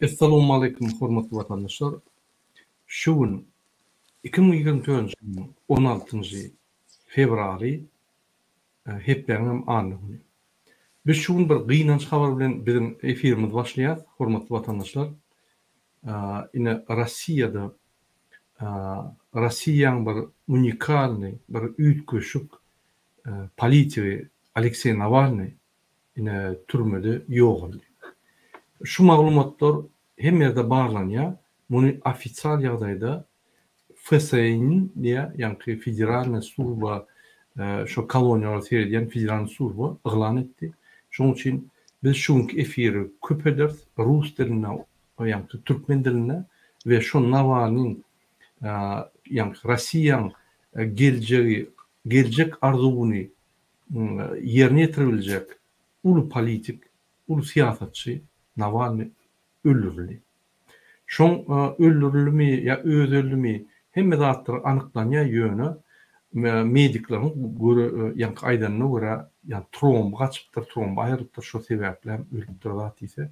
Essalawmaleýkum hormatly watandaşlar! Şu gün 2024-nji ýylyň 16-njy fewraly hepdäniň hem anna güni. Biz şu gün bir gynanç habar bilen biziň efirimizi başlaýas hormatly watandaşlar. Ine Rossiýada Rossiýaň bir unikalnyý bir üýtgeşik politigi Alekseý Nawalnyý ine türmede ýogaldy. Şu maglumatlar hemme ýerde barlanýar. Muny ofisial ýagdaýda FSIN diýýär, ýaňky Federalnyý služba şo koloniýalara seredýän Federalnyý služba yglan etdi. Şonuň üçin biz şu günki efiri köp ederis rus dilinde, ýaňky türkmen dilinde we şo Nawalnyň ýaňky Rossiýaň geljegi, geljek arzuwyny ýerine ýetiribiljek uly politik, uly syýasatçy Nawalnyý öldürildi. Şoň öldürildimi ýa özi öldümi hemme zatlar anyklanýar ýöne medikleriň göre ýaňky aýdanyna görä ýa tromby gaçypdyr, tromby aýrylypdyr şo sebäpli hem ölüpdir zat diýse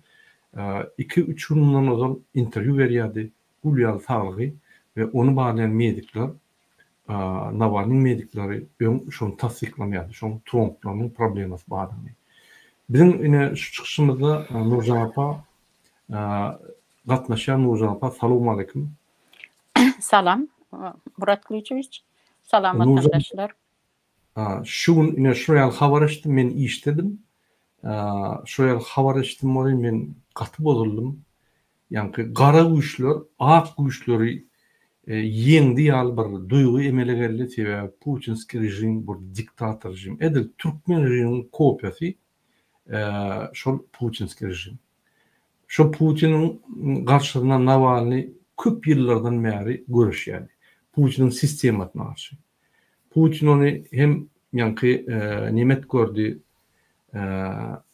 iki-üç gün mundan ozal interwýu berýärdi gül ýaly saglygy we ony barlaýan medikler Nawalnyň medikleri öň şony tassyklamaýardy, şoň tromblarynyň problemasy bardygyny. Biziň ine şu çykyşymyzda Nurjan apa gatnaşýar. Nurjan apa salowmaleýkim. Salam Murat Gylyjowiç. Salam watandaşlar. Şu gün ine şular ýaly habar eşitdim, men işdedim. Şular ýaly habar eşitdim welin men gaty bozuldym. Ýaňky gara güýçler ak güýçleri ýeňdi ýaly bir duýgy emele geldi, sebäbi putinskiý režim bir diktator režim, edil türkmen režiminiň kopiýasy şol putinskiý režim. Şo Putiniň garşysyna Nawalnyý köp ýyllardan bäri göreşýärdi. Putiniň sistemasyna garşy. Putin ony hem ýaňky nemet gördi,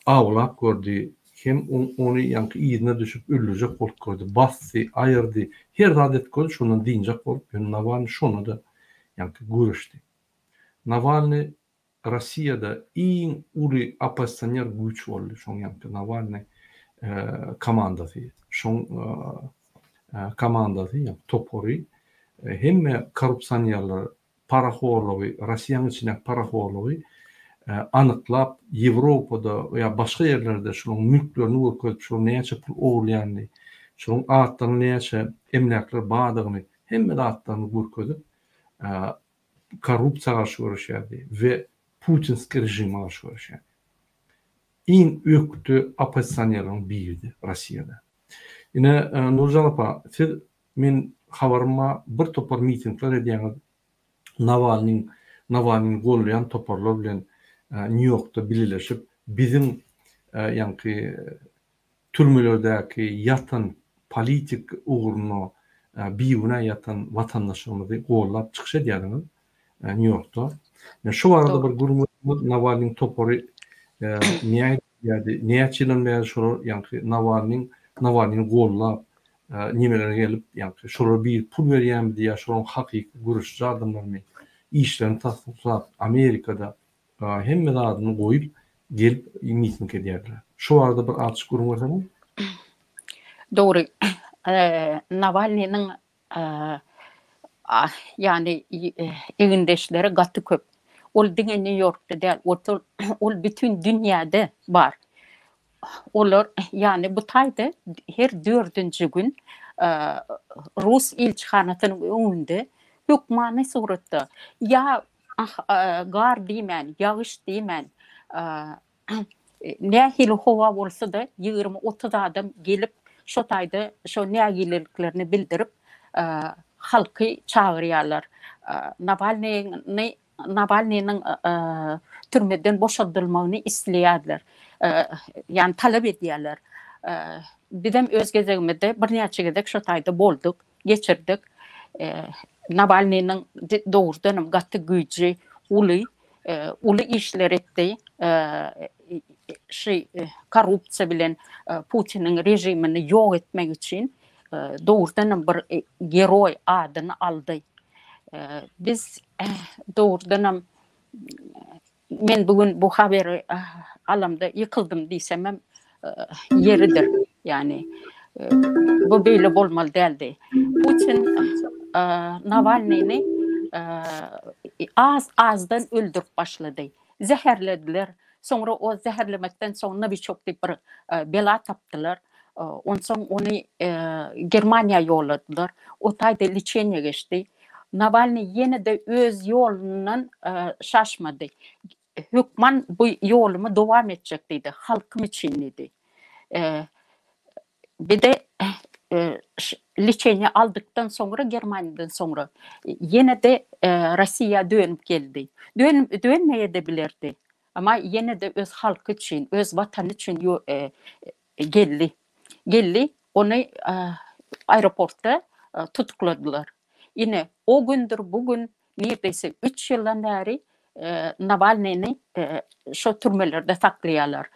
awlap gördi, hem ony ýaňky yzyna düşüp öldürjek bolup gördi, basdy, aýyrdy, her zat edip gördi, şondan dynjak bolup, ýöne Nawalnyý şonda-da ýaňky göreşdi. Nawalnyý Rossiýada iň uly oppozisioner güýç boldy, şoň ýaňky Nawalnyý komandasy, şoň komandasy, ýagny topary hemme korrupsionerleri, parahorlugy, Rossiýanyň içindäki parahorlugy anyklap, Ýewropada ýa başga ýerlerde şolaryň mülklerini görkezip, şolaryň näçe pul ogurlaýanyny, şolaryň atlarynyň näçe emläkleri bardygyny, hemme zatlaryny görkezip, korrupsiýa garşy göreşýärdi we putinskiý režime garşy göreşýärdi. Iň ökde oppozisionerleriň biridi Rossiýada. Ine, Nurjan apa, siz men habarym bar, bir topar mitingler edýäňiz, Nawalnyň, Nawalnyny gollaýan toparlar bilen Nýu-Ýorkda bileleşip, biziň ýaňky türmelerdäki ýatan politik ugrunda bigünä ýatan watandaşlarymyzy gollap çykyş edýärdiňiz Nýu-Ýorkda. Ine, şu barada bir gürrüň berseňiz, Nawalnyň topary nähili edýärdi, näçe ýyldan bäri şolar ýaňky Nawalnyň, Nawalnyny gollap nimelere gelip, ýaňky şolara biri pul berýärmidi ýa şolaryň hakyky göreşiji adamlarymy, işlerini taslap Amerikada hemme zadyny goýup gelip miting edýärdiler. Şu barada bir azjyk gürrüň berseňiz. Dogry. Nawalnynyň ýagny egindeşleri gaty köp. Ol diňe Nýu-Ýorkda däl, ol bütin dünýäde bar. Olar, ýagny bu taýda her dördünji gün rus ilçihanasynyň öňünde hökmany suratda ýa gar diýmän, ýagyş diýmän, nähili howa bolsa-da 20-30 adam gelip şo taýda şo nägileliklerini bildirip, halky çagyrýarlar. Nawalnyny Nawalnynyň türmeden boşadylmagyny isleýärler. Ýagny talap edýärler. Bizem öz gezegimizde birnäçe gezek şo taýda bolduk, geçirdik. Nawalnynyň dogrudanam gaty güýji uly, uly işler etdi. Şu korrupsiýa bilen Putiniň režimini ýok etmek üçin dogrudanam bir geroý adyny aldy. Biz dogrudanam men bu gün bu haberi alamda ýykyldym diýsemem ýeridir. Ýagny. Bu beýle bolmaly däldi. Putin Nawalnyny az-azdan öldürip başlady. Zäherlediler. Soňra o zäherlemekden soň Nowiçok diýip bir bela tapdylar. Onsoň ony Germaniýa ýolladylar. O taýda liçeniýe geçdi. Nawalnyý ýene-de öz ýolundan şaşmady. Hökman bu ýolumy dowam etjek diýdi. Halkym üçin diýdi. Bir-de liçeniýe aldykdan soňra, Germaniýadan soňra ýene-de Rossiýa dönüp geldi. Dönmeýe-de bilerdi. Emma ýene-de öz halky üçin, öz watany üçin geldi. Geldi, ony aeroportda tutukladylar. Ine, o gündür bu gün nirdese üç ýyldan bäri Nawalnyny şo türmelerde saklaýarlar.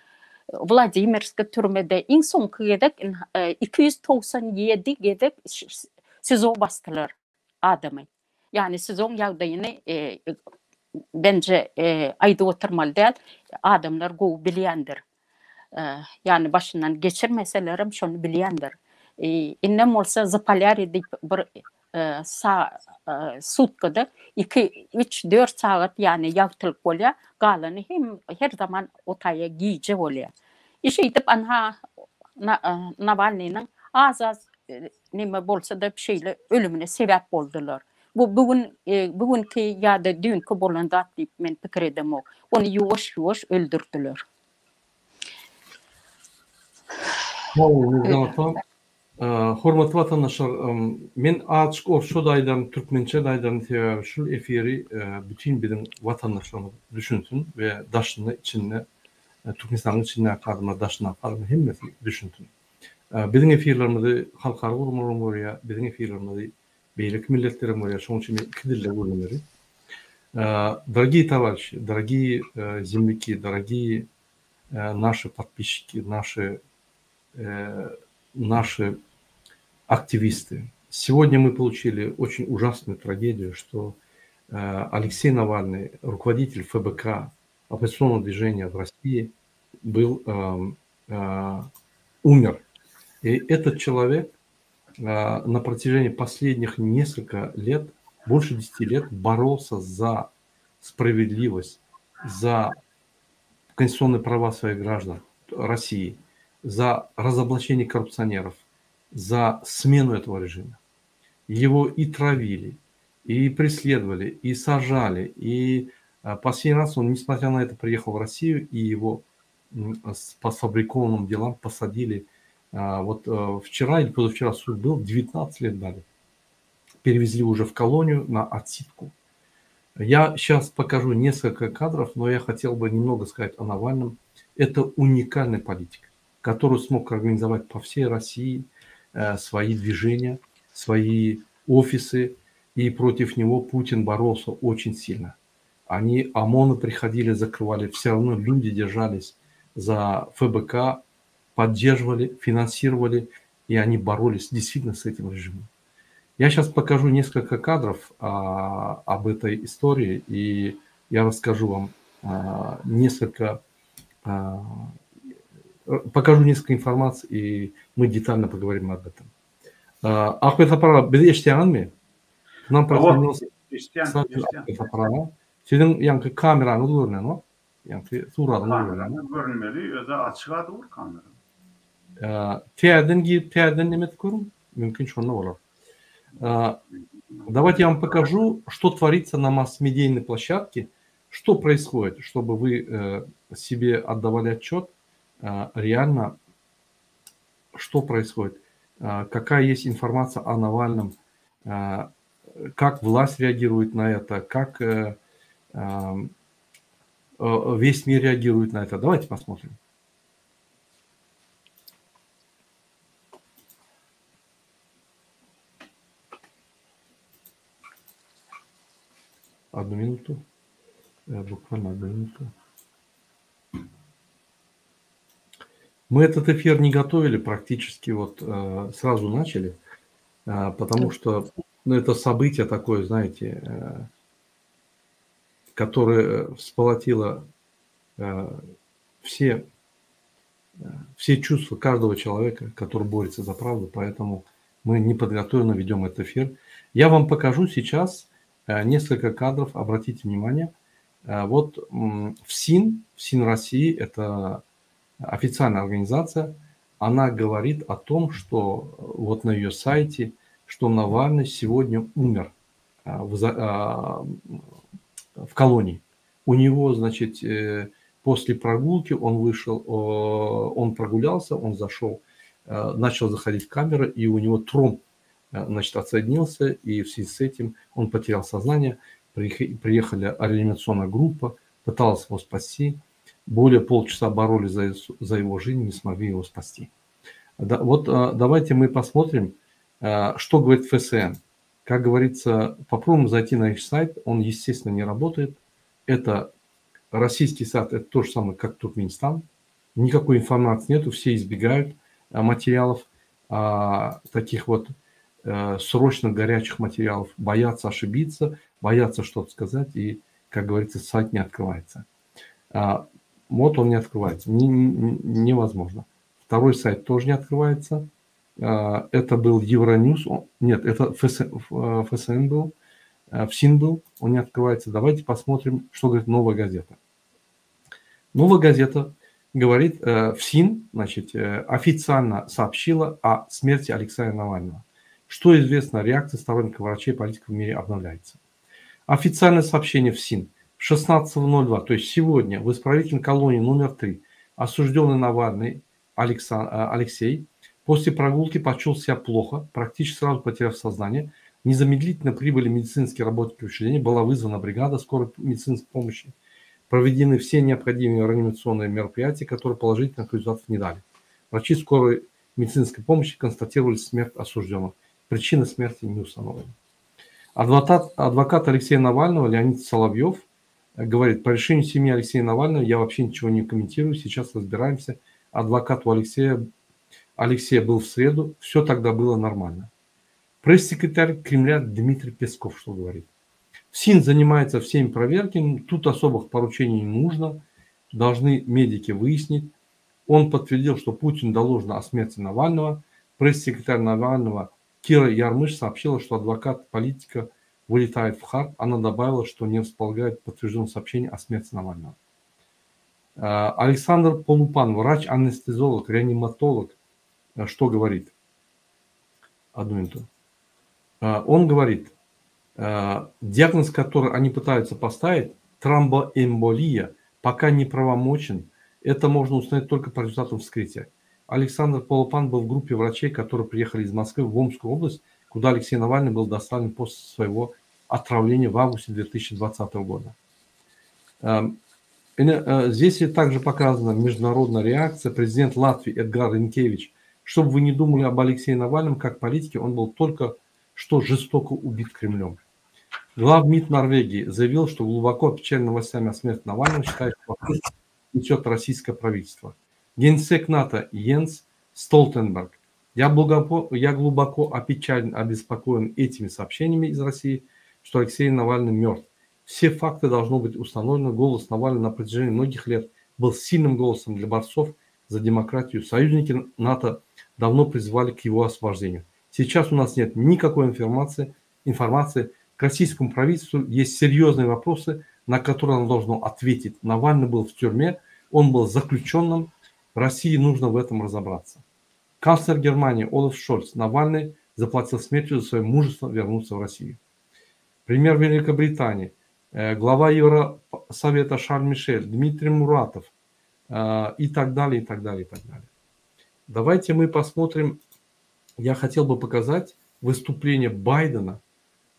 Wladimirskiý türmede iň soňky gezek 297 gezek SIZO basdylar adamy. Ýagny SIZO-ň ýagdaýyny bence aýdyp oturmaly däl, adamlar gowy bilýändir. Ýagny başyndan geçirmeselerem şony bilýändir. Indem bolsa Zapolýarýe diýip bir sa sutkada iki, üç, dört sagat ýagny ýagtylyk bolýar, galany hem her zaman o taýa gije bolýar. I şeýdip anha Nawalnynyň az-az neme bolsa-da şeýle ölümine sebäp boldular. Bu bu gün bu günki ýa-da düýnki bolan zat diýip men pikir edemok. Ony ýuwaş-ýuwaş öldürdiler. Sag boluň Nurjan apa. Hormatly watandaşlar, men azjyk orsça-da aýdaryn, türkmençe-de aýdaryn, sebäbi şul efiri bütin biziň watandaşlarymyz düşünsin we daşynda, içinde, Türkmenistanyň içindäki adamlar, daşyndaky adamlar hemmesi düşünsin. Biziň efirlerimizi halkara guramalar hem görýär, biziň efirlerimizi beýleki milletler hem görýär, şonuň üçin men iki dilde gürlemeli. Дорогие товарищи, дорогие земляки, дорогие наши подписчики, наши наши активисты. Сегодня мы получили очень ужасную трагедию, что Алексей Навальный, руководитель ФБК, оппозиционного движения в России, был, умер. И этот человек на протяжении последних несколько лет, больше 10 лет, боролся за справедливость, за конституционные права своих граждан России, за разоблачение коррупционеров, за смену этого режима. Его и травили, и преследовали, и сажали, и последний раз он, несмотря на это, приехал в Россию, и его по сфабрикованным делам посадили. Вот вчера или позавчера суд был, 19 лет дали. Перевезли уже в колонию на отсидку. Я сейчас покажу несколько кадров, но я хотел бы немного сказать о Навальном. Это уникальный политик, который смог организовать по всей России свои движения, свои офисы, и против него Путин боролся очень сильно. Они ОМОНы приходили, закрывали, все равно люди держались за ФБК, поддерживали, финансировали, и они боролись действительно с этим режимом. Я сейчас покажу несколько кадров а, об этой истории, и я расскажу вам а, несколько, а, покажу несколько информации, и мы детально поговорим об этом. Ahmet Sapar bizi eşidýäňizmi? Нам присоединился Ahmet Sapar Siziň ýaňky kameraňyz görnenok. Ýaňky suratyňyz görnenok. Görünmeli, özi açyk-a dur kamera. Täzeden girip, täzeden neme edip görüň. Mümkin şonda bolar. Давайте я вам покажу, что творится на масс-медийной площадке, что происходит, чтобы вы себе отдавали отчет реально, что происходит, какая есть информация о Навальном, как власть реагирует на это, как весь мир реагирует на это. Давайте посмотрим. Одну минуту. Буквально одну минуту. Мы этот эфир не готовили практически, вот сразу начали, потому что ну, это событие такое, знаете, которое всполотило все. все чувства каждого человека, который борется за правду, поэтому мы неподготовленно ведем этот эфир. Я вам покажу сейчас э, несколько кадров, обратите внимание. Э, вот ФСИН, ФСИН России, это официальная организация, она говорит о том, что вот на ее сайте, что Навальный сегодня умер в, в колонии. У него, значит, после прогулки он вышел, он прогулялся, он зашел, э, начал заходить в камеры, и у него тромб, э, значит, отсоединился, и в связи с этим он потерял сознание. Приехали реанимационная группа, пыталась его спасти. Более полчаса боролись за, за его жизнь, не смогли его спасти. Да, вот э, давайте мы посмотрим, что говорит ФСН. Как говорится, попробуем зайти на их сайт, он, естественно, не работает. Это Российский сайт – это то же самое, как Туркменистан. Никакой информации нету, все избегают э, материалов, а, таких вот э, срочно горячих материалов, боятся ошибиться, боятся что-то сказать, и, как говорится, сайт не открывается. А, вот он не открывается, не, невозможно. Второй сайт тоже не открывается. А, это был Евроньюз, нет, это ФСН, ФСН был. Э, ФСИН был, он не открывается. Давайте посмотрим, что говорит «Новая газета». «Новая газета» говорит, э, ФСИН, значит, э, официально сообщила о смерти Алексея Навального. Что известно, реакция сторонников врачей и политиков в мире обновляется. Официальное сообщение ФСИН 16.02, то есть сегодня в исправительной колонии номер 3 осужденный Навальный Алексей после прогулки почувствовал себя плохо, практически сразу потеряв сознание – Незамедлительно прибыли медицинские работники учреждения, была вызвана бригада скорой медицинской помощи. Проведены все необходимые реанимационные мероприятия, которые положительных результатов не дали. Врачи скорой медицинской помощи констатировали смерть осужденного. Причина смерти не установлена. Адвокат, адвокат Алексея Навального Леонид Соловьев э, говорит, по решению семьи Алексея Навального я вообще ничего не комментирую, сейчас разбираемся. Адвокат у Алексея, Алексея был в среду, все тогда было нормально. Пресс-секретарь Кремля Дмитрий Песков что говорит? ФСИН занимается всеми проверками, тут особых поручений не нужно, должны медики выяснить. Он подтвердил, что Путин доложено о смерти Навального. Пресс-секретарь Навального Кира Ярмыш сообщила, что адвокат политика вылетает в ХАРП. Она добавила, что не располагает подтвержденным сообщением о смерти Навального. Э, Александр Полупан, врач-анестезиолог, реаниматолог, э, что говорит? Одну минуту. Э, он говорит, э, диагноз, который они пытаются поставить, тромбоэмболия, пока не правомочен. Это можно установить только по результатам вскрытия. Александр Полупан был в группе врачей, которые приехали из Москвы в Омскую область, куда Алексей Навальный был доставлен после своего отравления в августе 2020 года. Эм, э, здесь также показана международная реакция. Президент Латвии Эдгар Ринкевич. Чтобы вы не думали об Алексее Навальном как политике, он был только что жестоко убит Кремлем. Главмид Норвегии заявил, что глубоко опечален новостями о смерти Навального, считает, что несет российское правительство. Генсек НАТО Йенс Столтенберг. Я глубоко, я глубоко опечален, обеспокоен этими сообщениями из России, что Алексей Навальный мертв. Все факты должно быть установлены. Голос Навального на протяжении многих лет был сильным голосом для борцов за демократию. Союзники НАТО давно призывали к его освобождению. Сейчас у нас нет никакой информации, информации. К российскому правительству есть серьезные вопросы, на которые оно должно ответить. Навальный был в тюрьме, он был заключенным. России нужно в этом разобраться. Канцлер Германии Олаф Шольц Навальный заплатил смертью за свое мужество вернуться в Россию. Премьер Великобритании, э, глава Евросовета Шарль Мишель, Дмитрий Муратов э, и так далее, и так далее, и так далее. Давайте мы посмотрим я хотел бы показать выступление Байдена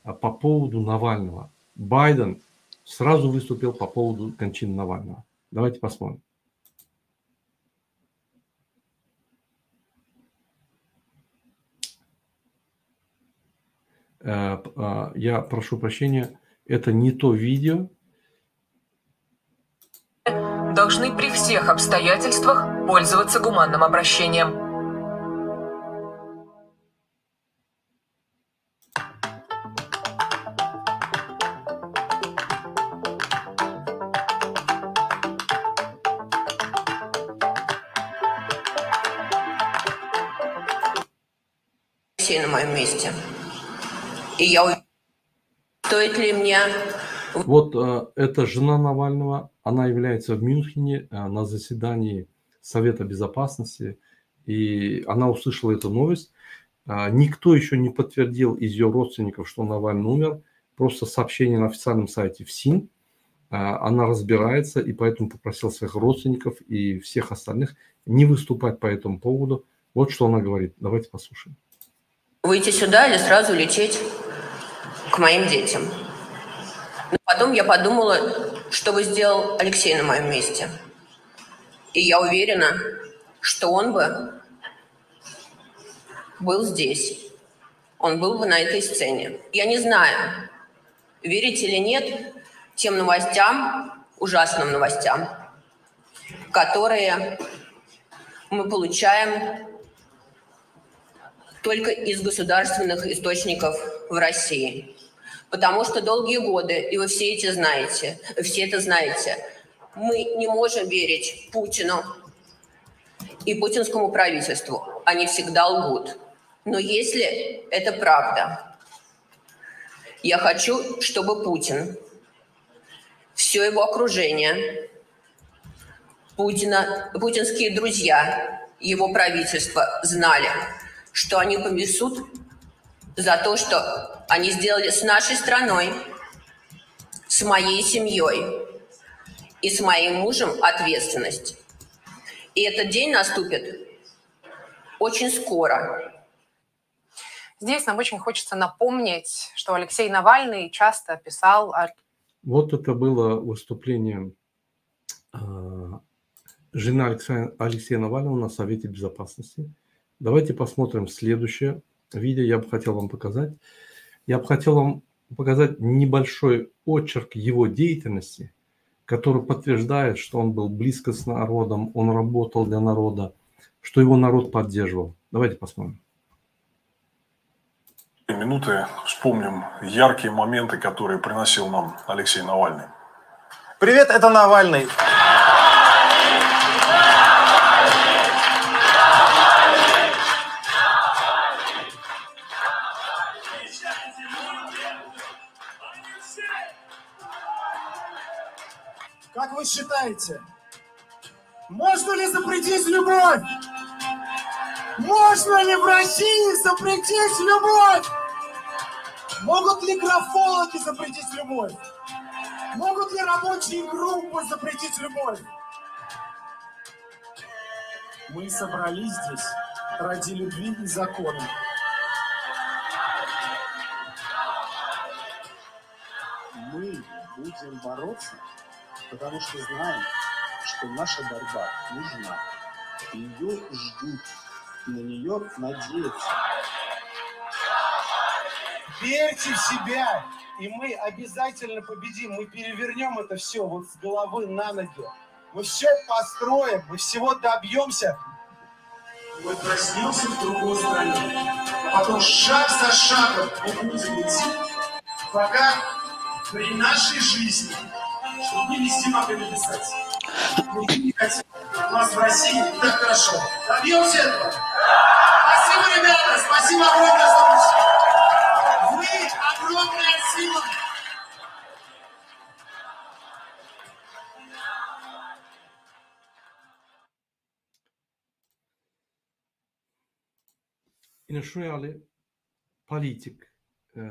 а, по поводу Навального. Байден сразу выступил по поводу кончины Навального. Давайте посмотрим. Э, а, я прошу прощения, это не то видео. Должны при всех обстоятельствах пользоваться гуманным обращением. На моем месте. И я Стоит ли мне... Вот э, эта жена Навального, она является в Мюнхене э, на заседании Совета Безопасности, и она услышала эту новость. Э, никто еще не подтвердил из ее родственников, что Навальный умер. Просто сообщение на официальном сайте ФСИН. Она разбирается, и поэтому попросила своих родственников и всех остальных не выступать по этому поводу. Вот что она говорит. Давайте послушаем. Выйти сюда или сразу лететь к моим детям. Но потом я подумала, что бы сделал Алексей на моем месте. И я уверена, что он бы был здесь. Он был бы на этой сцене. Я не знаю, верить или нет тем новостям, ужасным новостям, которые мы получаем только из государственных источников в России. Потому что долгие годы, и вы все эти знаете, все это знаете, мы не можем верить Путину и путинскому правительству. Они всегда лгут. Но если это правда, я хочу, чтобы Путин, все его окружение, Путина, путинские друзья, его правительство знали, что они понесут за то, что они сделали с нашей страной, с моей семьей и с моим мужем ответственность. И этот день наступит очень скоро. Здесь нам очень хочется напомнить, что Алексей Навальный часто писал о... Вот это было выступление а, жены Алексея, Алексея Навального на Совете Безопасности. Давайте посмотрим следующее видео. Я бы хотел вам показать. Я бы хотел вам показать небольшой очерк его деятельности, который подтверждает, что он был близко с народом, он работал для народа, что его народ поддерживал. Давайте посмотрим. Минуты вспомним яркие моменты, которые приносил нам Алексей Навальный. Привет, это Навальный. Как вы считаете, можно ли запретить любовь? Можно ли в России запретить любовь? Могут ли графологи запретить любовь? Могут ли рабочие группы запретить любовь? Мы собрались здесь ради любви и закона. Мы будем бороться, потому что знаем, что наша борьба нужна. Ее ждут, и на нее надеются. Верьте в себя, и мы обязательно победим. Мы перевернем это все вот с головы на ноги. Мы все построим, мы всего добьемся. Мы проснемся в другой стране. А потом шаг за шагом мы будем идти, пока при нашей жизни, чтобы мы везде могли написать. Мы не хотим. У нас в России так хорошо. Добьемся этого. Спасибо, ребята! Спасибо огромное за Вы огромная сила! Ine şu ýaly politik,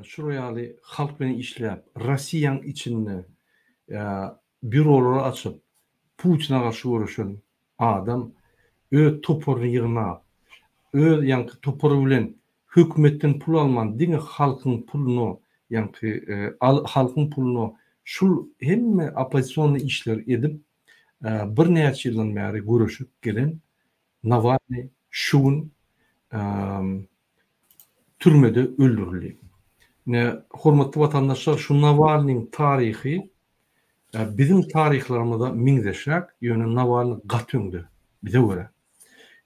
şu ýaly halk bilen işläp, Rossiýaň içinde býurolary açyp, Putine garşy göreşen adam öz toparyny ýygnap, öz ýaňky topary bilen hökümetden pul alman diňe halkyň puluna ýaňky halkyň puluna şul hemme oppozisionnyý işleri edip birnäçe ýyldan bäri göreşip gelen Nawalnyý şu gün türmede öldürildi. Ine hormatly watandaşlar şu Nawalnyň taryhy biziň taryhlarymyza meňzeşräk, ýöne Nawalnyý gaty öňde bize görä.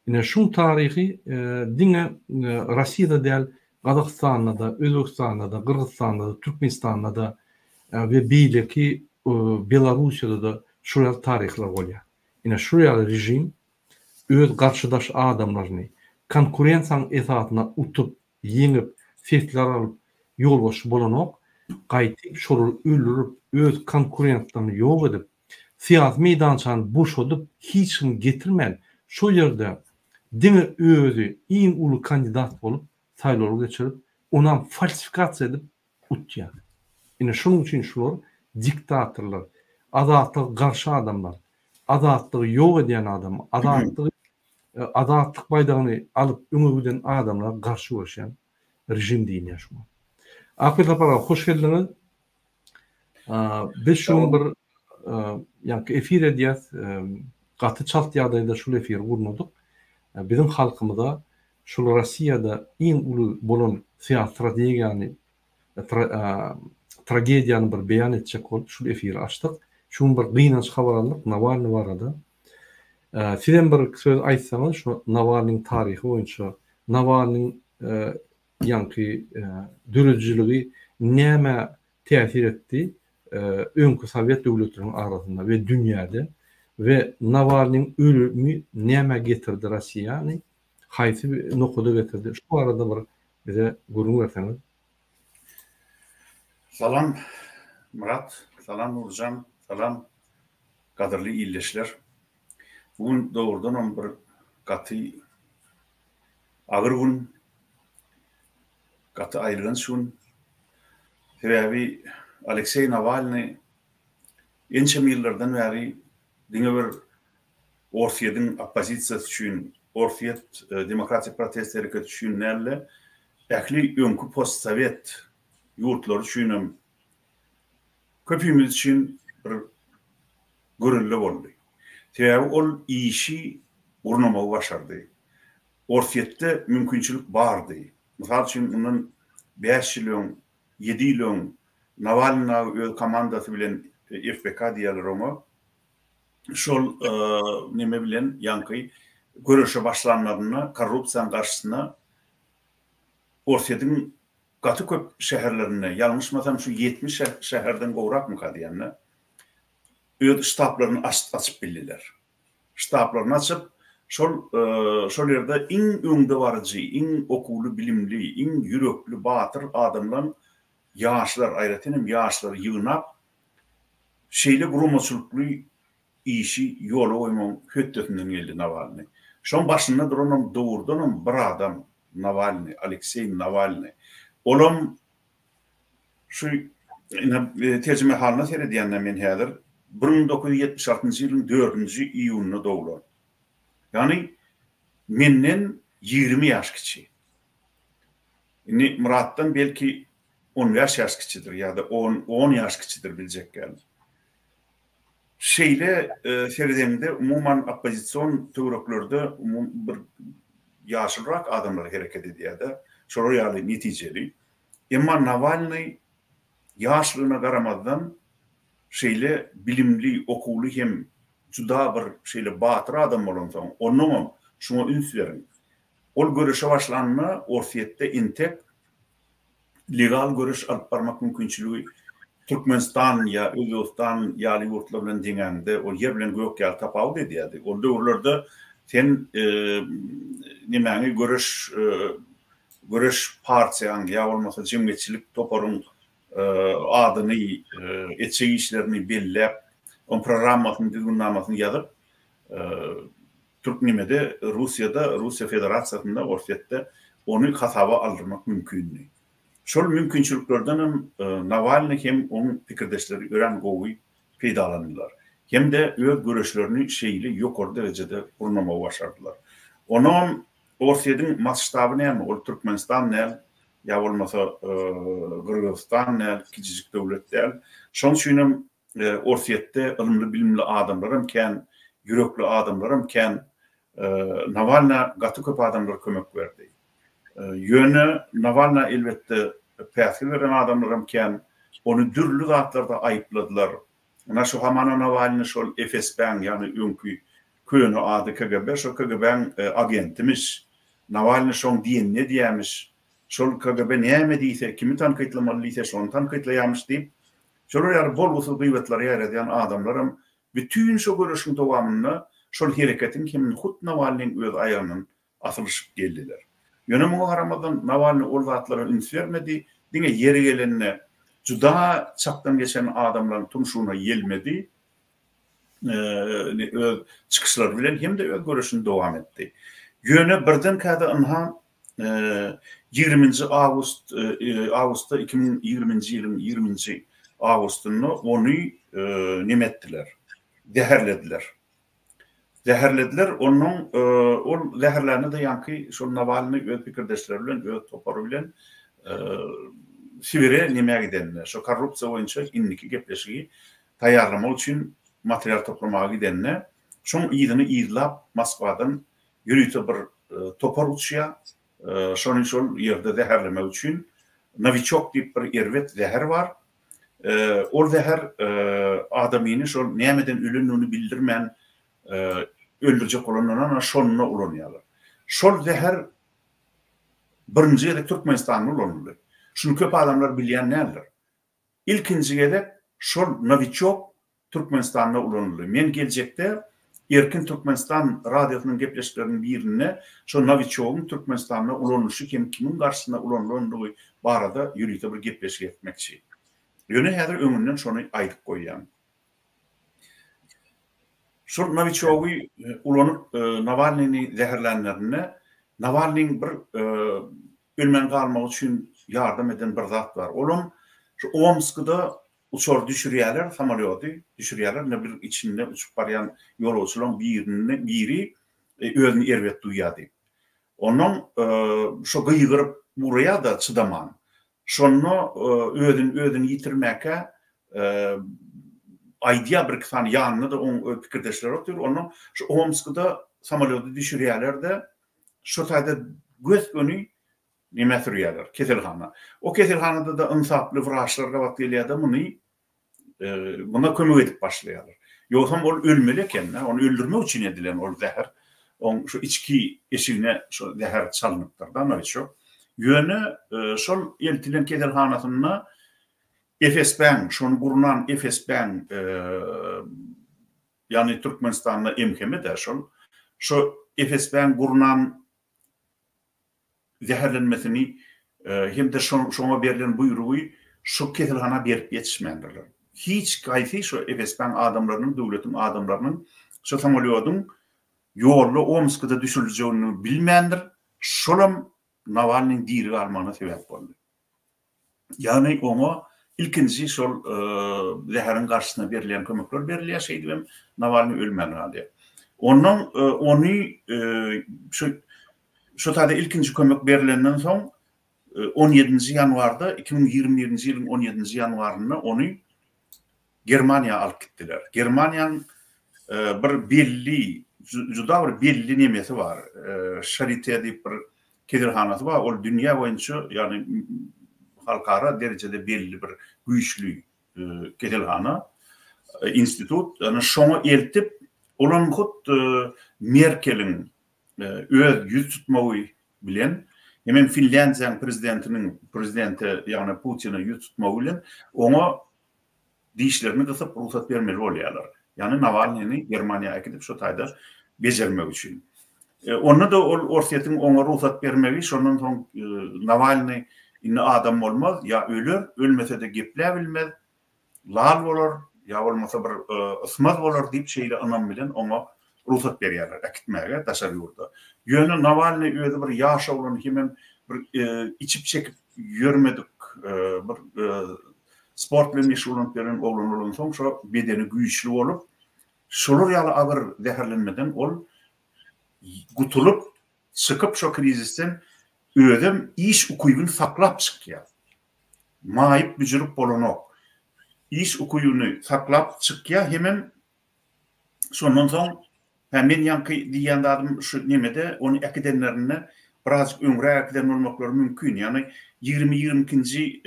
Ine şuň taryhy diňe Rossiýada däl, Gazagystanda-da, Özbegistanda-da, Gyrgyzystanda-da, Türkmenistanda-da we beýleki Belarussiýada-da şul ýaly taryhlar bolýar. Ine şul ýaly režim öz garşydaş adamlaryny konkurensiýanyň esasynda utup. ýeňip, sesler alyp ýolbaşçy bolanok, gaýty şolary öldürip, öz konkurentlerini ýok edip, syýasy meýdançany boşadyp, hiç kimi getirmän, şol ýerde diňe özi iň uly kandidat bolup saýlawlar geçirip, onam falsifikasiýa edip utýar. Ine şonuň üçin şular diktatorlar, azatlyga garşy adamlar, azatlygy ýok edýän adam, azatlygy azatlyk baýdagyny alyp öňe giden adamlara garşy göreşýän režim diýilýär şuňa. Akgül Sapar aga hoş geldiňiz. Biz şu gün bir ýaňky efir edýäs. Gaty çalt ýagdaýda şul efiri gurnadyk. Biziň halkymyza şul Rossiýada iň uly bolan syýasy strategiýany tragediýany bir beýan etjek bolup şul efiri açdyk. Şu gün bir gynanç habar aldyk Nawalnyý barada. Sizem bir söz aýtsaňyz şu Nawalnyň taryhy boýunça, Nawalnyň ýaňky döredijiligi nämä täsir etdi öňki sowet döwletleriniň arasynda we dünýäde we Nawalnyň ölümi nämä getirdi Rossiýany, haýsy nokada getirdi şu barada bir bize gürrüň berseňiz. Salam Myrat, salam Nurjan, salam gadyrly ildeşler. Bu gün dogrudanam bir gaty agyr gün, gaty aýylganç gün. Sebäbi Alekseý Nawalnyý ençeme ýyllardan bäri diňe bir Orsýetiň oppozisiýasy üçin, Orsýet demokratik protest hereketi üçin däl-de, ähli öňki postsowet ýurtlary üçinem köpimiz üçin bir görelde boldy. Sebäbi ol işi gurnamagy başardy. Orsýetde mümkinçilik bardy. Mysal üçin, mundan bäş ýyl öň, ýedi ýyl öň Nawalnyý dagy öz komandasy bilen, FBK diýýärler oňa, şol neme bilen, ýaňky göreşe başlanlarynda korrupsiýanyň garşysyna Orsýetiň gaty köp şäherlerinde, ýalňyşmasam şu 70 şäherden gowrakmyka diýende, öz ştablaryny açyp bildiler. Ştablaryny açyp, şol şol ýerde iň öňdebaryjy, iň okuwly-bilimli, iň ýürekli, batyr adamlaň ýaşlar, aýratyn hem ýaşlary ýygnap, şeýle guramaçylykly işi ýola goýmagyň hötdesinden geldi Nawalnyý. Şoň başynda duranam dogrudanam bir adam, Nawalnyý, Alekseý Nawalnyý. Olam Şu ine terjimehalyna seredýän-de men häzir, 1976-njy ýylyň dördünji iýunynda doglan. Ýagny menden 20 ýaş kiçi. Indi Myratdan belki on bäş ýaş kiçidir ýa-da on, on ýaş kiçidir biljek däl. Şeýle seredeňde umuman oppozision töwereklerde umum bir ýaşulrak adamlar hereket edýär-de, şolar ýaly netijeli. Emma Nawalnyý ýaşlygyna garamazdan, şeýle bilimli, okuwly hem juda bir şeýle batyr adam bolansoň, onnoňam şuňa üns beriň, ol göreşe başlanda Orsýetde entek legal göreş alyp barmak mümkinçiligi Türkmenistan ýa Özbegistan ýaly ýurtlar bilen deňäňde ol ýer bilen gök ýaly tapawut edýärdi. Ol döwürlerde sen nemäňi göreş göreş partiýaň ýa bolmasa jemgyýetçilik toparyň adyny, etjek işlerini belläp, oň programmasyny, düzgünnamasyny ýazyp, türk nemede, Russiýada, Russiýa Federasiýasynda, Orsýetde ony hasaba aldyrmak mümkindi. Şol mümkinçiliklerden hem Nawalnyý hem oň pikirdeşleri örän gowy peýdalandylar. Hem-de öz göreşlerini şeýle ýokary derejede gurnamagy başardylar. Onuňam Orsýetiň masştaby näme? Ol Türkmenistan däl, ýa bolmasa Gyrgyzystan däl, kiçijik döwlet däl. Şonuň üçinem Orsýetde ylymly-bilimli adamlaram kän, ýürekli adamlaram kän. Nawalna gaty köp adamlar kömek berdi. Ýöne Nawalna elbetde päsgel beren adamlaram kän. Ony dürli zatlarda aýypladylar. Ynha şu hamana Nawalny şol FSB-iň, ýagny öňki köne ady KGB, şol KGB-iň agentimiş. Nawalny şoň diýenini edýämiş. Şol KGB näme diýse, kimi tankytlamaly diýse, şony tankytlaýamyş diýip, şolar ýaly bolgusyz gyýbatlary ýaýradýan adamlaram bütin şo göreşiň dowamynda şol hereketiň hem hut Nawalnyň öz aýagyndan asylyşyp geldiler. Ýöne muňa garamazdan Nawalnyý ol zatlara üns bermedi, diňe ýeri gelende juda çakdan geçen adamlaryň tumşugyna ýelmedi, öz çykyşlary bilen hem-de öz göreşini dowam etdi. Ýöne birdenkä-de ynha ýigriminji awgust awgustda 2020-nji ýylyň ýigriminji awgustynda ony neme etdiler, zäherlediler. Zäherlediler, onnoň ol zäherlände-de ýaňky şol Nawalnyý öz pikirdeşleri bilen, öz topary bilen Sibire nemä gidende, şo korrupsiýa boýunça indiki gepleşigi taýýarlamak üçin material toplamaga gidende, şoň yzyny yzlap Moskwadan ýörite bir topar uçýar, şony şol ýerde zäherlemek üçin Nowiçok diýip bir erbet zäher bar. Ol zäher adamyny şol nämeden ölendigini bildirmän öldürjek bolandan şonda ulanýarlar. Şol zäher birinji gezek Türkmenistanda ulanyldy. Şuny köp adamlar bilýän däldir. Ilkinji gezek şol Nowiçok Türkmenistanda ulanyldy. Men geljekde Erkin Türkmenistan radiosynyň gepleşikleriniň birinde şo Nowiçogyň Türkmenistanda ulanylyşy hem kimiň garşysyna ulanylandygy barada ýörite bir gepleşik etmekçi. Ýöne häzir öňünden şony aýdyp goýýan. Şol Nowiçogy ulanyp Nawalnyny zäherlänlerinde Nawalnyň bir ölmän galmagy üçin ýardam eden bir zat bar. Olam şu Omskda uçary düşürýärler, samolýody düşürýärler. Ine bir içinde uçup barýan ýolagçylaryň birini biri özüni erbet duýýar diýip. Onnoň şo gygyryp ugraýar-da çydaman. Şonda özüni özüni ýitirmäkä aýdýar birki sany ýanynda-da oň pikirdeşleri otyr. Onnoň şu Omskda samolýody düşürýärler-de, şo taýda gös-göni nämä sürýärler, keselhana. O keselhanada-da ynsaply wraçlar gabat gelýär-de muny muňa kömek edip başlaýarlar. Ýogsam ol ölmeli eken-dä, ony öldürmek üçin edilen ol zäher. Oň şu içki eşigine şo zäher çalnypdyr-da, nowiçok. Ýöne şol eltilen keselhanasynda FSB-iň, şony gurnan FSB-iň, ýagny Türkmenistanda MHM-de şol, şo FSB-iň gurnan zäherlenmesini hem-de şoňa berlen buýrugy şu keselhana berip ýetişmändirler. Hiç haýsy şu FSB-niň adamlarynyň, döwletiň adamlarynyň şu samolýodyň ýolda Omskda düşüriljegini bilmändir. Şolam Nawalnyň diri galmagyna sebäp boldy. Ýagny oňa ilkinji şol zäheriň garşysyna berilýän kömekler berilýär, şeýdibem Nawalnyý ölmän galýar. Ondan ony şu şu taýda ilkinji kömek berlenden soň on ýedinji ýanwarda, 2021-nji ýylyň on ýedinji ýanwarynda ony Germaniýa alyp gitdiler. Germaniýanyň bir belli, juda bir belli nemesi bar, Şarite diýip bir keselhanasy bar, ol dünýä boýunça, ýagny halkara derejede belli bir güýçli keselhana, institut. Ýagny şoňa eltip, olam hut Merkeliň öz ýüz tutmagy bilen, hemem Finlýandiýanyň prezidentiniň prezidente, ýagny Putine ýüz tutmagy bilen oňa dişlerini gysyp rugsat bermeli bolýarlar. Ýagny Nawalnyny Germaniýa äkidip şo taýda bejermek üçin. Onda-da ol Orsýetiň oňa rugsat bermegi şondan soň Nawalnyý indi adam bolmaz, ýa öler, ölmese-de gepläbilmez, lal bolar, ýa bolmasa bir ysmaz bolar diýip şeýle ynam bilen oňa rugsat berýärler äkitmäge daşary ýurda. Ýöne Nawalnyý özi bir ýaş oglan hemem bir içip-çekip ýörmedik bir sport bilen meşgullanyp ýören oglan bolansoň şo bedeni güýçli bolup şolar ýaly agyr zäherlenmeden ol gutulyp çykyp şo krizisden özem iş ukybyny saklap çykýar. Maýyp büjürip bolanok. Iş ukybyny saklap çykýar hemem Şondan soň, hä, men ýaňky diýýän zadym şu nemede, ony äkidenlerinde birazjyk öňräk äkiden bolmaklary mümkin. Ýagny ýigrimi-ýigrimi ikinji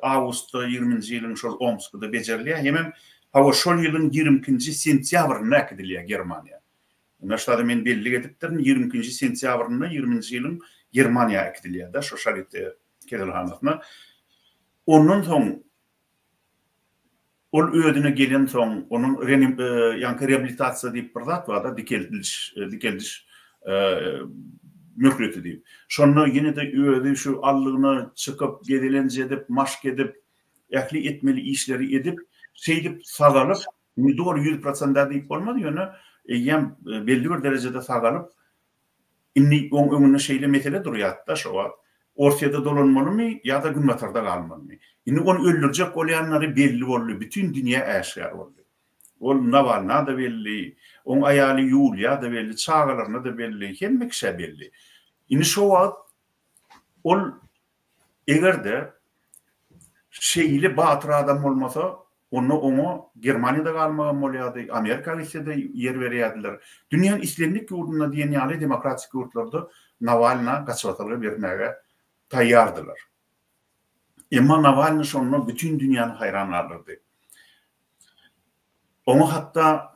awgustda ýigriminji ýylyň şol Omskda bejerilýär. Hemem, hawa, şol ýylyň ýigrimi ikinji sentýabrynda äkidilýär Germaniýa. Ine, şu zady men bellik edipdirin, ýigrimi ikinji sentýabrynda ýigriminji ýylyň Germaniýa äkidilýär-de, şo Şarite keselhanasyna. Ondan soň Ol özüne gelensoň, onuň ýaňky reabilitasiýa diýip bir zat bar-da, dikeldiliş, dikeldiş. möhleti diýip. Şonda ýene-de özi şu allygyna çykyp, gezelenç edip, maşk edip, ähli etmeli işleri edip, şeýdip sagalyp, indi doly 100% diýip bolmaz, ýöne eýýäm belli bir derejede sagalyp, indi oň öňünde şeýle mesele durýardy-da şo wagt, Orsýede dolanmalymy ýa-da Günbatarda galmalymy? Indi ony öldürjek bolýanlary belli boldy, bütin dünýä äşgär boldy. Ol Nawalna-da belli, oň aýaly Ýuliýa-da belli, çagalaryna-da belli, hemme kişä belli. Indi şo wagt ol eger-de şeýle batyr adam bolmasa, onda oňa Germaniýada galmagam bolýardy, Amerika gitse-de ýer berýärdiler. Dünýäniň islendik ýurdunda diýen ýaly demokratik ýurtlarda Nawalna gaçybatalga bermäge taýýardylar. Emma Nawalnyý şonda bütin dünýäni haýran galdyrdy. Oňa hatda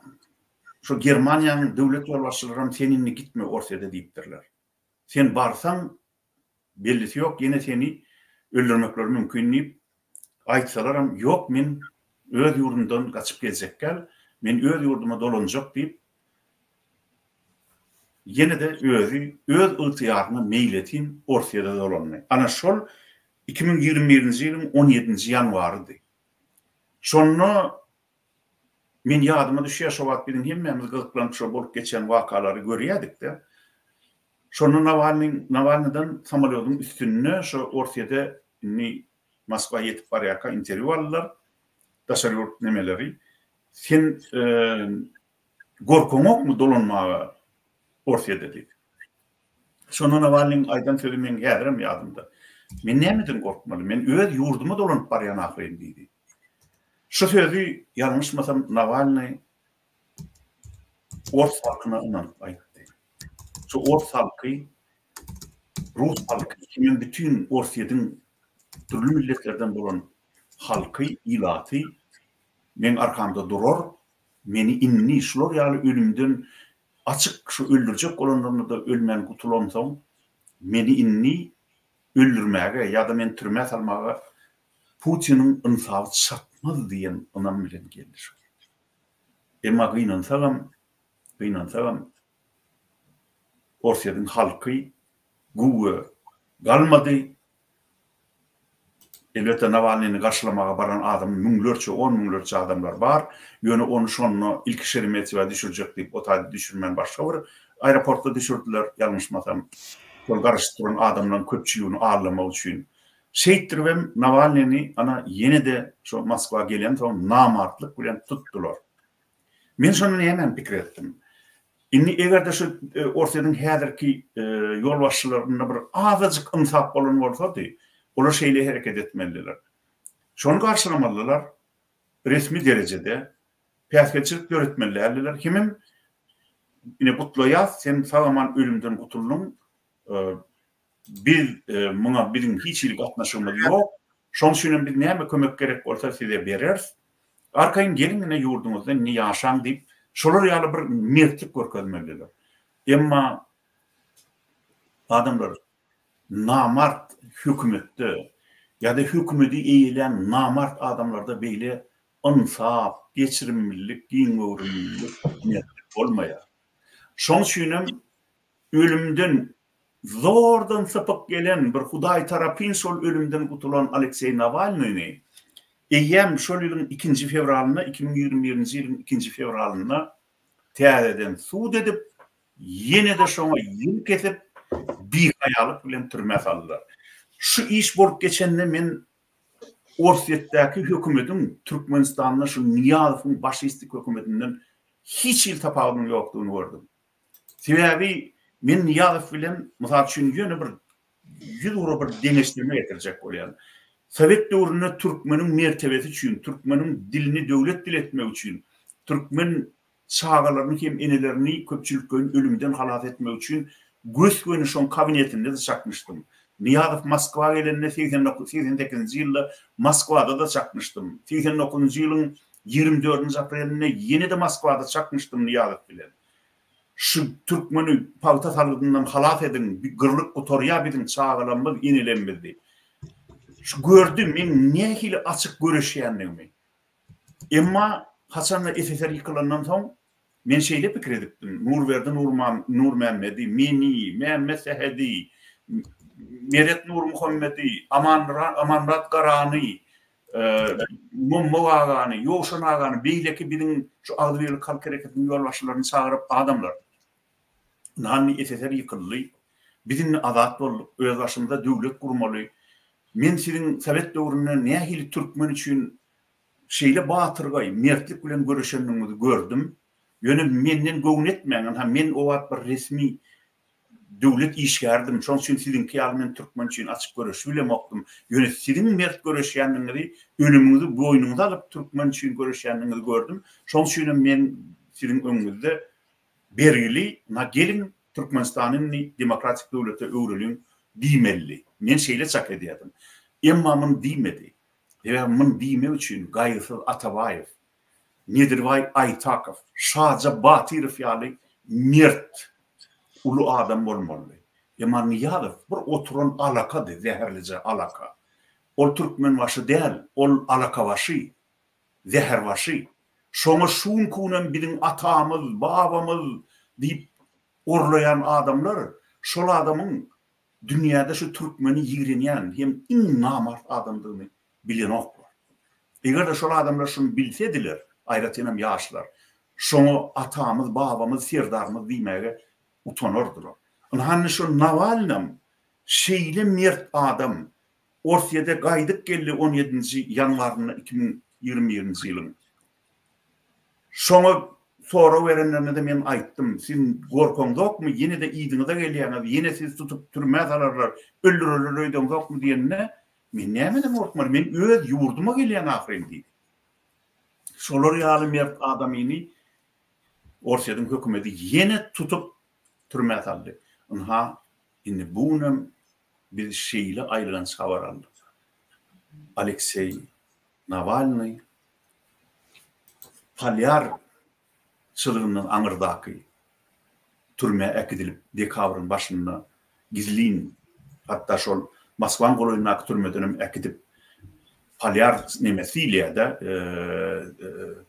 şo Germaniýanyň döwlet ýolbaşçylaram sen indi gitme Orsýede diýipdirler. Sen barsaň bellisi ýok ýene seni öldürmekleri mümkin diýip aýtsalaram ýok men öz ýurdumdan gaçyp geljek däl, men öz ýurduma dolanjak diýip Ýene-de özi öz ygtyýaryna meýletin Orsýede dolandy. Ana şol 2021-nji ýylyň on ýedinji ýanwarydy. Şonda men ýadyma düşýär, şo wagt biziň hemmämiz gyzyklanyp şo bolup geçen wakalary görýärdik-de. Şonda Nawalnyň Nawalnydan samolýodyň üstünde şo Orsýede indi Moskwa ýetip barýarka interwýu aldylar. Daşary ýurt nemeleri. Sen Gorkaňokmy dolanmaga Orsýede diýip. Şonda Nawalnyň aýdan sözi meň häzirem ýadymda. Men nämeden gorkmaly? Men öz ýurduma dolanyp barýan ahyryn diýdi. Şu sözi ýalňyşmasam Nawalnyý ors halkyna ynanyp aýtdy. Şu ors halky, rus halky hemem bütin Orsýediň dürli milletlerden bolan halky, ilaty meň arkamda durar, Meni indi şular ýaly ölümden açyk şu öldürjek bolanlarynda-da ölmän gutulamsoň, meni indi öldürmäge ýa-da meni türmä salmaga Putiniň ynsaby çatmaz diýen ynam bilen geldi şol. Emma gynansagam, gynansagam Orsýetiň halky güwwe galmady, Elbetde, Nawalnyny garşylamaga baran adam müňlerçe, on müňlerçe adamlar bar. Ýöne ony şonda ilki Şeremetýewa düşürjek diýip, o taýda düşürmän başga bir aeroportda düşürdiler, ýalňyşmasam. Şol garaşyp duran adamlaryň köpçüligini aldamak üçin. Şeýtdiribem Nawalnyny ana ýene-de şo Moskwa gelensoň namartlyk bilen tutdular. Men şonda nämäni pikir etdim? Indi eger-de şu Orsýetiň häzirki ýolbaşçylarynda bir azajyk ynsap bolan bolsady, olar şeýle hereket etmelidiler. Şony garşylamalydylar resmi derejede, päsgelçilik döretmeli däldiler. Hemem ine gutlaýas, sen sag-aman ölümden gutuldyň, Biz muňa biziň hiç hili gatnaşygymyz ýok. Şoň üçin hem biz näme kömek gerek bolsa size bereris. Arkaýyn geliň ine ýurduňyzda indi ýaşaň diýip, şolar ýaly bir mertlik görkezmelidiler. Emma adamlar namart hökümetde ýa-da hökümedi eýelän namart adamlarda beýle ynsap, geçirimlilik, giňgöwrümlilik, mertlik bolmaýar. Şoň üçin hem Ölümden zordan sypyp gelen, bir Hudaý tarapyn şol ölümden gutulan Alekseý Nawalnyny eýýäm şol ýylyň ikinji fewralynda, 2021-nji ýylyň ikinji fewralynda täzeden sud edip, ýene-de şoňa ýyl kesip, bihaýalyk bilen türmä saldylar. Şu iş bolup geçende men Orsýetdäki hökümetiň Türkmenistanda şu Nyýazowyň başistik hökümetinden hiç hili tapawudynyň ýokdugyny gördüm. Sebäbi men Nyýazow bilen, mysal üçin, ýöne bir ýüzugra bir deňeşdirme getirjek bolýan. Sowet döwründe türkmeniň mertebesi üçin, türkmeniň dilini döwlet dili etmek üçin, türkmen çagalaryny hem enelerini köpçülikleýin ölümden halas etmek üçin gös-göni şoň kabinetinde-de çaknyşdym. Nyýazow Moskwa gelende 89, 88-nji ýylda Moskwada-da çaknyşdym. 89-njy ýylyň 24-nji aprelinde ýene-de Moskwada çaknyşdym Nyýazow bilen. Şu türkmeni pagta salgydyndan halas ediň, gyrlyp gutarýa biziň çagalarymyz, enelerimiz diýip. Şu gördi meň nähili açyk göreşýändigimi. Emma haçanda SSR ýykylandan soň. Men şeýle pikir edipdim, Nurberdi Nurmämmedi, meni, Mämmet Sähedi, Meret Nurmuhammedi, Amanmyrat Garany, Mommak agany, Ýowşan agany, beýleki biziň şu Agzybirlik halk hereketiniň ýolbaşçylaryny çagyryp, adamlar, ynha indi SSR ýykyldy, biz indi azat bolduk, özbaşymyza döwlet gurmaly. Men siziň sowet döwründe nähili türkmen üçin Şeýle batyrgaý, mertlik bilen göreşendigiňizi gördüm. Ýöne menden göwün etmäň, ynha men o wagt bir resmi döwlet işgäridim, şonuň üçin siziňki ýaly men türkmen üçin açyk göreşi bilemokdym. Ýöne siziň mert göreşýändigiňizi, ölümiňizi boýnuňyza alyp türkmen üçin göreşýändigiňizi gördüm. Şonuň üçinem men siziň öňüňizde bergili, ynha geliň Türkmenistany indi demokratik döwlete öwreliň diýmelidi. Men şeýle çak edýärdim. Emma muny diýmedi. Sebäbi muny diýmek üçin Gaýgysyz Atabaýew, Nedirbaý Aýtakow, Şaja Batyrow ýaly mert, uly adam bolmalydy. Emma Nyýazow bir oturan alakady, zäherlije alaka. Ol Türkmenbaşy däl, ol alakabaşy, zäherbaşy. Şoňa şu günki günem biziň atamyz, babamyz diýip orlaýan adamlar şol adamyň Dünýäde şu türkmeni ýigrenýän hem iň namart adamdygyny bilenoklar. Eger-de şol adamlar şuny bilsediler, aýratynam ýaşlar, şoňa atamyz, babamyz, serdarymyz diýmäge utanardylar. Ynha indi şu Nawalnam şeýle mert adam, Orsýede gaýdyp geldi on ýedinji ýanwarynda 2021-nji ýylyň. Şoňa sorag berenlerinde-de men aýtdym, siz gorkaňzokmy, ýene-de yzyňyza gelýäňiz, ýene sizi tutup türmä salarlar, öldürerler öýdeňzokmy diýeninde, men nämeden gorkmaly, men öz ýurduma gelýän ahyryn diýdi. Şolar ýaly mert adamyny Orsýetiň hökümeti ýene tutup türmä saldy. Ynha, indi bu günem biz şeýle aýylganç habar aldyk. Alekseý Nawalnyý Polýar çyzygyndan aňyrdaky türmä äkidilip, dekabryň başynda gizlin, hatda şol Moskwaň golaýyndaky türmedenem äkidip, Polýar nemesi diýilýär-dä,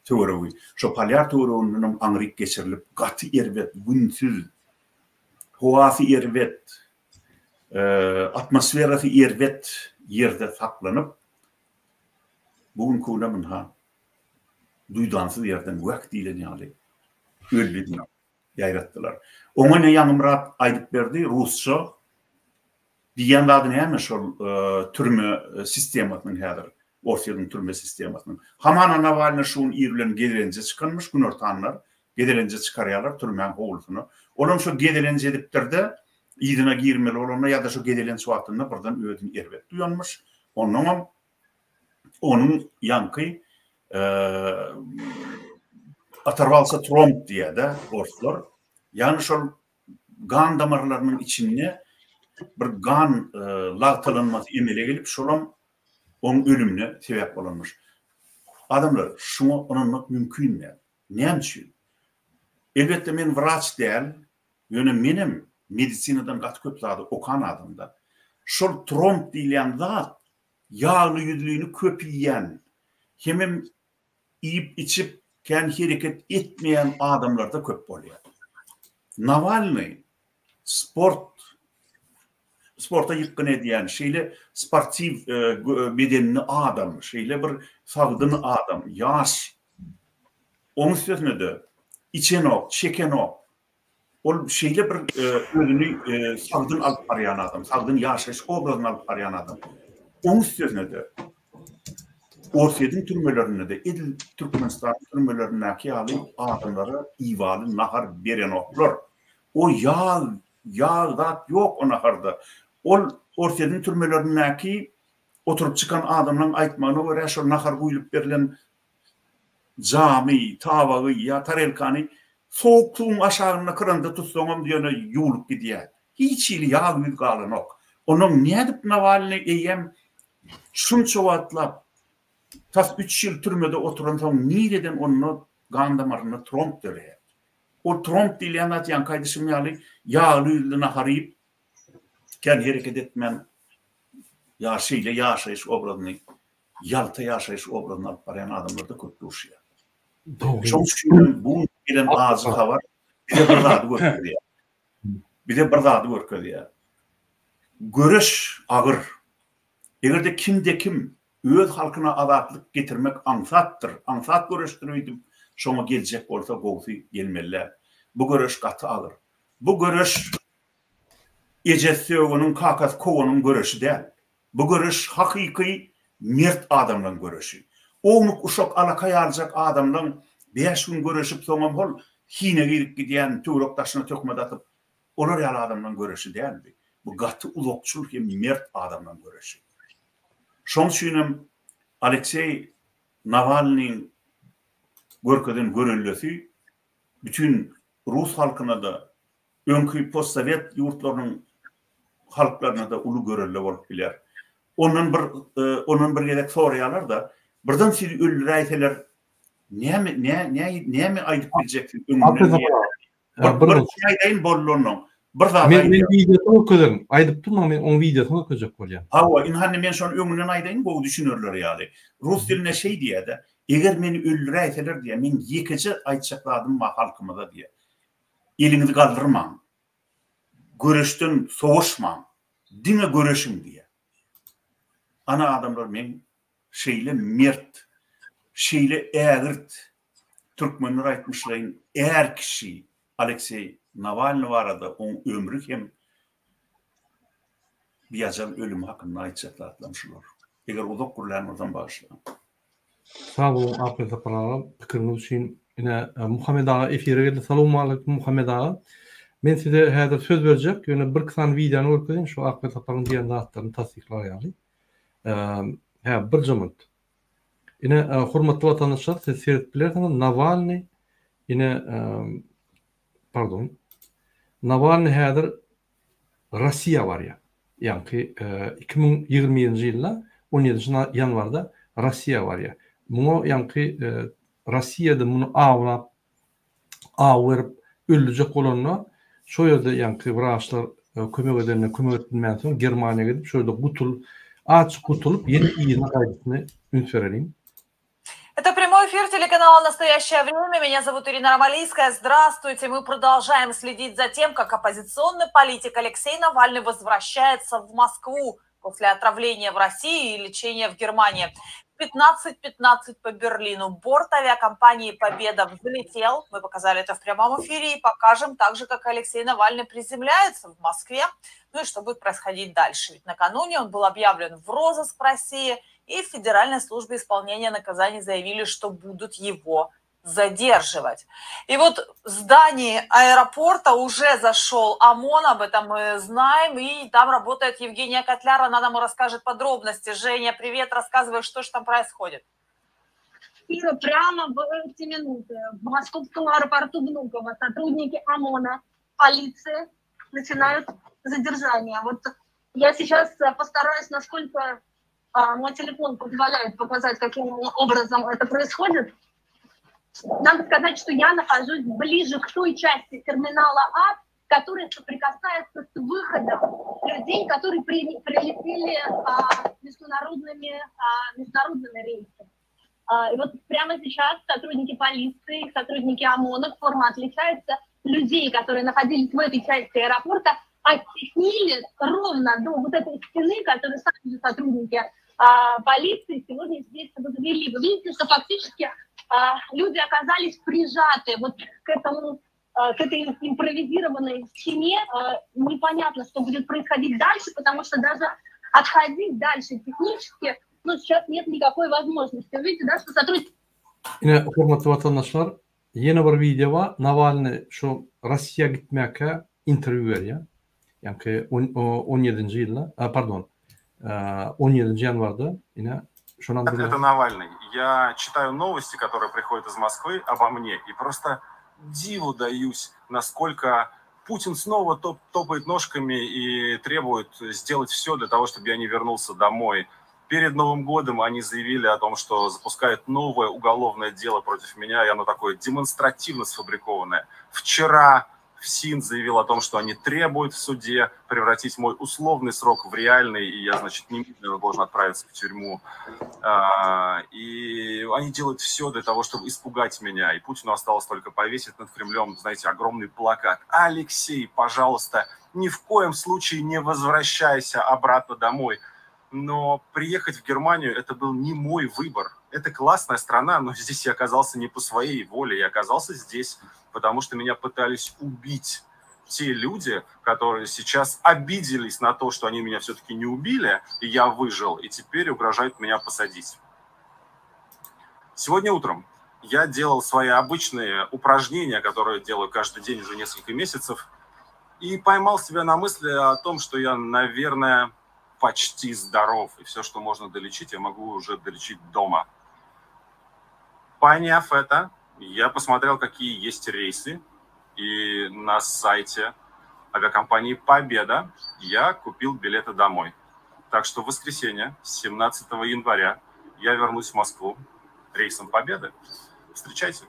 töweregi, şo Polýar töweregindenem aňryk geçirilip, gaty erbet, günsüz, howasy erbet, atmosferasy erbet ýerde saklanyp, Bu günki günem ynha, duýdansyz ýerden wäk diýlen ýaly öldi diýip ýaýratdylar. Oňa ine Ýaňymyrat aýdyp berdi, rusça diýýän zady näme şol türme sistemasynyň häzir, Orsýetiň türme sistemasynyň. Hamana Nawalnyý şu gün ir bilen gezelenje çykanmyş, günortanlar gezelenje çykarýarlar türmäň howlusyna. Olam şo gezelenç edipdir-de, yzyna girmeli bolanda ýa-da şo gezelenç wagtynda birden özüni erbet duýanmyş. Onnoňam onuň ýaňky otorwalsa tromb diýýär-de orslar. Ýagny şol gan damarlarynyň içinde bir gan lagtalanmasy emele gelip, şolam onuň ölümine sebäp bolanmyş. Adamlar, şuňa ynanmak mümkin däl. Näme üçin? Elbetde men wraç däl, ýöne menem medisinadan gaty köp zady okan adamda. Şol tromb diýilýän zat ýagly ýüzlini köp iýýän, hemem iýip-içip kän hereket etmeýän adamlarda köp bolýar. Nawalnyý sport sporta ýykgyn edýän, şeýle sportiw bedenli adam, şeýle bir sagdyn adam, ýaş. Onuň üstesine-de içenok, çekenok. Ol şeýle bir özüni sagdyn alyp barýan adam, sagdyn ýaşaýyş obrazyny alyp barýan adam. Onuň üstesine-de Orsýetiň türmelerinde-de edil Türkmenistanyň türmelerindäki ýaly adamlara ibaly nahar berenoklar. O ýag, ýag zat ýok o naharda. Ol Orsýetiň türmelerindäki oturyp çykan adamlaryň aýtmagyna görä şol nahar guýlup berlen jamy, tabagy ýa tarelkany sowuk suwuň aşagynda kranda tutsaňam ýöne ýuwlup gidýär. Hiç hili ýag-ýüz galanok. Onnoň nädip Nawalnyý eýýäm şunça wagtlap, tas üç ýyl türmede oturansoň nireden onda gan damarynda tromb döreýär? Ol tromb diýilýän zat ýaňky aýdyşym ýaly ýagly-ýüzli nahar iýip, kän hereket etmän ýa şeýle ýaşaýyş obrazyny ýalta ýaşaýyş obrazyny alyp barýan adamlarda köp duşýar. Dogry. Şonuň üçin hem bu. gelen ajy habar bize bir zady görkezýär. Bize bir zady görkezýär. Göreş agyr. Eger-de kimde-kim öz halkyna azatlyk getirmek aňsatdyr, aňsat göreşdir öýdüp, şoňa geljek bolsa, gowusy gelmeli däl. Bu göreş gaty agyr. Bu göreş ejesi sögeniň, kakasy kowanyň göreşi däl. Bu göreş hakyky mert adamlaň göreşi. Ownuk-uşak alaka ýalyjak adamlaň bäş gün göreşip soňam hol hine girip gidýän töwerek daşyna töhmet atyp olar ýaly adamlaň göreşi däl bu. Bu gaty uzakçyl hem mert adamlaň göreşi. Şoň üçinem Alekseý Nawalnyň görkezen görellesi bütin rus halkyna-da öňki postsowet ýurtlarynyň halklaryna-da uly görelde bolup biler. Ondan bir ondan bir gezek soraýarlar-da, birden sizi öldüräýseler näme nä nä näme aýdyp biljeksin öňünden diýýär. Bir bir şey aýdaýyn boldy onnoň. Bir zat Men men wideosyny görkezerin. Aýdyp durmaň men oň wideosyny görkezjek bolýan. Hawa, ynha indi men şony öňünden aýdaýyn gowy düşünerler ýaly. Rus dilinde şeý diýýär-de, eger meni öldüräýseler diýýär, meň ýekeje aýtjak zadym bar halkymyza diýýär. Eliňizi galdyrmaň. Göreşden sowaşmaň. Diňe göreşiň diýýär. Ana adamlar meň şeýle mert, şeýle ägirt, türkmenler aýtmyşlaýyn är kişi Alekseý Nawalnyý barada oň ömri hem biajal ölümi hakynda aýtjak zatlarym şular. Eger uzak gürlän bolsam bagyşlaň. Sag boluň Akgül Sapar aga pikiriňiz üçin. Ine Muhammet aga efire geldi. Salowmaleýkim Muhammet aga. Men size häzir söz berjek, ýöne birki sany wideony görkezeýin şu Akgül Saparyň diýen zatlaryny tassyklar ýaly. Hä birje minut. Ine hormatly watandaşlar siz seredip bilersiňiz Nawalnyý ine pardon Nawalnyý häzir Rossiýa barýar. Ýaňky 2021-nji ýylda 17-nji ýanwarda Rossiýa barýar. Muňa ýaňky Rossiýada muny awlap, aw berip öldürjek bolanda, şo ýerde ýaňky wraçlar kömek edende kömek edip bilmänsoň Germaniýa gidip şo ýerde gutul, azjyk gutulyp ýene yzyna gaýdyşyny üns bereliň. Это прямой эфир телеканала «Настоящее время». Меня зовут Ирина Ромалийская. Здравствуйте. Мы продолжаем следить за тем, как оппозиционный политик Алексей Навальный возвращается в Москву после отравления в России и лечения в Германии. 15.15 по Берлину. Борт авиакомпании «Победа» взлетел. Мы показали это в прямом эфире и покажем также, как Алексей Навальный приземляется в Москве. Ну и что будет происходить дальше. Ведь накануне он был объявлен в розыск в России – и в Федеральной службе исполнения наказаний заявили, что будут его задерживать. И вот в здании аэропорта уже зашел ОМОН, об этом мы знаем, и там работает Евгения Котляр, она нам расскажет подробности. Женя, привет, рассказывай, что же там происходит. Ира, прямо в эти минуты в московском аэропорту Внуково сотрудники ОМОНа, полиции начинают задержание. Вот я сейчас постараюсь, насколько а, мой телефон позволяет показать, каким образом это происходит. Надо сказать, что я нахожусь ближе к той части терминала А, которая соприкасается с выходом людей, которые при, прилетели а, международными, а, международными рейсами. А, и вот прямо сейчас сотрудники полиции, сотрудники ОМОНа, форма отличается, людей, которые находились в этой части аэропорта, оттеснили ровно до вот этой стены, которую сами же сотрудники а, полиции сегодня здесь возвели. Вы видите, что фактически а, люди оказались прижаты вот к этому а, к этой импровизированной стене. А, непонятно, что будет происходить дальше, потому что даже отходить дальше технически, ну, сейчас нет никакой возможности. Вы видите, да, что сотрудники... Ine, hormatly watandaşlar, Ýene bir wideo bar, Nawalny şu Rossiýa gitmäkä interwýu berýär. Ýaňky on ýedinji ýylda, pardon, on ýedinji ýanwarda ine şonam Это это Навальный. Я читаю новости, которые приходят из Москвы обо мне, и просто диву даюсь, насколько Путин снова топ топает ножками и требует сделать все для того, чтобы я не вернулся домой. Перед Новым годом они заявили о том, что запускают новое уголовное дело против меня, и оно такое демонстративно сфабрикованное. Вчера ФСИН заявил о том, что они требуют в суде превратить мой условный срок в реальный, и я, значит, немедленно должен отправиться в тюрьму. А, и они делают все для того, чтобы испугать меня. И Путину осталось только повесить над Кремлем, знаете, огромный плакат. Алексей, пожалуйста, ни в коем случае не возвращайся обратно домой. Но приехать в Германию – это был не мой выбор. Это классная страна, но здесь я оказался не по своей воле. Я оказался здесь, потому что меня пытались убить те люди, которые сейчас обиделись на то, что они меня все-таки не убили, и я выжил, и теперь угрожают меня посадить. Сегодня утром я делал свои обычные упражнения, которые делаю каждый день уже несколько месяцев, и поймал себя на мысли о том, что я, наверное, почти здоров, и все, что можно долечить, я могу уже долечить дома. Поняв это, я посмотрел, какие есть рейсы, и на сайте авиакомпании «Победа» я купил билеты домой. Так что в воскресенье, 17 января, я вернусь в Москву рейсом «Победы». Встречайте.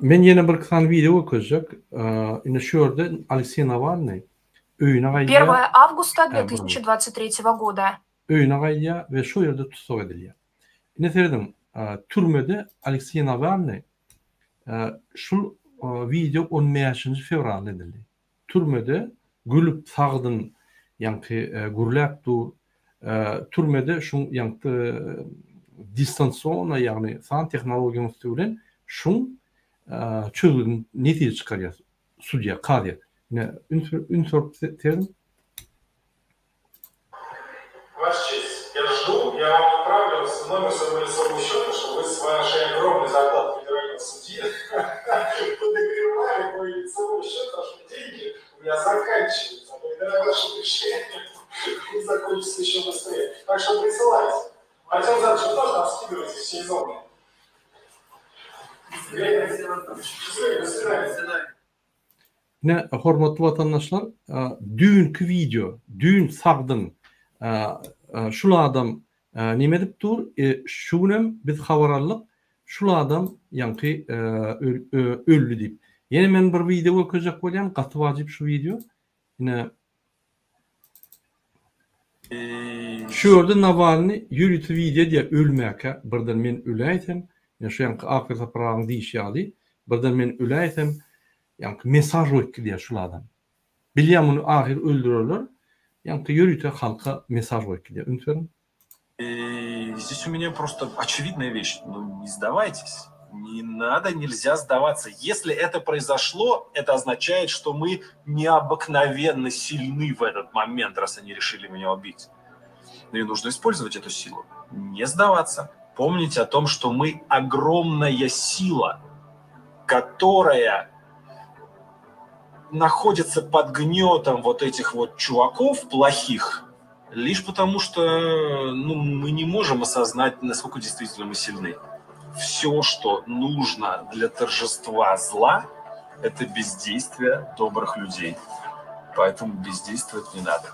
Men ýene bir sany wideo görkezjek. Ine şu ýerde Alekseý Nawalnyý öýüne gaýdýar. 1 августа 2023 года. Öýüne gaýdýar we şo ýerde tussag edilýär. Ine serediň, türmede Alekseý Nawalnyý şul wideo on bäşinji fewralda edildi. Türmede gülüp sagdyn ýaňky gürläp dur. Türmede şuň ýaňky distansiona ýagny san tehnologiýanyň üsti bilen şuň çözgüdini netije çykarýar sudýa, kazyýet. Ine üns üns berip serediň. Ваша честь, я жду, я вам отправлю номер своего лицевого счета, чтобы вы с вашей огромной зарплаты федерального судьи подогревали мой лицевой счет, потому что деньги у меня заканчиваются. А благодаря вашему решению они закончатся еще быстрее. Так что присылайте. Артем Александрович, вы тоже нам скидывайте все зоны. Счастливо, до свидания. Ine, hormatly watandaşlar, düýnki wideo, düýn sagdyn şul adam neme edip dur, şu günem biz habar aldyk, şul adam ýaňky öldi diýip. Ýene men bir wideo görkezjek bolýan, gaty wajyp şu wideo. Ine, Şu ýerde Nawalny ýörite wideo edýär ölmäkä, birden men öläýsem, ine şu ýaňky Akyl Sapar agaň diýişi ýaly, birden men öläýsem, ýaňky mesaž goýup gidýär şul adam. Bilýär muny ahyry öldürerler, ýaňky ýörite halka mesaž goýup gidýär. Üns beriň. И здесь у меня просто очевидная вещь. Ну, не сдавайтесь. Не надо, нельзя сдаваться. Если это произошло, это означает, что мы необыкновенно сильны в этот момент, раз они решили меня убить. Ну и нужно использовать эту силу. Не сдаваться. Помнить о том, что мы огромная сила, которая находится под гнетом вот этих вот чуваков плохих, лишь потому что ну, мы не можем осознать, насколько действительно мы сильны. Все, что нужно для торжества зла, это бездействие добрых людей. Поэтому бездействовать не надо.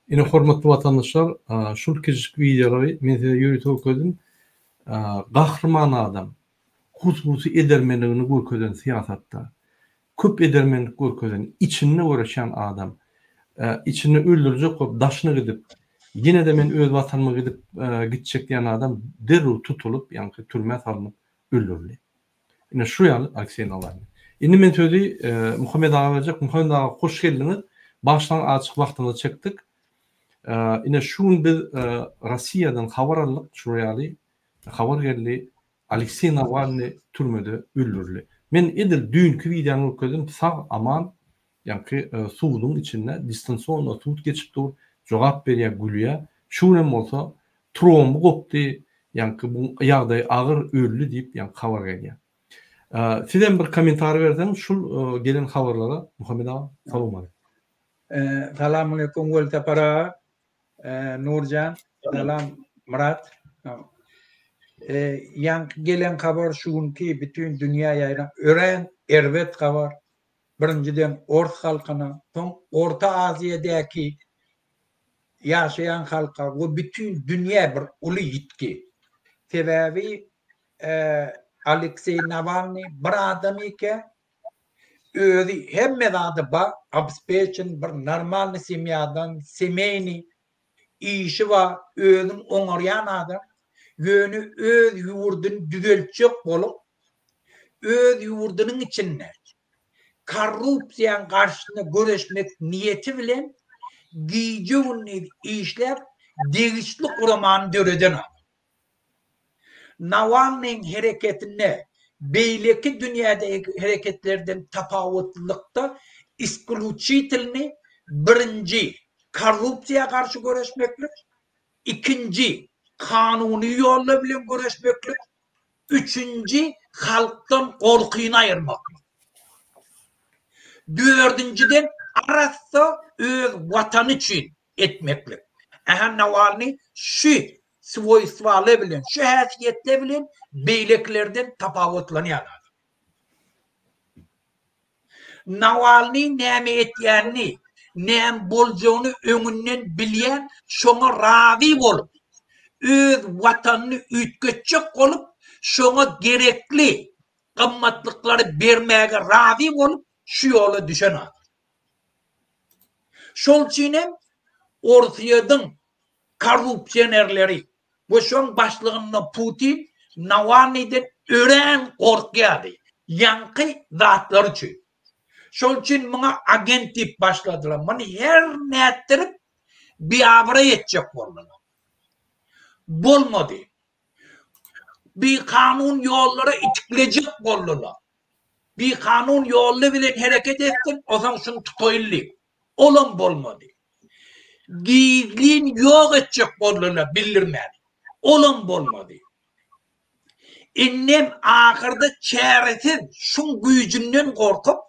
Ine hormatly watandaşlar, şul kiçijik wideolary men size ýörite görkezdim. Gahryman adam, hususy edermenligini görkezen syýasatda, köp edermenlik görkezen, içinde göreşýän adam, içinde öldürjek bolup daşyna gidip, ýene-de men öz watanyma gidip gitjek diýen adam derrew tutulyp, ýaňky türmä salnyp öldürildi. Ine şu ýaly Alekseý Nawalnyý. Indi men sözi Muhammet aga berjek. Muhammet aga hoş geldiňiz. Bagyşlaň azajyk wagtyňyzy çekdik. Ine şu gün biz Rossiýadan habar aldyk, şular ýaly habar geldi. Alekseý Nawalnyý türmede öldürildi. Men edil düýnki wideony görkezdim, sag aman ýaňky suduň içinde distansionno sud geçip dur, jogap berýär, gülýär. Şu günem bolsa tromby gopdy, ýaňky bu ýagdaýy agyr, öldi diýip ýaňky habar gelýär. Sizem bir kommentariý berseňiz şul gelen habarlara Muhammet aga. Salowmaleýkim. Salamaleýkum Welsapar aga. Nurjan, salam Myrat. Ýaňky gelen habar şu günki bütin dünýä ýaýran örän erbet habar. Birinjiden ors halkyna, soň Orta Aziýadäki. ýaşaýan halka we bütin dünýä bir uly ýitgi. Sebäbi Alekseý Nawalnyý bir adam eke, özi hemme zady bar, obespeçen bir normalnyý semýadan, semeýnyý işi bar, özüni oňarýan adam, ýöne öz ýurduny düzeltjek bolup, öz ýurdunyň içinde korrupsiýanyň garşysyna göreşmek niýeti bilen gije-gündiz işläp, degişli guramany döreden adam. Nawalnyň hereketinde beýleki dünýädäki hereketlerden tapawutlylykda isklýuçitelnyý birinji korrupsiýa garşy göreşmeklik, ikinji kanuny ýollar bilen göreşmeklik, üçünji halkdan gorkyny aýyrmaklyk. Dördünjiden arassa öz watany üçin etmeklik. Ähä Nawalnyý şu swoýstwaly bilen, şu häsiýetler bilen beýlekilerden tapawutlanýan adam. Nawalnyý näme etýänini, näme boljagyny öňünden bilýän, şoňa razy bolup, öz watanyny üýtgetjek bolup, şoňa gerekli gymmatlyklary bermäge razy bolup, şu ýola düşen adam. Şol üçin hem Orsýetiň korrupsionerleri we şoň başlygynda Putin Nawalnyýdan örän gorkýardy. Ýaňky zatlar üçin. Şol üçin muňa agent diýip başladylar. Muny her nätdirip biabraý etjek boldular. Bolmady. Bikanun ýollara itiklejek boldular. Bikanun ýolly bilen hereket etsin, osaň şuny tutaýyl diýip. Olam bolmady. Gizlin ýok etjek boldular bildirmän. Olam bolmady. Indem ahyrda çäresiz şuň güýjünden gorkup,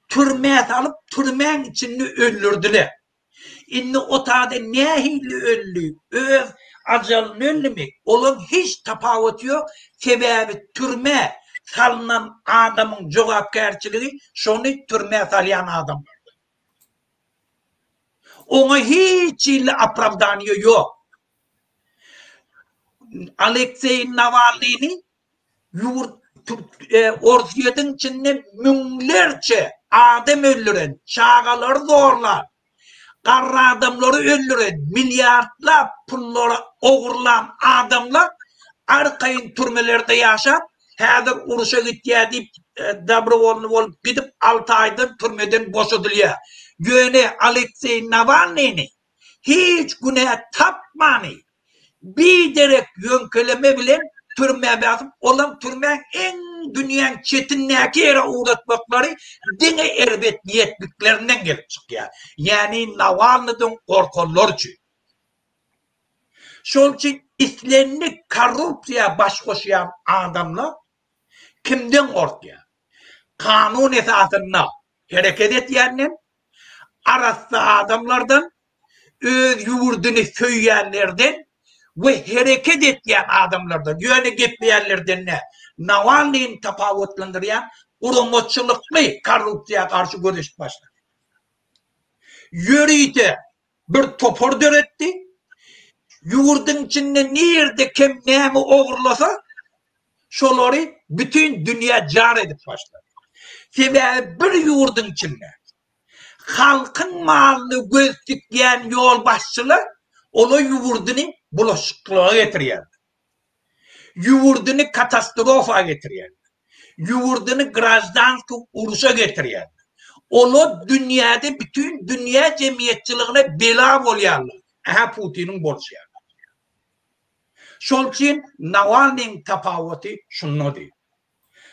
türmä salyp, türmäň içinde öldürdiler. Indi o tada nähili öldi, öz ajalyna öldümi, olaň hiç tapawuty ýok, sebäbi türmä salynan adamyň jogapkärçiligi şony türmä salýan adamlarda. Oňa hiç hili opravdaniýa ýok. Alekseý Nawalnyny Ýurt Orsýetiň içinde müňlerçe adam öldüren, çagalary zorlan, garry adamlary öldüren, milliardlap pullary ogurlan adamlar arkaýyn türmelerde ýaşap, häzir urşa gitýär diýip dobrowolny bolup gidip alty aýdan türmeden boşadylýar. Ýöne Alekseý Nawalnyny hiç günä tapmany, biderek ýöňkeleme bilen türmä basyp, olam türmäň iň dünýäň çetindäki ýere ugratmaklary diňe erbet niýetliklerinden gelip çykýar. Ýäni Nawalnydan gorkanlar üçin. Şol üçin islendik korrupsiýa baş goşýan adamlar kimden gorkýar? Kanun esasynda hereket etýänden, arassa adamlardan, öz ýurduny söýýänlerden we hereket etýän adamlardan, ýöne gepleýänlerden däl. Nawalnyny tapawutlandyrýan guramaçylykly korrupsiýa garşy göreşip başlady. Ýörite bir topar döretdi. Ýurduň içinde nirde kim näme ogurlasa, şolary bütin dünýä jar edip başlady. Sebäbi bir ýurduň içinde halkyň malyny göz tikýän ýolbaşçylar ola ýurduny bulaşyklyga getirýärler. Ýurduny katastrofa getirýärler. Ýurduny graždanski urşa getirýärler. Ola dünýäde bütin dünýä jemgyýetçiligine bela bolýarlar. Ähä Putiniň bolşy ýaly. Şol üçin Nawalnyň tapawuty şundady.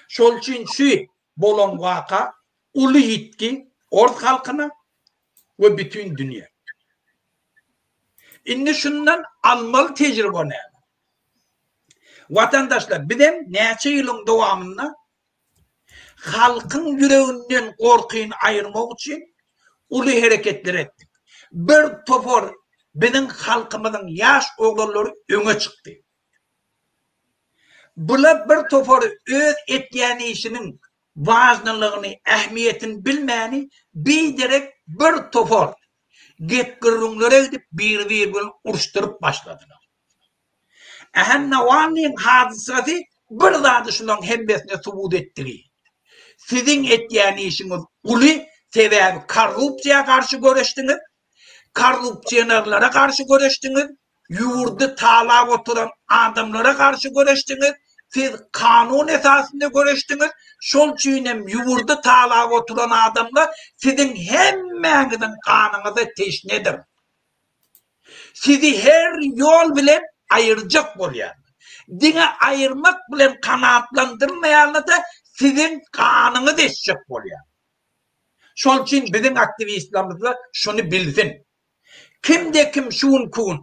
Şol üçin şu bolan waka uly ýitgi ors halkyna we bütin dünýä. Indi şundan almaly tejribe näme? Watandaşlar bizem näçe ýylyň dowamynda halkyň ýüreginden gorkyny aýyrmak üçin uly hereketler etdik. Bir topar biziň halkymyzyň ýaş oglanlary öňe çykdy. Bular bir topary öz etýän işiniň wažnylygyny, ähmiýetini bilmäni biderek bir topar. Gep-gürrüňlere gidip biri-biri bilen uruşdyryp başladylar. Ähä Nawalnyň hadysasy bir zady şulaň hemmesine subut etdigi. Siziň etýän işiňiz uly, sebäbi korrupsiýa garşy göreşdiňiz, korrupsionerlere garşy göreşdiňiz, ýurdy talap oturan adamlara garşy göreşdiňiz, siz kanun esasynda göreşdiňiz, şol üçin hem ýurdy talap oturan adamlar siziň hemmäňiziň ganyňyza teşnedir. Sizi her ýol bilen aýyrjak bolýarlar. Diňe aýyrmak bilen kanaatlandyrmaýarlar-da, siziň ganyňyzy eçjek bolýarlar. Şol üçin biziň aktiwistlerimiz-de şuny bilsin. Kimde-kim şu günki gün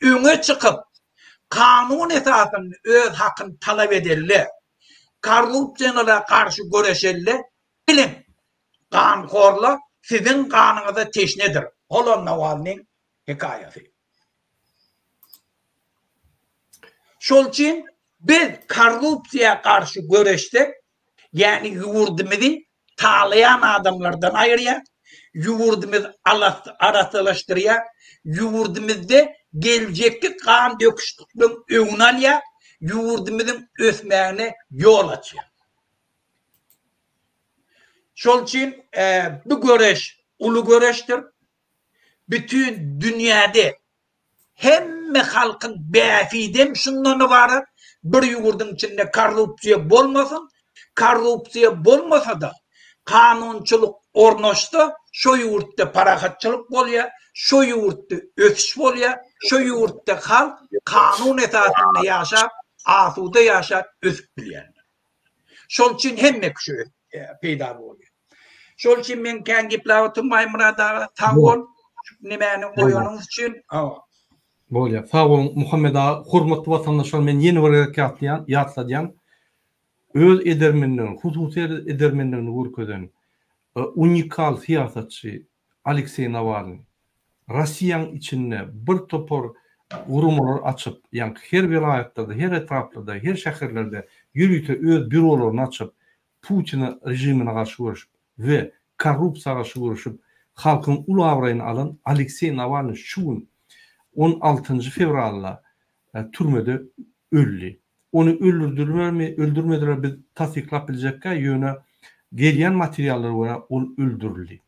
öňe çykyp, kanun esasynda öz hakyny talap edende, korrupsiýalara garşy göreşende, biliň, Ganhorlar siziň ganyňyza teşnedir. Olam Nawalnyň hekaýasy. Şol üçin biz korrupsiýa garşy göreşsek, ýagny ýurdumyzy talaýan adamlardan aýyrýar, ýurdumyzy arassalaşdyrýar, ýurdumyzda geljekki gan döküşlikleň öňüni alýar, ýurdumyzyň ösmegine ýol açýar. Şol üçin bu göreş uly göreşdir. Bütin dünýäde hemme halkyň bähbidem şundan ybarat, bir ýurduň içinde korrupsiýa bolmasyn, korrupsiýa bolmasa-da, kanunçylyk ornaşsa, şo ýurtda parahatçylyk bolýar, şo ýurtda ösüş bolýar, şo ýurtda halk kanun esasynda ýaşap, asuda ýaşap ösüp bilýärler. Şol üçin hemme kişi peýda bolýar. Şol üçin men kän gepläp oturmaýyn Myrat aga, sag bol. Şu nemäni goýanyňyz üçin. Hawa. Bolýar. Sag boluň Muhammet aga. Hormatly watandaşlar men ýene bir gezek ýatlaýan, ýatladýan. Öz edermenligini, hususy edermenligini görkezen unikal syýasatçy Alekseý Nawalnyý Rossiýanyň içinde bir topar guramalar açyp, ýaňky her welaýatlarda, her etraplarda, her şäherlerde ýörite öz býurolaryny açyp, Putine režimine garşy göreşip we korrupsiýa garşy göreşip, halkyň uly abraýyny alan Alekseý Nawalnyý şu gün, on altynjy fewralda türmede öldi. Ony öldürdilermi, öldürmediler biz tassyklap biljekkä, ýöne gelýän materiallara görä ol öldürildi.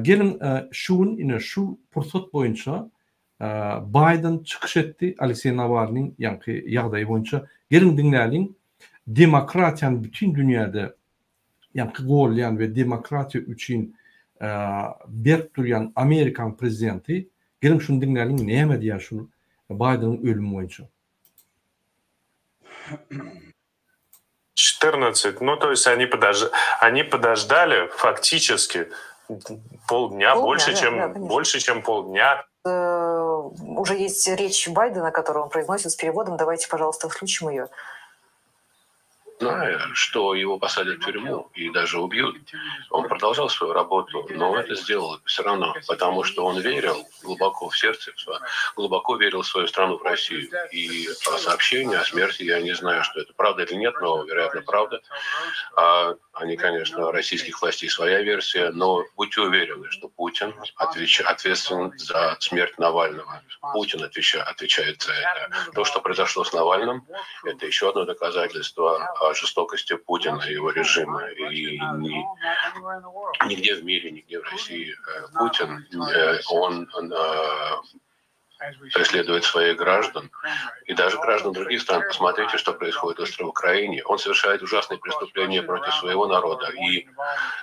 Geliň şu gün ine şu pursat boýunça Baýden çykyş etdi Alekseý Nawalnyň ýaňky ýagdaýy boýunça. Geliň diňläliň. Demokratiýany bütin dünýäde ýaňky golýan we demokratiýa üçin berk durýan Amerikanyň prezidenti geliň şuny diňläliň näme diýýär şu Baýdeniň ölümi boýunça. 14, ну то есть они подож... они подождали фактически полдня, полдня больше, да, чем, да, больше, чем полдня. Э, уже есть речь Байдена, которую он произносит с переводом. Давайте, пожалуйста, включим ее зная, что его посадят в тюрьму и даже убьют, он продолжал свою работу, но это сделал все равно, потому что он верил глубоко в сердце, глубоко верил в свою страну, в Россию. И сообщение о смерти, я не знаю, что это правда или нет, но, вероятно, правда. А, они, конечно, российских властей своя версия, но будьте уверены, что Путин отвеч... ответственен за смерть Навального. Путин отвеча... отвечает за это. То, что произошло с Навальным, это еще одно доказательство жестокости Путина и его режима. И ни, нигде в мире, нигде в России э, Путин, э, он э, преследует своих граждан и даже граждан других стран. Посмотрите, что происходит в Украине. Он совершает ужасные преступления против своего народа. И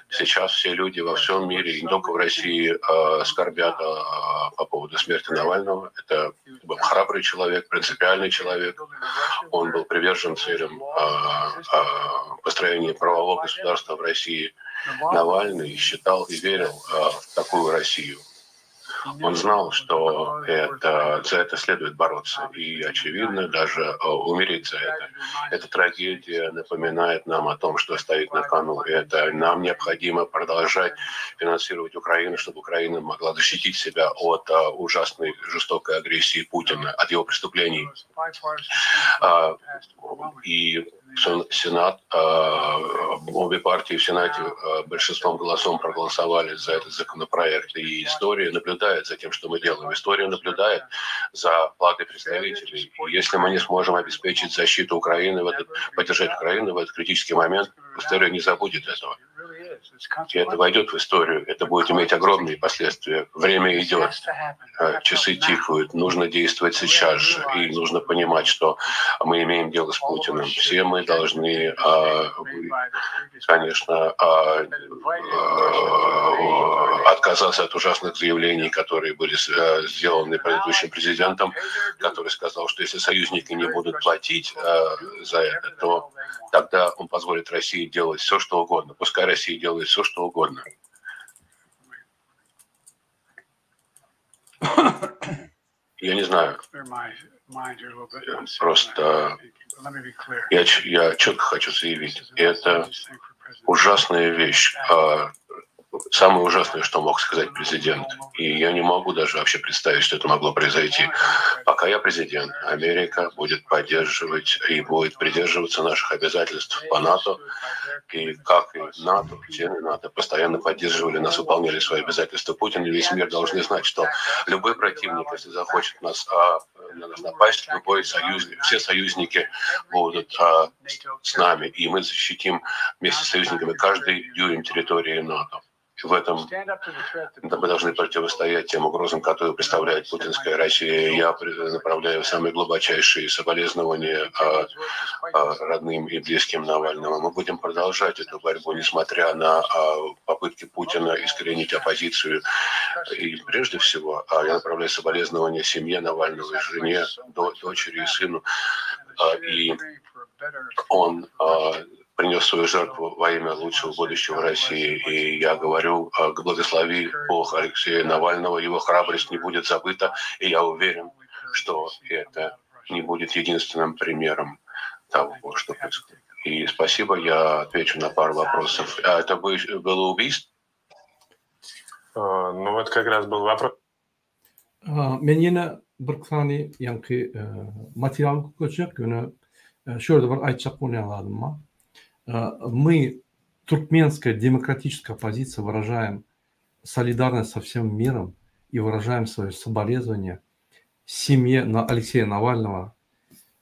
сейчас все люди во всем мире, и не только в России, скорбят по поводу смерти Навального. Это был храбрый человек, принципиальный человек. Он был привержен целям построения правового государства в России. Навальный считал и верил в такую Россию. Он знал, что это, за это следует бороться. И, очевидно, даже э, умереть за это. Эта трагедия напоминает нам о том, что стоит на кону. Это нам необходимо продолжать финансировать Украину, чтобы Украина могла защитить себя от э, ужасной жестокой агрессии Путина, от его преступлений. А, и Сенат э, Обе партии в Сенате большинством голосов проголосовали за этот законопроект. И история наблюдает за тем, что мы делаем. История наблюдает за Палатой представителей. И если мы не сможем обеспечить защиту Украины, в этот, поддержать Украину в этот критический момент, история не забудет этого. И это войдет в историю, это будет иметь огромные последствия. Время идет, часы тикают, нужно действовать сейчас же. И нужно понимать, что мы имеем дело с Путиным. Все мы должны, конечно, отказаться от ужасных заявлений, которые были сделаны предыдущим президентом, который сказал, что если союзники не будут платить за это, то тогда он позволит России делать все, что угодно. Пускай Россия делает все, что угодно. Я не знаю. Просто я, я четко хочу заявить, это ужасная вещь. Самое ужасное, что мог сказать президент. И я не могу даже вообще представить, что это могло произойти. Пока я президент, Америка будет поддерживать и будет придерживаться наших обязательств по НАТО. И как и НАТО, члены НАТО постоянно поддерживали нас, выполняли свои обязательства. Путин и весь мир должны знать, что любой противник, если захочет нас, а, на нас напасть, любой союзник, все союзники будут а, с нами, и мы защитим вместе с союзниками каждый дюйм территории НАТО в этом мы должны противостоять тем угрозам, которые представляет путинская Россия. Я направляю самые глубочайшие соболезнования а, а, родным и близким Навального. Мы будем продолжать эту борьбу, несмотря на а, попытки Путина искоренить оппозицию. И прежде всего я направляю соболезнования семье Навального, жене, дочери и сыну. И он принес свою жертву во имя лучшего будущего России. И я говорю, благослови Бог Алексея Навального, его храбрость не будет забыта, и я уверен, что это не будет единственным примером того, что происходит. И спасибо, я отвечу на пару вопросов. А это было убийство? Ну вот как раз был вопрос. Men ýene bir sany ýaňky material görkezjek, ýöne şu ýerde bir aýtjak bolýan zadym bar. Мы, туркменская демократическая оппозиция, выражаем солидарность со всем миром и выражаем свое соболезнование семье Алексея Навального.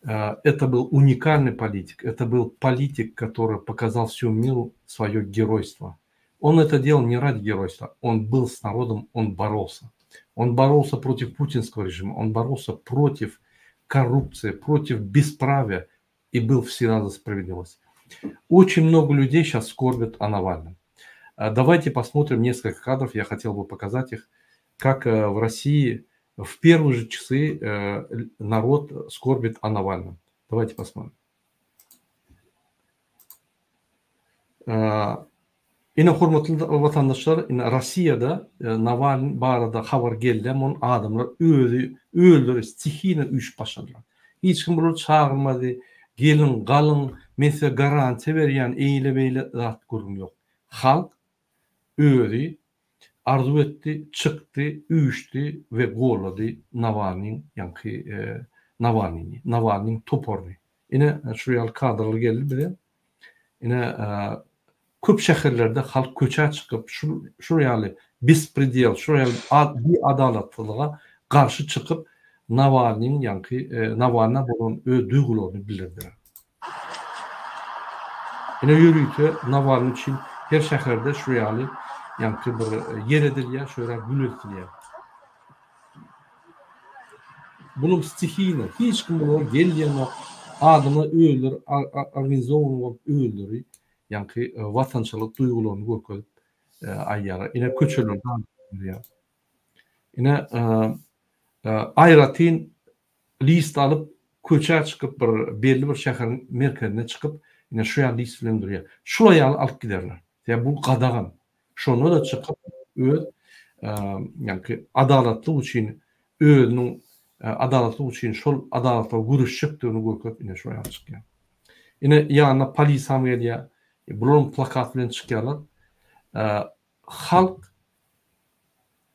Это был уникальный политик, это был политик, который показал всему миру свое геройство. Он это делал не ради геройства, он был с народом, он боролся. Он боролся против путинского режима, он боролся против коррупции, против бесправия и был всегда за справедливость. Очень много людей сейчас скорбят о Навальном. Давайте посмотрим несколько кадров, я хотел бы показать их, как э, в России в первые же часы э, народ скорбит о Навальном. Давайте посмотрим. Э, ine hormatly watandaşlar, ine Rossiýada Nawalny barada habar geldi, mun adamlar özi özleri stihiyno üýşüp başladylar. Hiç kim bulary çagyrmady, geliň, galyň, men size garantiýa berýän, eýle-beýle zat gürrüň ýok. Halk özi arzuw etdi, çykdy, üýşdi we gollady Nawalnyň ýaňky Nawalnyny, Nawalnyň toparyny. Ine şu ýaly kadrlar geldi bize. Ine köp şäherlerde halk köçä çykyp şu şu ýaly bespredel, şu ýaly biadalatlylyga garşy çykyp Nawalnyň ýaňky Nawalna bolan öz duýgularyny bildirdiler. Ine ýörite Nawalny üçin her şäherde şu ýaly ýaňky bir ýer edilýär, şu ýere gül ekilýär. Bulam stihiyno, hiç kim bulara gel diýenok, adamlar özleri organizowany bolup özleri ýaňky watançylyk duýgularyny görkezip aýdýarlar. Ine köçelerde görýär. Ine aýratyn list alyp köçä çykyp bir belli bir şäheriň merkezine çykyp ine şu ýaly list bilen durýar. Şular ýaly alyp giderler. Sebäbi bu gadagan. Şonda-da çykyp öz ýaňky adalatlyk üçin özüniň adalatlyk üçin şol adalatlyga göreşjekdigini görkezip ine şular ýaly çykýar. Ine ýanyna polisam gelýär. Bularam plakat bilen çykýarlar. Halk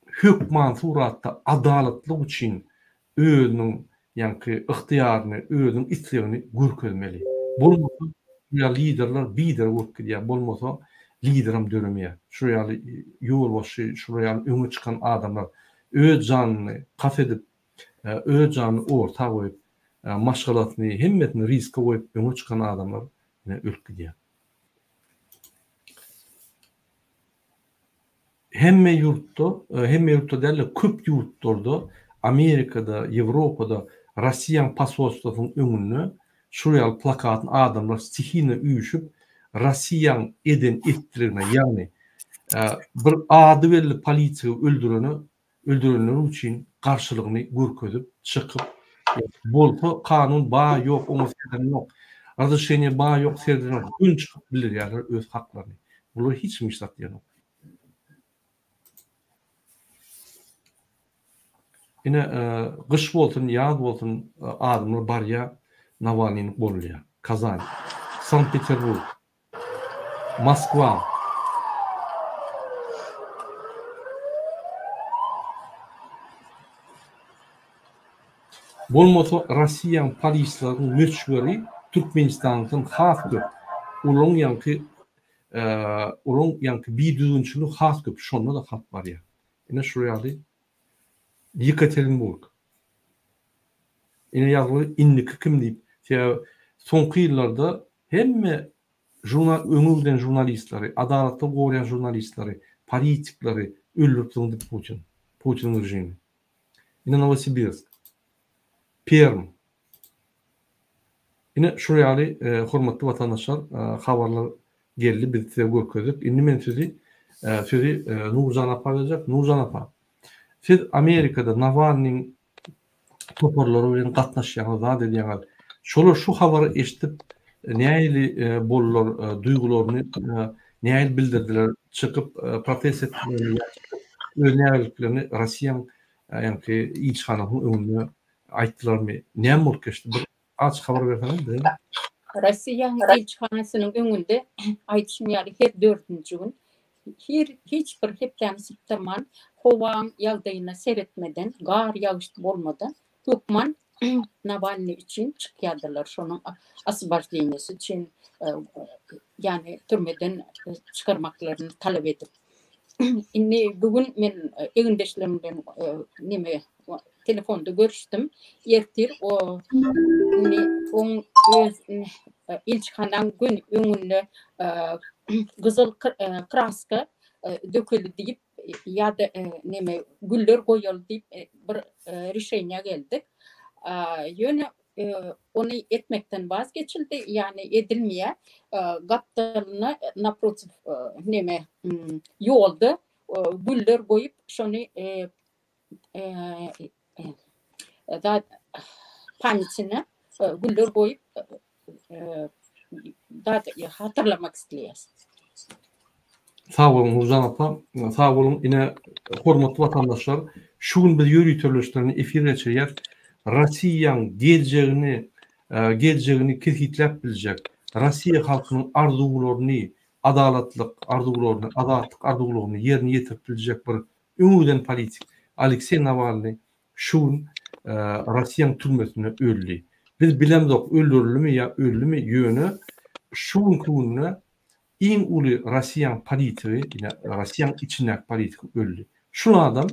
hökman suratda adalatlyk üçin özüniň ýaňky ygtyýaryny, özüniň islegini görkezmeli. Bolmasa. Ýa liderler biderek bolup gidýär, bolmasa liderem döremeýär. Şu ýaly ýolbaşçy, şular ýaly öňe çykan adamlar öz janyny kast edip, öz janyny orta goýup, maşgalasyny, hemmesini riske goýup öňe çykan adamlar ine ölüp gidýär. Hemme ýurtda, hemme ýurtda däl-de, köp ýurtlarda, Amerikada, Ýewropada Rossiýanyň posolstwasynyň öňünde şul ýaly plakatny adamlar stihiyno üýşüp, Rossiýanyň eden etdiligine, ýagny bir ady belli politigi öldürene öldürenleri üçin garşylygyny görkezip çykyp, bolsa kanun ba ýok oňa seredenok, razrşeniýe ba ýok seredenok, göni çykyp bildirýärler öz haklaryny. Bular hiç kim hiç zat diýenok. Ine gyş bolsun ýaz bolsun adamlar barýa Nawalnyny gollaýar. Kazan, Sankt Peterburg, Moskwa. Bolmasa Rossiýaň polislaryň möçberi Türkmenistandan has köp. Olaň ýaňky olaň ýaňky bidüzgünçiligi has köp. Şonda-da halk barýar. Ine şul ýaly Ýekaterinburg. Ine ýazgyly indiki kim diýip. Sebäbi soňky ýyllarda Hemme žurna öňe giden žurnalistleri, adalatlygy goraýan žurnalistleri, politikleri öldürip zyňdy Putin. Putiniň režimi. Ine Nowosibirsk. Perm. Ine şul ýaly hormatly watandaşlar habarlar geldi biz size görkezdik. Indi men sizi sözi Nurjan apa berjek. Nurjan apa siz Amerikada Nawalnyň toparlary bilen gatnaşýaňyz, zat edýäňiz. Şolar şu habary eşidip nähili boldular, duýgularyny nähili bildirdiler, çykyp protest etdilermi ýa çykyp öz nägileliklerini Rossiýaň ýaňky ilçihanasynyň öňünde aýtdylarmy? Näme bolup geçdi? Bir azajyk habar berseňiz bize. Rossiýanyň ilçihanasynyň öňünde aýdyşym ýaly her dördünji gün Her hiç bir hepdäni sypdyrman, howaň ýagdaýyna seretmeden, gar ýagyş bolmadan hökman Nawalnyý üçin çykýardylar, şonuň oswoboždeniýesi üçin, ýagny türmeden çykarmaklaryny talap edip. Indi bu gün men egindeşlerim bilen neme telefonda görüşdim. Ertir o indi oň öz ilçihanaň göni öňünde gyzyl kraska dökeli diýip ýa-da neme güller goýaly diýip bir rişeniýa geldik. Ýöne ony etmekden waz geçildi, ýagny edilmeýär. Gapdalyna naprotiw neme ýolda güller goýup şony zat pamytine güller goýup zat hatyrlamak isleýäs. Sag boluň Nurjan apa, sag boluň ine hormatly watandaşlar şu gün biz ýöriteleşdiren efir geçirýäs. Rossiýaň geljegini geljegini kesgitläp biljek, Rossiýa halkynyň arzuwlaryny, adalatlyk arzuwlaryny, azatlyk arzuwlaryny ýerine ýetirip biljek bir Öňe giden politik Alekseý Nawalnyý şu gün Rossiýanyň türmesinde öldi. Biz bilemzok öldürildimi ýa öldümi, ýöne şu günki günde iň uly Rossiýanyň politigi, ine Rossiýanyň içindäki politik öldi. Şul adam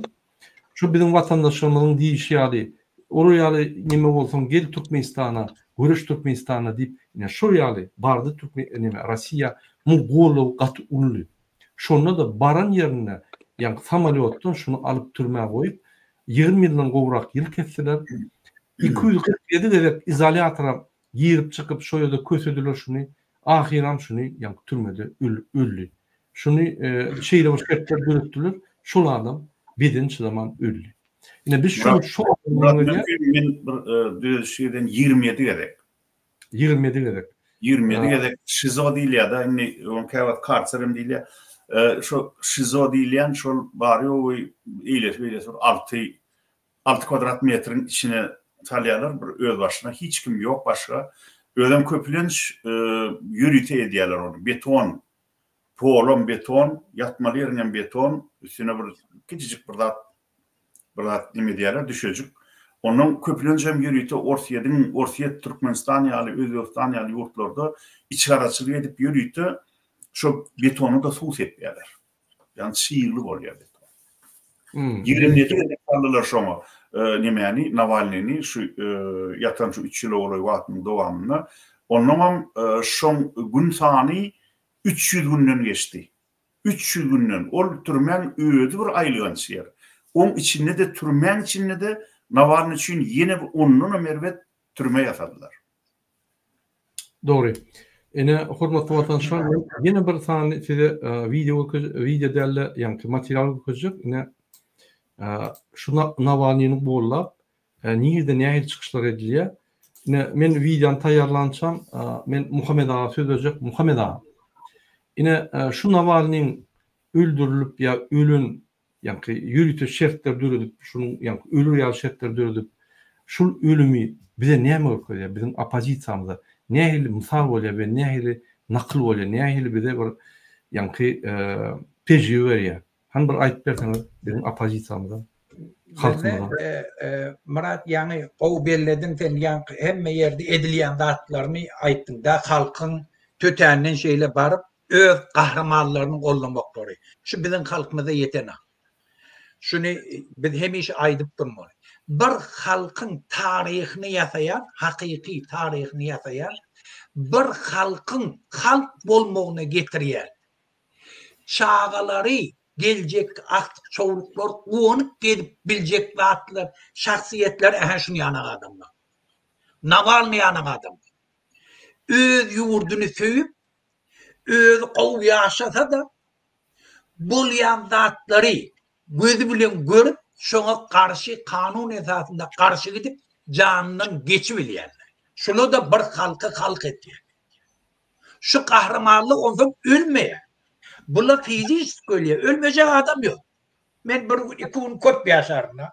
şu biziň watandaşlarymyzyň diýişi ýaly, olar ýaly neme bolsaň gel Türkmenistana, göreş Türkmenistanda diýip, ine şol ýaly bardy türkmen neme Rossiýa muň goldawy gaty uludy. Şonda-da baran ýerinde, ýaňky samolýotdan şuny alyp türmä goýup, 20 ýyldan gowrak ýyl kesdiler. 247 gezek izolýatora girip-çykyp, şo ýerde kösediler şuny. Ahyram şuny ýaňky türmede öldi. Şuny şeýle bir şertler döretdiler, şol adam bedeni çydaman öldi. Ine biz şuny şo Murat, mümkin men bir düzediş eden 27 gezek. 27 gezek. 27 gezek şizo diýilýär-de, indi oň käwagt karser hem diýilýär. Şo şizo diýilýän şol bary-ýogy eýlesi-beýlesi bir alty, alty kwadrat metriň içine salýarlar bir özbaşyna, hiç kim ýok başga. Özem köplenç ýörite edýärler ony, beton, polam beton, ýatmaly ýeriňem beton, üstüne bir kiçijik bir zat bir zat neme edýärler, düşejik. Ondan köplenç hem ýörite Orsýediň, Orsýet, Türkmenistan ýaly, Özbegistan ýaly ýurtlarda içgaraçylyk edip ýörite şo betona-da suw sepýärler. Ýagny çygly bolýar beton. 27 gezek saldylar şoňa nemäni, Nawalnyny şu ýatan şu üç ýyla golaý wagtynyň dowamynda. Onnoňam şoň gün sany 300 günden geçdi. 300 günden. Ol türmäň özi bir aýylganç ýer. Oň içinde-de türmäň içinde-de Nawalny üçin ýene bir ondanam erbet türme ýasadylar. Dogry. Ine, hormatly watandaşlar, men ýene bir sany size wideo görkez, wideo däl-de, ýaňky material görkezjek. Ine, şu Nawalnyny gollap, nirede nähili çykyşlar edilýär. Ine, men wideony taýýarlançam, men Muhammet aga söz berjek. Muhammet aga, ine, şu Nawalnyň öldürilip ýa ölen ýaňky ýörite şertler döredip, şunuň ýaňky öler ýaly şertler döredip, şul ölümi bize näme görkezýär, biziň oppozisiýamyza nähili mysal bolýar we nähili nakyl bolýar, nähili bize bir ýaňky tejribe berýär? Hany bir aýdyp berseňiz biziň oppozisiýamyza, halkymyza. Myrat ýaňy gowy bellediň sen ýaňky hemme ýerde edilýän zatlaryny aýtdyňda halkyň tötänden şeýle baryp öz gahrymanlaryny goldamaklary. Şu biziň halkymyza ýetenak. Şuny biz hemişe aýdyp durmaly. Bir halkyň taryhyny ýasaýan, hakyky taryhyny ýasaýan, bir halkyň halk bolmagyna getirýän, çagalary, geljekki agtyk-çowluklar guwanyp gezip biljek zatlar, şahsyýetler ähä şuny ýanak adamlar. Nawalnyý ýanak adamlar. Öz ýurduny söýüp, Özi gowy ýaşasa-da, bolýan zatlary gözi bilen görüp, şoňa garşy kanun esasynda garşy gidip, janyndan geçibilýärler. Şular-da bir halky halk edýär. Şu gahrymanlyk onsoň ölmeýär. Bular fiziski ölýär, ölmejek adam ýok. Men bir gün, iki gün köp ýaşaryn-a.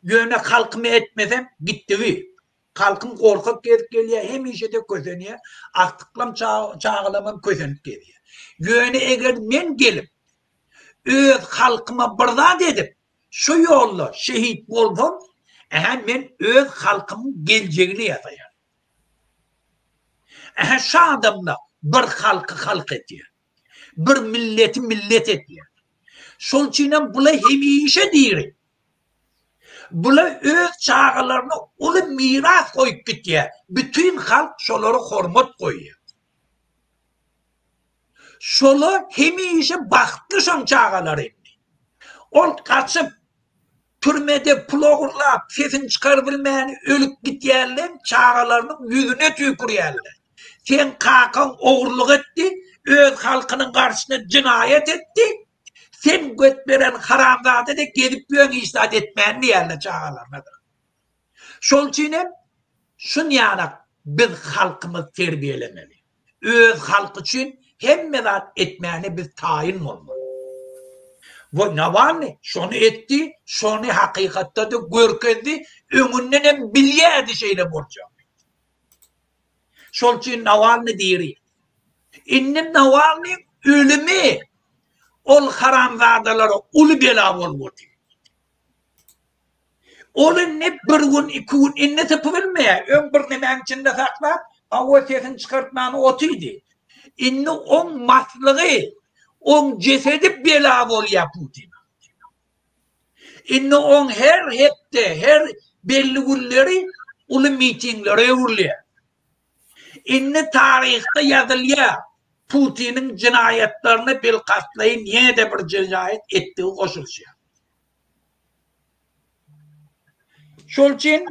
Ýöne halkyma etmesem, gitdigi. Halkym gorkak gezip gelýär, hemişe-de kösenýär. Agtyklam, çagalamam kösenip gezýär. Ýöne eger men gelip, öz halkyma bir zat edip, şu ýolda şehit bolsam, ähä men öz halkymyň geljegini ýasaýan. Ähä şu adamlar bir halky halk edýär. Bir milleti millet edýär. Şol üçinem bular hemişe diri. Bular öz çagalaryna uly miras goýup gitýär. Bütin halk şolara hormat goýýar. Şolar hemişe bagtly şoň çagalary indi. Ol gaçyp türmede pul ogurlap sesini çykarybilmän ölüp gitýärler, çagalarynyň ýüzüne tüýkürýärler. Seň kakaň ogurlyk etdi, öz halkynyň garşysyna jenaýat etdi, Sen göt beren haramzada dek gezip ýöň hiç zat etmän diýerler çagalaryna-da. Şol üçin hem şunýanak biz halkymyzy terbiýelemeli. Öz halky üçin hemme zat etmäne biz taýyn bolmaly. We Nawalnyý şony etdi, şony hakykatda-da görkezdi, öňünden hem bilýärdi şeýle boljagyny. Şol üçin Nawalnyý diri. Indi Nawalnyň ölümi ol haramzadalara uly bela bolup otyr. Ol indi bir gün, iki gün indi sypyp bilmeýär. Öň bir nemäň içinde saklap, hawa sesini çykartman otyrdy. Indi oň maslygy, oň jesedi bela bolýar Putine. Indi oň her hepde, her belli günleri uly mitinglere öwrülýär. Indi taryhda ýazylýar, Putiniň jenaýatlaryna bilkastlaýyn ýene-de bir jenaýat etdigi goşulyşýar. Şol üçin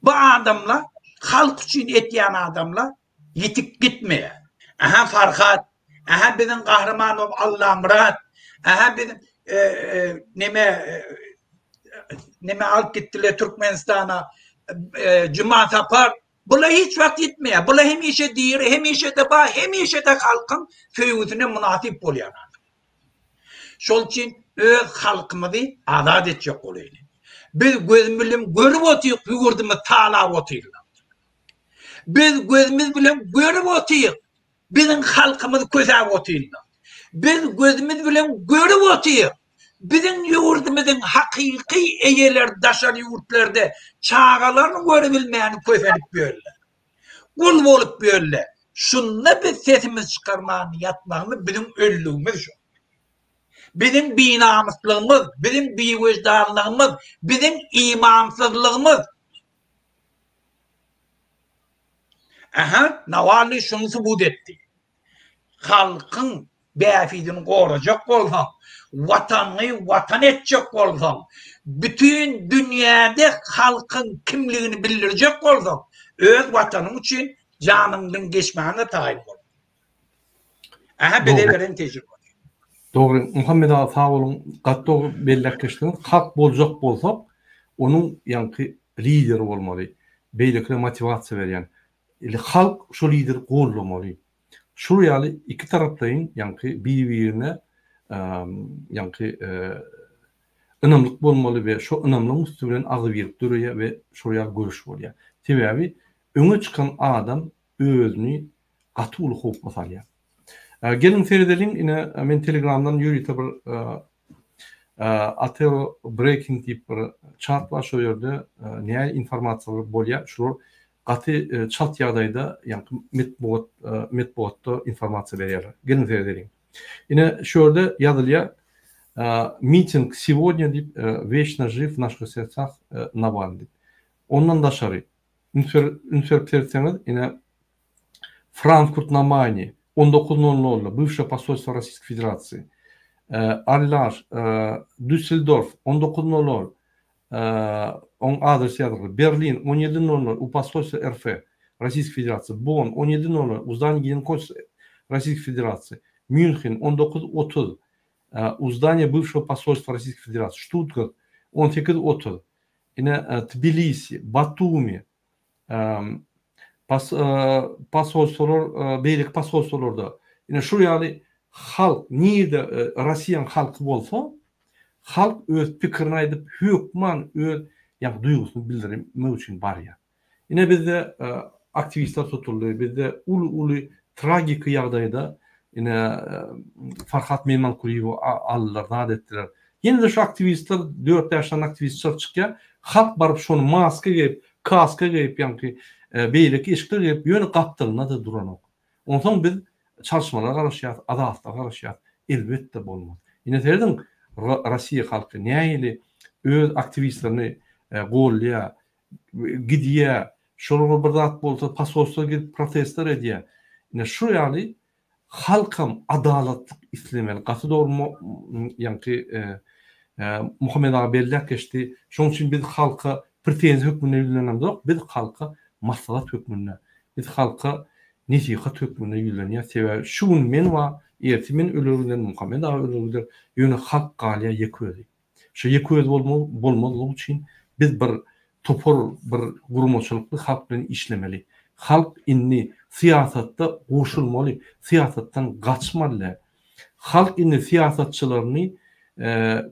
bu adamlar halk üçin etýän adamlar ýitip gitmeýär. Aha Farhat, aha biziň gahrymanymyz Allamyrat, aha biziň e, e, neme e, neme alyp gitdiler Türkmenistana e, Juma Sapar. Bular hiç wagt ýitmeýär. Bular hemişe diri, hemişe-de bar, hemişe-de halkyň söýgüsine mynasyp bolýan adam. Şol üçin öz halkymyzy azat etjek bolaýly. Biz gözümiz bilen görüp otyk, ýurdumyzy talap otyrlar. Biz gözümiz bilen görüp otyk, biziň halkymyz kösäp otyrlar. Biz gözümiz bilen görüp otyk, Biziň ýurdumyzyň hakyky eýeleri daşary ýurtlarda çagalaryny görübilmän kösenip ýörler. Gul bolup ýörler. Şunda biz sesimizi çykarman ýatmagymyz biziň öllügimiz şo. Biziň binamyslygymyz, biziň biwyždanlygymyz, biziň imansyzlygymyz. Aha, Nawalnyý şuny subut etdi. Halkyň bähbidini gorajak bolsaň, Watanyňy Watan etjek bolsaň, bütin dünýäde halkyň kimligini bildirjek bolsaň, öz Watanyň üçin janyňdan geçmäge taýyn bol. Aha bize beren tejribe. Dogry, Muhammet aga sag boluň, gaty dogry belläp geçdiňiz. Halk boljak bolsak, onuň ýaňky lideri bolmaly, beýlekilere motiwasiýa berýän. Ili halk şo lideri goldamaly. Şul ýaly ikitaraplaýyn ýaňky bir-birine ýaňky ynamlyk bolmaly we şo ynamlygyň üsti bilen agzybirlik döreýär we şol ýaly göreş bolýar. Sebäbi öňe çykan adam özüni gaty uly howpa salýar. Geliň seredeliň ine men telegramdan ýörite bir Atero Breaking diýip bir çat bar şo ýerde näme informasiýalar bolýar şular gaty çalt ýagdaýda ýaňky metbugat metbugatda informasiýa berýärler. Geliň seredeliň. Ine şu ýerde ýazylýar Miting segodnýa diýip Weçno žiw w naših sertsah Nawalnyý diýip. Ondan daşary üns üns berip seretseňiz ine Frankfurt na Maýne, on dokuz nol nolda, bywşe posolstwo Rossiýskiý Federasiýa, Allaž, Düsseldorf, on dokuz nol nol, oň adresi ýazylgy, Berlin, on ýedi nol nol, u posolstwo RF, Rossiýskiý Federasiýa, Bonn, on ýedi nol nol, u zdaniýa Genkonsulstwa Rossiýskiý Federasiýa, Mýunhen, on dokuz otuz, u zdaniýa bywşego posolstwa Rossiýskiý Federasiýa, Ştutgart, on sekiz otuz, ine, Tbilisi, Batumi, Posolstwolar, beýleki posolstwolarda ine şul ýaly halk nirde Rossiýanyň halky bolsa, halk öz pikirini aýdyp hökman öz ýa duýgusyny bildirmek üçin barýar. Ine bizde aktiwistler tutuldy, bizde uly-uly tragiki ýagdaýda ine Farhat Meýmankulyýewi aldylar, zat etdiler. Ýene-de şu aktiwistler, dört-bäş sany aktiwist çykyp çykýar. Halk baryp şony maska geýip, kaska geýip, ýaňky beýleki eşikler geýip, ýöne gapdalynda-da duranok. Onsoň biz çalyşmalara garaşýarys, azatlyga garaşýarys. Elbetde bolmaz. Ine serediň, Rossiýa halky nähili öz aktiwistlerini goldaýar, gidýär, şolara bir zat bolsa posolstwa gidip protestler edýär. Ine şu ýaly Halkam adalatlyk islemeli. Gaty dogry ýaňky Muhammet aga belläp geçdi. Şonuň üçin biz halka pretenziýa hökmünde ýüzlenemzok, biz halka maslahat hökmünde, biz halka nesihat hökmünde ýüzlenýäs. Sebäbi şu gün men bar, ertir men öler giderin, Muhammet aga öler gider, ýöne halk galýar ýeke özi. Şu ýeke özi bolmazlygy üçin biz bir topar, bir guramaçylykly halk bilen işlemeli. Halk indi syýasatda goşulmaly, syýasatdan gaçmaly däl. Halk indi syýasatçylaryny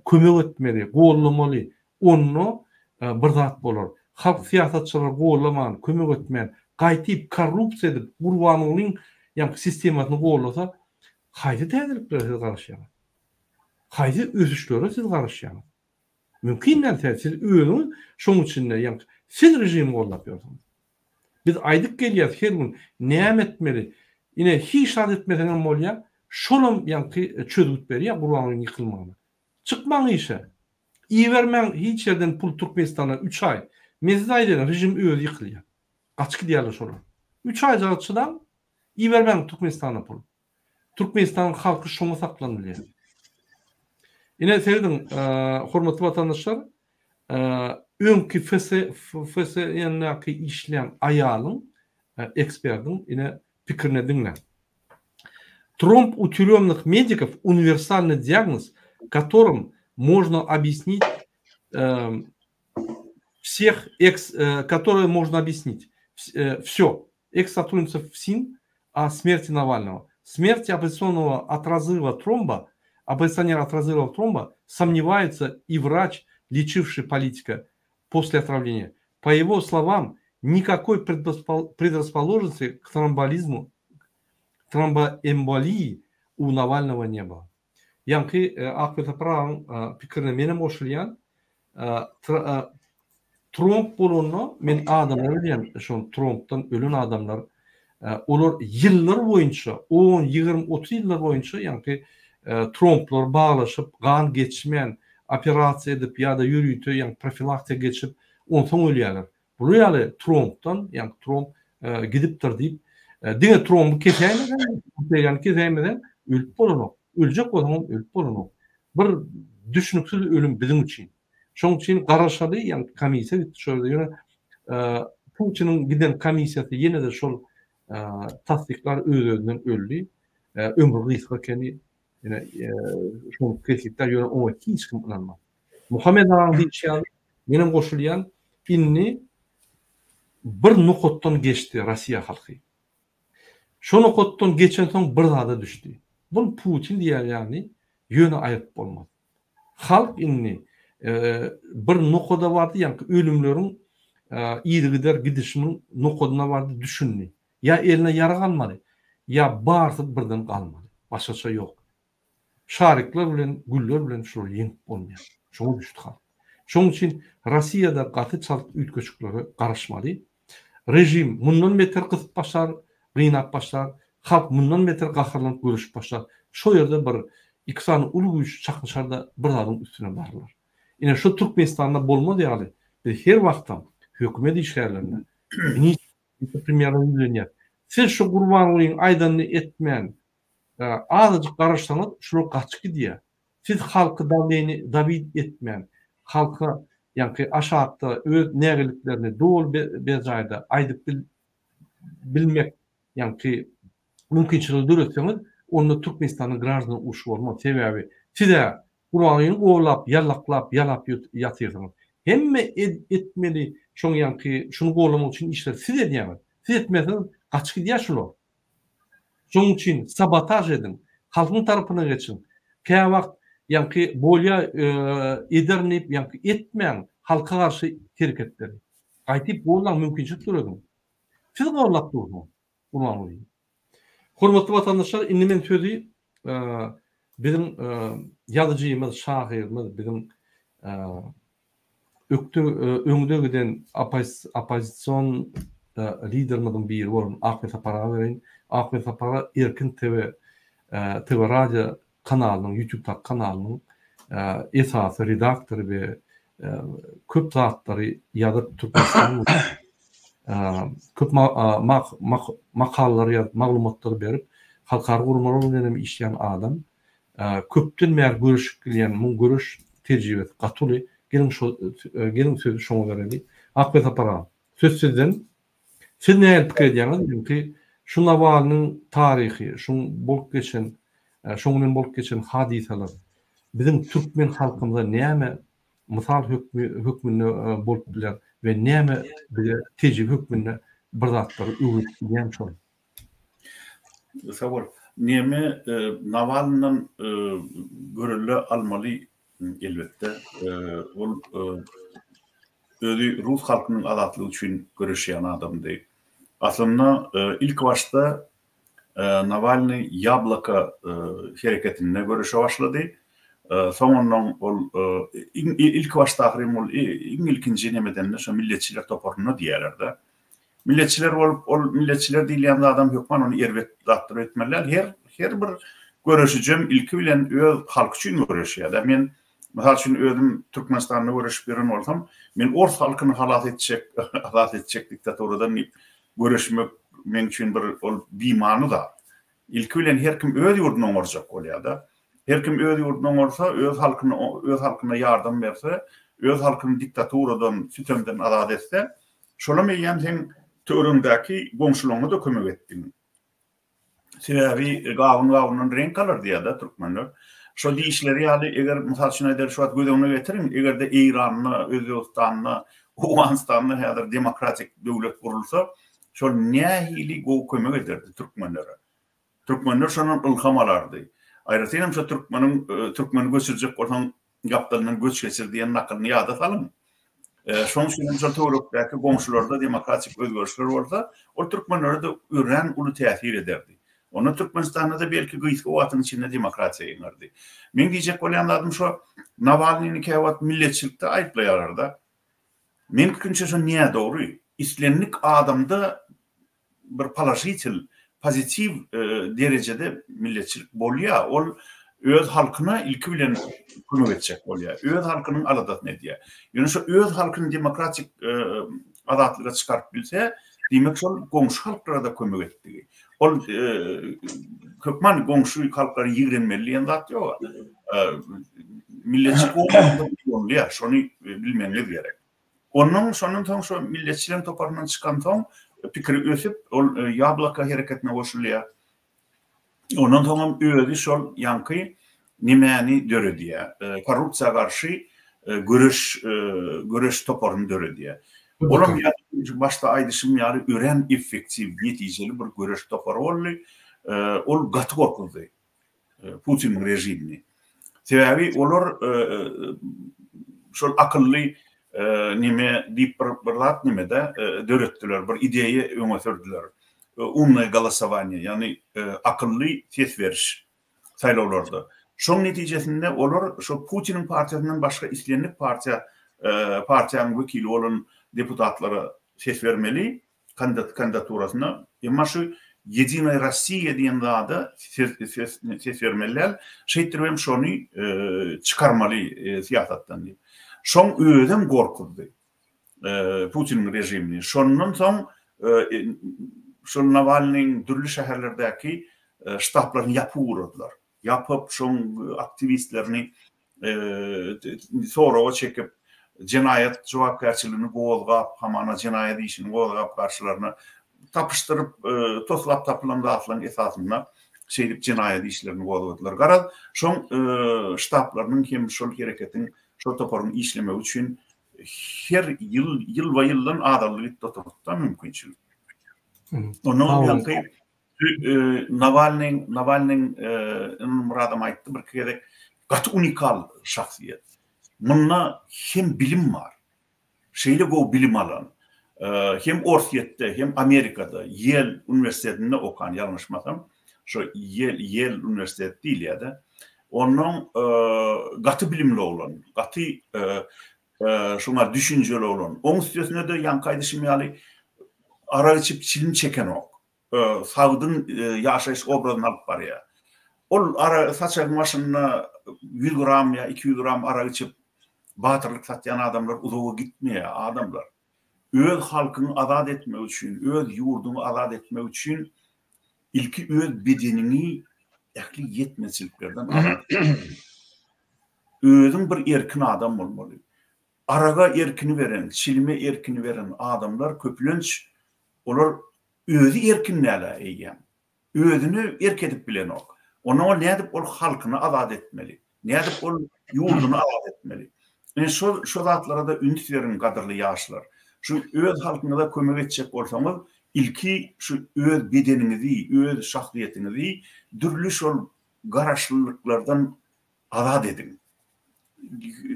kömek etmeli, gollamaly. Onda bir zat bolar. Halk syýasatçylary gollaman, kömek etmän, gaýtyp korrupsiýa edip, Gurbangulyň ýaňky sistemasyny gollasa, haýsy täzeliklere siz garaşýaňyz? Haýsy ösüşlere siz garaşýaňyz? Mümkin däl sebäbi siz özüňiz şoň içinde ýaňky siz režimi goldap ýörsüňiz. Biz aýdyp gelýäs her gün näme etmeli? Ine hiç zat etmeseňem bolýar, şolam ýaňky çözgüt berýär Gurbangulyň ýykylmagyna. Çykmaň işe. Ibermäň hiç ýerden pul Türkmenistana üç aý. Men size aýdaýyn režim özi ýykylýar. Gaçyp gidýärler şolar. Üç aýjagaz çydaň, ibermäň Türkmenistana pul. Türkmenistanyň halky şoňa saklanylýar. Ine serediň, hormatly watandaşlar, öňki FSN-däki işleýän aýalyň, ekspertiň ine pikirini diňläň. Tromb u týuremnych medikov uniwersalnyý diagnoz, kotorym można obýasnit wseh eks, kotoryý można obýasnit wsё. Eks-сотрудница ФСИН о смерти Навального. Смерти оппозиционного от разрыва тромба, оппозиционера от разрыва тромба сомневается и врач, лечивший политика после отравления. По его словам, никакой предрасположенности к тромболизму, тромбоэмболии у Навального не было. Ýaňky Akbel Sapar agaň pikirine menem goşulýan. Tromb bolanda men adamlar bilýän şol trombdan ölen adamlar olar ýyllar boýunça on, 20, 30 ýyllar boýunça ýaňky tromblar baglaşyp gan geçmän operasiýa edip ýa-da ýörite ýaňky profilaktika geçip onsoň ölýärler. Bular ýaly trombdan ýaňky tromb gidipdir diýip diňe tromby kesäýmeseň arteriýany kesäýmeseň ölüp bolanok. Öljek bolsaňam ölüp bolanok. Bir düşnüksiz ölüm biziň üçin. Şoň üçin garaşaly, ýagny komissiýa gitdi şo ýerde. Ýöne Putiniň giden komissiýasy ýene-de şol tassyklar öz-özünden öldi. Ömri gysga ekeni. Ýöne şony kesgitlär, ýöne oňa hiç kim ynanmaz. Muhammet agaň diýşi ýaly, menem goşulýan, indi bir nokatdan geçdi Russiýa halky. Şo nokatdan geçensoň bir zada düşdi. Bul Putin diýer ýaly ýöne aýryp bolmaz. Halk indi bir nokada bardy, ýaňky ölümleriň yzygider gidişiniň nokadyna bardy, düşündi. Ýa eline ýarag almaly, ýa barsy birden galmaly. Başgaça ýok. Şarikler bilen, güller bilen şulary ýeňip bolmaýar. Şoňa düşdi halk. Şonuň üçin Rossiýada gaty çalt üýtgeşiklere garaşmaly. Režim mundan beter gysyp başlar, gynap başlar, halk mundan beter gaharlanyp göreşip başlar. Şo ýerde bir, iki sany uly güýç çaknyşar-da bir zadyň üstüne barylar. Ine şu Türkmenistanda bolmaz ýaly biz her wagtam hökümet işgärlerine, wise-premýere ýüzlenýäs. Siz şu Gurbangulyň aýdanyny etmän, azajyk garaşsaňyz şular gaçyp gidýär. Siz halky dawleni dawid etmän, halka ýaňky aşakda öz nägiliklerini doly berjaýda aýdyp bilmek ýaňky mümkinçiligi döretseňiz, onda Türkmenistanda graždan urşy bolmaz. Sebäbi siz-ä Gurbangulyny gollap, ýallaklap, ýalap ýatyrsyňyz. Hemme etmeli şoň ýaňky şuny gollamak üçin işleri siz edýäňiz. Siz etmeseňiz gaçyp gidýär şular. Şonuň üçin sabotaž ediň, halkyň tarapyna geçiň. Käwagt ýaňky bolýa ederin diýip ýaňky etmäň halka garşy hereketleri. Gaýtyp gollaň mümkinçilik dörediň. Siz gollap dursuňyz Gurbangulyny. Hormatly watandaşlar indi men sözi biziň ýazyjymyz, şahyrymyz, biziň Ökde öňde giden oppozision liderimiziň biri bolan Ahmet Sapara bereýin. Ahmet Sapara Erkin TV TV radio kanalynyň YouTube-daky kanalynyň esasy redaktory we köp zatlary ýazyp Türkmenistan köp makalalary ýazyp maglumatlary berip halkara guramalar bilen hem işleýän adam. Köpden bäri göreşip gelýän muň göreş tejribesi gaty uly. Geliň şo geliň sözi şoňa bereli. Akbel Sapar aga, söz sizden. Siz nähili pikir edýäňiz? Ýöňki şu Nawalnyň taryhy, şuň bolup geçen, şoň bilen bolup geçen hadysalar biziň türkmen halkymyza näme mysal hökmi hökmünde bolup biler we näme bize tejribe hökmünde bir zatlary öwredip bilýän şol? Sag bol. Neme Nawalnydan görelde almaly elbetde. Ol özi rus halkynyň azatlygy üçin göreşýän adamdy. Aslynda ilk başda Nawalnyý Ýabloko hereketinde göreşe başlady. Soňundan ol ilki başda ahyryn ol iň ilkinji nemeden şo milletçiler toparynda diýýärler-de. Milletçiler bolup, ol milletçiler diýilýän zadam hökman ony erbet zatdyr öýtmeli däl. Her her bir göreşijem ilki bilen öz halky üçin göreşýär-de. Men, mysal üçin, özüm Türkmenistanda göreşip ýören bolsam, men ors halkyny halas etjek, azat etjek diktaturadan diýip göreşmek meň üçin bir ol bimany zat. Ilki bilen her kim öz ýurduny oňarjak bolýar-da. Her kim öz ýurduny oňarsa, öz halkyny öz halkyna ýardam berse, öz halkyny diktaturadan, sütemden azat etse, şolam eýýäm seň töweregiňdäki goňşularyňa-da kömek etdiň. Sebäbi gawun gawundan reňk alar diýýär-de türkmenler. Şo diýişleri ýaly, eger, mysal üçin aýdaly, şu wagt göz öňüne getiriň, eger-de Eýranda, Özbegistanda, Owganystanda häzir demokratik döwlet gurulsa, Şol nähili gowy kömek ederdi türkmenlere. Türkmenler şondan ylham alardy. Aýratyn hem şo türkmeniň türkmeni göçürjek bolsaň gapdalyndan göç geçir diýen nakylyny ýada salyň. Şonuň üçin hem şol töwerekdäki goňşularda demokratik özgerişler bolsa, ol türkmenlere-de örän uly täsir ederdi. Onda Türkmenistanda-da belki gysga wagtyň içinde demokratiýa ýeňerdi. Meň diýjek bolýan zadym şo, Nawalnyny käwagt milletçilikde aýyplaýarlar-da. Meň pikirimçe şo nädogry. Islendik adamda bir položitel, pozitiw derejede milletçilik bolýar. Ol öz halkyna ilki bilen kömek etjek bolýar. Öz halkynyň aladasyny edýär. Ýöne şo öz halkyny demokratik azatlyga çykaryp bilse, diýmek şol goňşy halklara-da kömek etdigi. Ol hökman goňşy halklary ýigrenmeli diýen zat ýok. Milletçilik bolýar, şony bilmegiňiz gerek. Ondan şondan soň şo milletçileriň toparyndan çykansoň pikiri ösüp, ol Ýabloko hereketine goşulýar. Ondan soňam özi şol ýaňky nemäni döredýär, korrupsiýa garşy göreş göreş toparyny döredýär. Olam ýaňky başda aýdyşym ýaly örän effektiw, netijeli bir göreş topary boldy. Ol gaty gorkuzdy. Putiniň režimini. Sebäbi olar şol akylly neme diýip bir bir zat nemede döretdiler, bir ideýa öňe sürdüler. Umnoýe golosowaniýe, ýagny akylly ses beriş saýlawlarda. Şoň netijesinde olar şo Putiniň partiýasyndan başga islendik partiýa partiýanyň wekili bolan deputatlara ses bermeli. kandidaturasyna, emma şu Ýedinaýa Rossiýa diýen zada ses bermeli däl, şeýtdirip hem şony çykarmaly syýasatdan diýip. Şoň özem gorkuzdy Putiniň režimini. Şondan soň şol Nawalnyň dürli şäherlerdäki ştablaryny ýapyp ugradylar. Ýapyp, şoň aktiwistlerini soraga çekip, jenaýat jogapkärçiligini gozgap, hamana jenaýat işini gozgap garşylaryna tapyşdyryp, toslap tapylan zatlaryň esasynda şeýdip jenaýat işlerini gozgadylar. Garaz, şoň ştablarynyň hem şol hereketiň, şol toparyň işlemegi üçin her ýyl, ýylba-ýyldan azaldy gitdi oturdy-da mümkinçilik. Ondan ýaňky Nawalnyň, Nawalnyň Myradam aýtdy birki gezek, gaty unikal şahsyýet. Munda hem bilim bar. Şeýle gowy bilim alan. Hem Orsýetde, hem Amerikada, Ýel uniwersitetinde okan, ýalňyşmasam. Şo Ýel, Ýel uniwersiteti diýilýär-de. Onnoň gaty bilimli oglan, gaty şoňa düşünjeli oglan. Oň üstesine-de ýaňky aýdyşym ýaly arak içip çilim çekenok. Sagdyn ýaşaýyş obrazyny alyp barýar. Ol ara saçagyň başynda 100 gram ýa 200 gram arak içip batyrlyk satýan adamlar uzaga gitmeýär, adamlar. Öz halkyňy azat etmek üçin, öz ýurduňy azat etmek üçin ilki öz bedeniňi ähli ýetmezçiliklerden azat etmeli. Özüň bir erkin adam bolmaly. Araga erkini beren, çilime erkini beren adamlar köplenç olar özi erkin däl-ä eýýäm. Özüne erk edip bilenok. Onda ol nädip ol halkyny azat etmeli? Nädip ol ýurduny azat etmeli? Ine şo şo zatlara-da üns beriň gadyrly ýaşlar. Şu öz halkyňyza kömek etjek bolsaňyz, ilki şu öz bedeniňizi, öz şahsyýetiňizi dürli şol garaşlylyklardan azat ediň.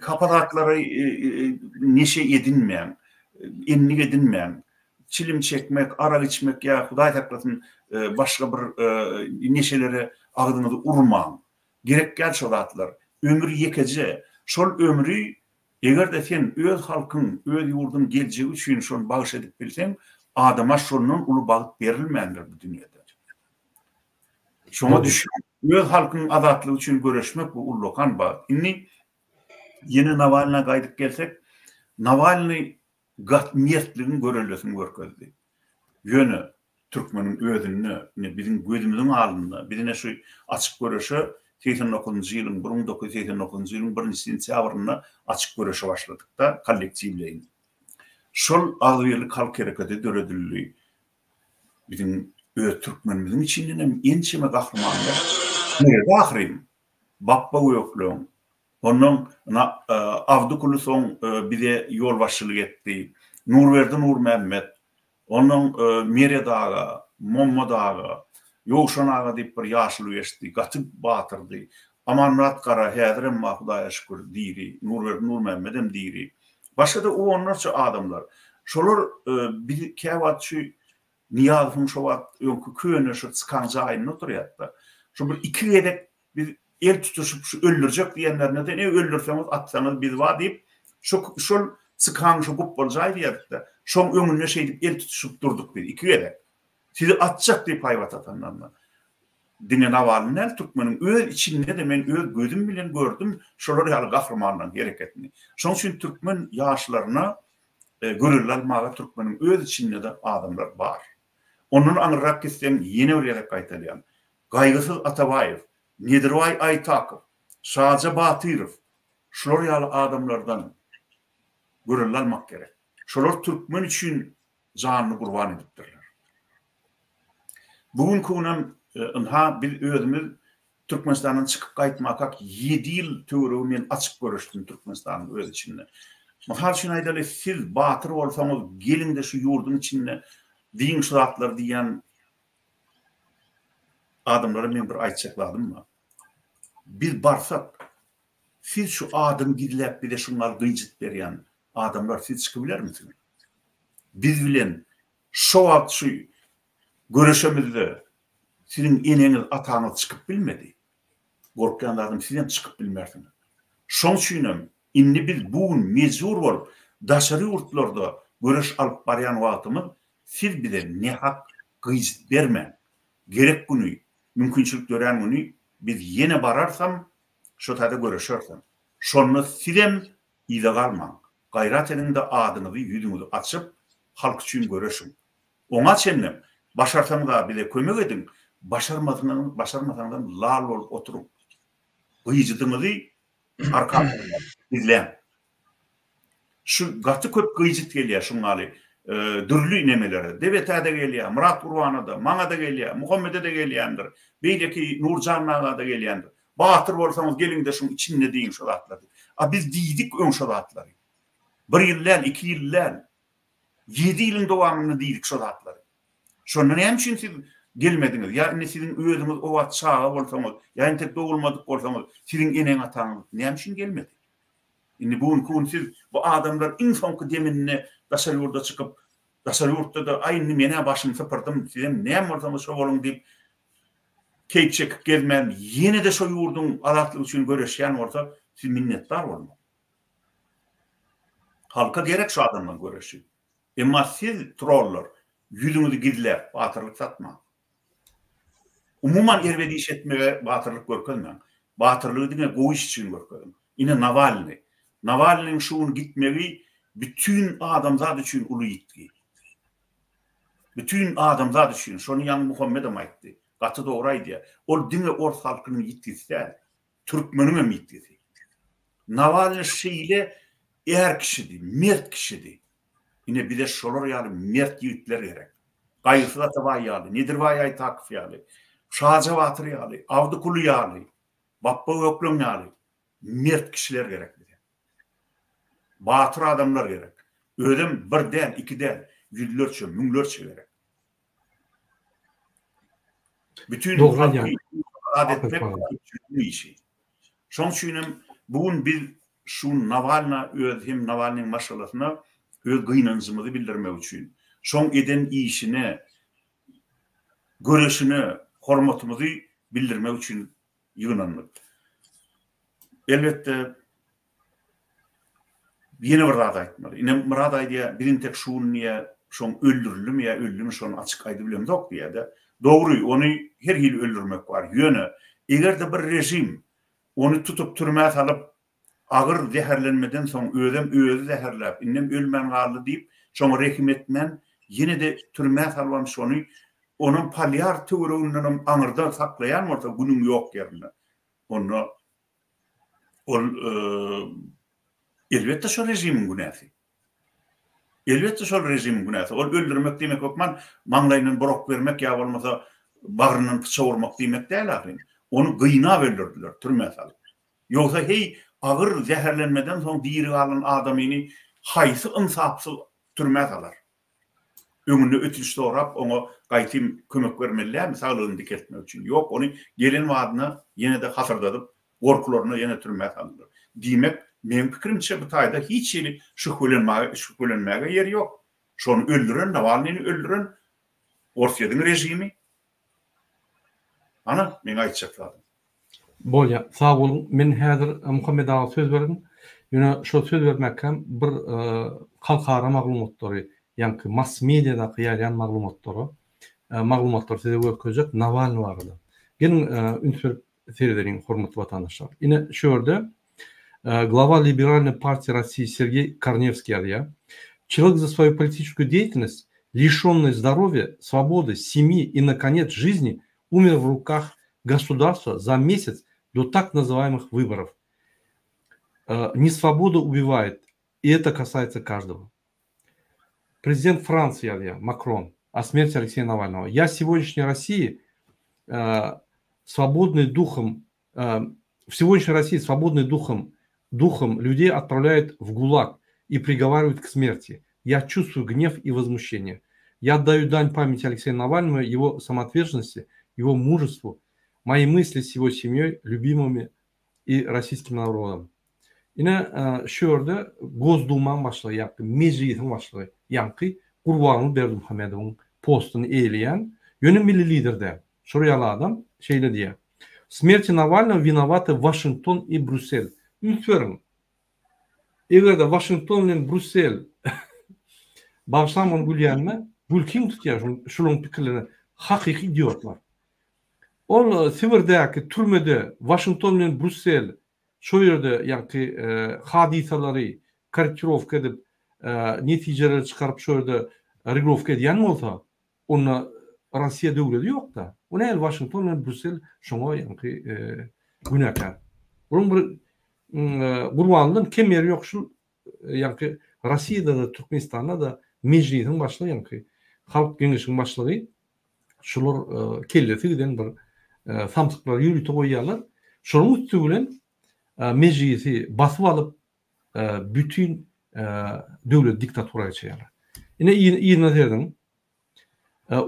Hapa zatlary neşe edinmäň, endik edinmäň. Çilim çekmek, arak içmek ýa Hudaý saklasyn başga bir neşelere agzyňyzy urmaň. Gerek däl şo zatlar. Ömür ýekeje. Şol ömri eger-de sen öz halkyň, öz ýurduň geljegi üçin şony bagyş edip bilseň, adama şondan uly bagt berilmändir bu dünýede. Şoňa düşünip, öz halkyňyň azatlygy üçin göreşmek bu ullakan bagt. Indi ýene Nawalna gaýdyp gelsek, Nawalnyý gat mertligiň göreldesini görkezdi. Ýöne türkmeniň özünde, ine biziň gözümiziň alnynda, biz ine şu açyk göreşe 89-njy ýylyň, 1989-njy ýylyň birinji sentýabrynda açyk göreşe başladyk-da, kollektiwleýin. Şol Agzybirlik halk hereketi döredildi. Biziň öz türkmenimiziň içinden hem ençeme gahrymanlar döredi ahyryn. Bapba Gökleň, ondan Abdy Kuly soň bize ýolbaşçylyk etdi. Nurberdi Nurmämmet, ondan Meret aga, Mommat aga, Ýowşan aga diýip bir ýaşuly geçdi, gaty batyrdy. Amanmyrat Gara häzirem bar Hudaýa şükür diri, Nurberdi Nurmämmedem diri. Başga-da onlarça adamlar. Şolar biz käwagt şu. Nyýazowyň şo wagt öňki köne şo çykan jaýynda oturýardy-da. Şo bir iki gezek biz el tutuşyp şu öldürjek diýenlerinde-de ne öldürseňiz atsaňyz biz bar diýip şo şol çykan şo gupbaly jaý diýerdik-de. Şoň öňünde şeýdip el tutuşyp durduk biz iki gezek. Sizi atjak diýip haýbat atanlarynda. Diňe Nawalny däl, türkmeniň öz içinde-de men öz gözüm bilen gördüm şolar ýaly gahrymanlaryň hereketini. Şonuň üçin türkmen ýaşlaryna görelde almaga türkmeniň öz içinde-de adamlar bar. Ondan aňyrrak gitseň ýene bir gezek gaýtalýan. Gaýgysyz Atabaýew, Nedirbaý Aýtakow, Şaja Batyrow şular ýaly adamlardan görelde almak gerek. Şolar türkmen üçin janyny gurban edipdirler. Bu günki günem ynha biz özümiz Türkmenistandan çykyp gaýtmakak ýedi ýyl töweregi men açyk göreşdim Türkmenistanyň öz içinde. Mysal üçin aýdaly siz batyr bolsaňyz geliňde şu ýurduň içinde diýiň şu zatlary diýýän adamlara meň bir aýtjak zadym bar. Biz barsak siz şu adyny gizläp bize şuňňal gyjyt berýän adamlar siz çykybilermisiňiz? Biz bilen şo wagt şu göreşemizde siziň eneňiz, ataňyz çykyp bilmedi. Gorkýan zadym sizem çykyp bilmersiňiz. Şoň üçinem indi biz bu gün mejbur bolup daşary ýurtlarda göreş alyp barýan wagtymyz siz bize nähak gyjyt bermäň. Gerek güni, mümkinçilik dörän güni biz ýene bararsam, şo taýda göreşersem. Şonda sizem Yza galmaň. Gaýrat ediň-de adyňyzy, ýüzüňizi açyp, halk üçin göreşiň. Oňa çenlem, başarsaňyz-a bize kömek ediň, başarmasyňyz, başarmasaňyzam lal bolup oturyň. Gyjydyňyzy arkaňyzda gizläň. Şu gaty köp gyjyt gelýär şuňňaly dürli nemelere. Debetä-de gelýär, Myrat Gurbana-da, maňa-da gelýär, Muhammede-de gelýändir, beýleki Nurjan aga-da gelýändir. Batyr bolsaňyz geliňde şuň içinde diýiň şo zatlary. A biz diýdik öň şo zatlary. Bir ýyl däl, iki ýyl däl. Ýedi ýylyň dowamynda diýdik şo zatlary. Şonda näme üçin siz gelmediňiz? Ýa indi siziň özüňiz o wagt çaga bolsaňyz, ýa entek dogulmadyk bolsaňyz, siziň eneň-ataňyz näme üçin gelmedi? Indi bu günki gün siz bu adamlar iň soňky deminde daşary ýurda çykyp, daşary ýurtda-da aý indi men-ä başymy sypyrdym, sizem näme bolsaňyz şo boluň diýip keýp çekip gezmän, ýene-de şo ýurduň azatlygy üçin göreşýän bolsa, siz minnetdar bolmaly. Halka gerek şu adamlaryň göreşi. Emma siz, trollar, ýüzüňizi gizläp, batyrlyk satmaň. Umuman erbet iş etmege batyrlyk görkezmäň. Batyrlygy diňe gowy iş üçin görkeziň. Ine Nawalnyý. Nawalnyň şu gün gitmegi bütin adamzat üçin uly ýitgi. Bütin adamzat üçin, şony ýaňy Muhammedem aýtdy. Gaty dogry aýdýar. Ol diňe ors halkynyň ýitgisi däl, türkmeniňem ýitgisi. Nawalnyý şeýle är kişidi, mert kişidi. Ine bize şolar ýaly mert ýigitler gerek. Gaýgysyz Atabaý ýaly, Nedirbaý Aýtakow ýaly, Şaja batyr ýaly, Abdy Kuly ýaly, Bapba Gökleň ýaly mert kişiler gerek bize. Batyr adamlar gerek. Özem bir däl, iki däl, ýüzlerçe, müňlerçe gerek. Bütin halky azat etmek köpçüligiň işi. Şonuň üçin hem bu gün biz şu Nawalna öz hem Nawalnyň maşgalasyna öz gynanjymyzy bildirmek üçin, şoň eden işine, göreşine hormatymyzy bildirmek üçin ýygnandyk. Elbetde, ýene bir zat aýtmaly. Ine, Myrat aýdýar, biz entek şu gün diýýär, şoň öldürildimi ýa öldümi şony açyk aýdybilemzok diýýär-de. Dogry, ony her hili öldürmek bar. Ýöne, eger-de bir režim ony tutup türmä salyp, agyr zäherlenmeden soň özem özi zäherläp, indem ölmän galdy diýip, şoňa rehim etmän, ýene-de türmä salybam şony, onam polýar töweregindenem aňyrda saklaýan bolsa günüň ýok ýerinde, onda ol elbetde şo režimiň günäsi. Elbetde şol režimiň günäsi. Ol öldürmek diýmek hökman maňlaýyndan bir ok bermek ýa bolmasa bagryndan pyçak urmak diýmek däl ahyryn. Ony gynap öldürdiler, türmä salyp. Ýogsa heý, agyr zäherlenmeden soň diri galan adamyny haýsy ynsapsyz türmä salar? Öňünde ötünç sorap, oňa gaýtym kömek bermeli dälmi saglygyny dikeltmek üçin? Ýok, ony gelen badyna ýene-de hasyrdadyp, gorkularyna ýene türmä saldylar. Diýmek, meň pikirimçe, bu taýda hiç hili şübhelenmäge, şübhelenmäge ýer ýok. Şony öldüren, Nawalnyny öldüren. Orsýetiň režimi. Ana, meň aýtjak zadym. Bolýa, sag boluň. Men häzir Muhammet aga söz berin. Ýöne şol söz bermäkäm bir halkara maglumatlary, ýaňky mass mediadaky ýaýraýan maglumatlara, maglumatlary size görkezjek Nawalny barada. Geliň üns berip seredeliň hormatly watandaşlar. Ine şu ýerde Glava Liberalnoý partiýa Rossiýi Sergeý Kornewskiý ýazýar. Человек за свою политическую деятельность, лишенный здоровья, свободы, семьи и, наконец, жизни, умер в руках государства за месяц до так называемых выборов. Несвобода убивает, и это касается каждого. Президент Франции ýazýar, Макрон, о смерти Алексея Навального. Я сегодняшней России свободный духом, в сегодняшней России свободный духом, духом людей отправляют в ГУЛАГ и приговаривают к смерти. Я чувствую гнев и возмущение. Я отдаю дань памяти Алексею Навальному, его самоотверженности, его мужеству, мои мысли с его семьей, любимыми и российским народом. Ine, şu ýerde Gosdumanyň başlygy, ýagny Mejlisiň başlygy, ýaňky Gurbanguly Berdimuhamedowyň postuny eýeleýän, ýöne milli lider däl, şol ýaly adam şeýle diýýär, W smerti Nawalnogo winowaty Waşington i Brýussel. Üns beriň, eger-de Waşington bilen Brýussel, bagyşlaň muny gülýänime, gülkim tutýar şularyň pikirlerine, hakyky idiotlar. Ol Sibirdäki türmede Waşington bilen Brýussel şo ýerde ýaňky hadysalary korrektirowka edip, netijeleri çykaryp şo ýerde regulowka edýän bolsa, onda Rossiýa döwledi ýok-da. O nähili Waşington bilen Brýussel şoňa ýaňky günäkär. Bularyň bir Gurbanlydan kem ýeri ýok şul ýaňky Rossiýada-da Türkmenistanda-da Mejlisiň başlygy ýaňky Halk Geňeşiň başlygy şular kellesi giden bir samsyklary ýörite goýýarlar. Şonuň üsti bilen Mejlisi basyp alyp bütin döwleti diktatura geçirýärler. Ine yzyna serediň.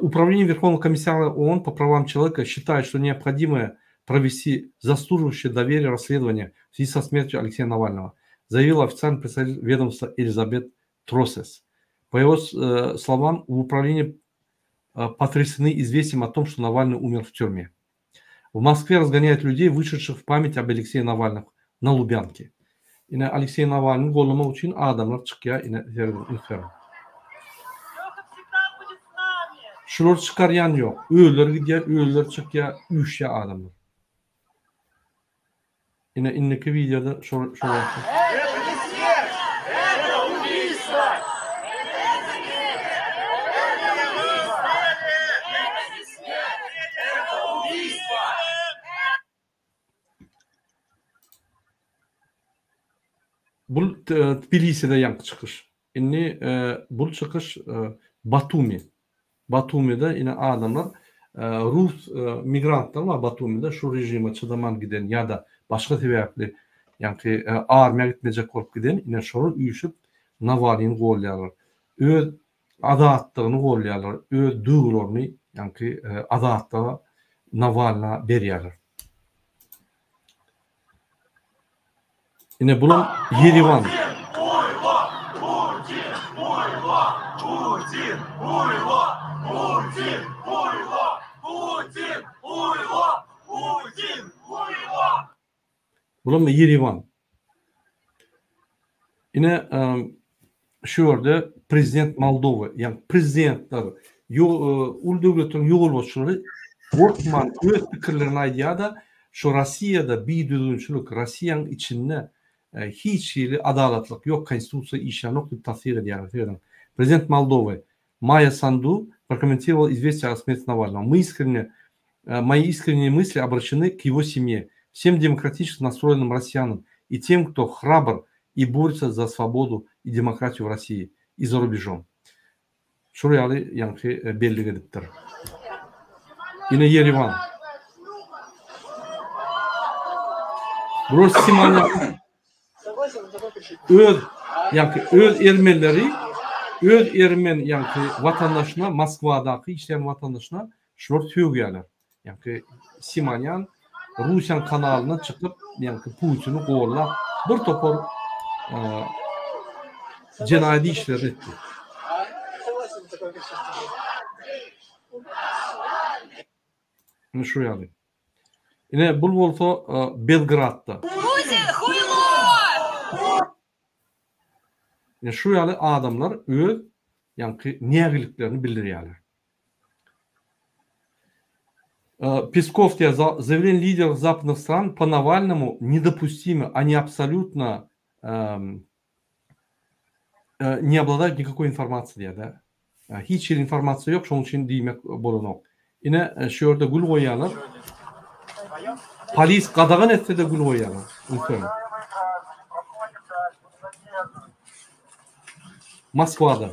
Управление Верховного комиссара ООН по правам человека считает, что необходимо провести заслуживающее доверие расследование в связи со смертью Алексея Навального, заявила официальный представитель ведомства Элизабет Тросес. По его словам, в управлении потрясены известием о том, что Навальный умер в тюрьме. В Москве разгоняют людей, вышедших в память об Алексее Навальном на Лубянке. Ine Alekseý Nawalnyny goldamak üçin adamlar çykýar ine serediň üns beriň. Şulary çykarýan ýok. Özleri gidýär, özleri çykýar, üýşýär adamlar. Ine indiki wideoda şol şol Bul Tbiliside ýaňky çykyş. Indi bul çykyş Batumi. Batumide ine adamlar rus migrantlar bar Batumide şu režime çydaman giden ýa-da başga sebäpli ýaňky armiýa gitmejek bolup giden ine şolar üýşüp Nawalnyny golýarlar. Öz azatlygyny golýarlar, öz duýgularyny ýaňky azatlyga Nawalna berýärler. Ine bulam Ýerewan. Bulam Ýerewan. Ine şu ýerde prezident Moldowa, ýagny prezidentler, uly döwletleriň ýolbaşçylary gorkman öz pikirlerini aýdýar-da, şu Rossiýada bidüzgünçilik, Rossiýanyň içinde hiç hili adalatlyk ýok, konstitusiýa işlänok diýip tassyk edýärler. Serediň. Prezident Moldowy Maýa Sandu prokommentirowala известие о смерти Навального. Мы искренне, мои искренние мысли обращены к его семье, всем демократически настроенным россиянам и тем, кто храбр и борется за свободу и демократию в России и за рубежом. Şol ýaly ýaňky bellik edipdir. Ine Ýerewan. Bular Simonýan öz ýaňky öz ermenileri öz ermen ýaňky watandaşyna Moskwadaky işleýän watandaşyna şular sögýärler. Ýaňky Simonýan Russiýanyň kanalyna çykyp ýaňky Putini gollap bir topar jenaýat işlerini etdi. Ine şu ýaly. Ine bul bolsa Belgradda. Putin huýlo! Ine şu ýaly adamlar öz ýaňky nägiliklerini bildirýärler. Peskow diýýär, Заявление лидеров западных стран по Навальному недопустимо, они абсолютно не obladают nikakoý informasiýa diýýär-de. Hiç hili informasiýa ýok, şonuň üçin diýmek bolanok. Ine, şu ýerde gül goýýarlar. Polis gadagan etse-de gül goýýarlar. Üns beriň. Moskwada.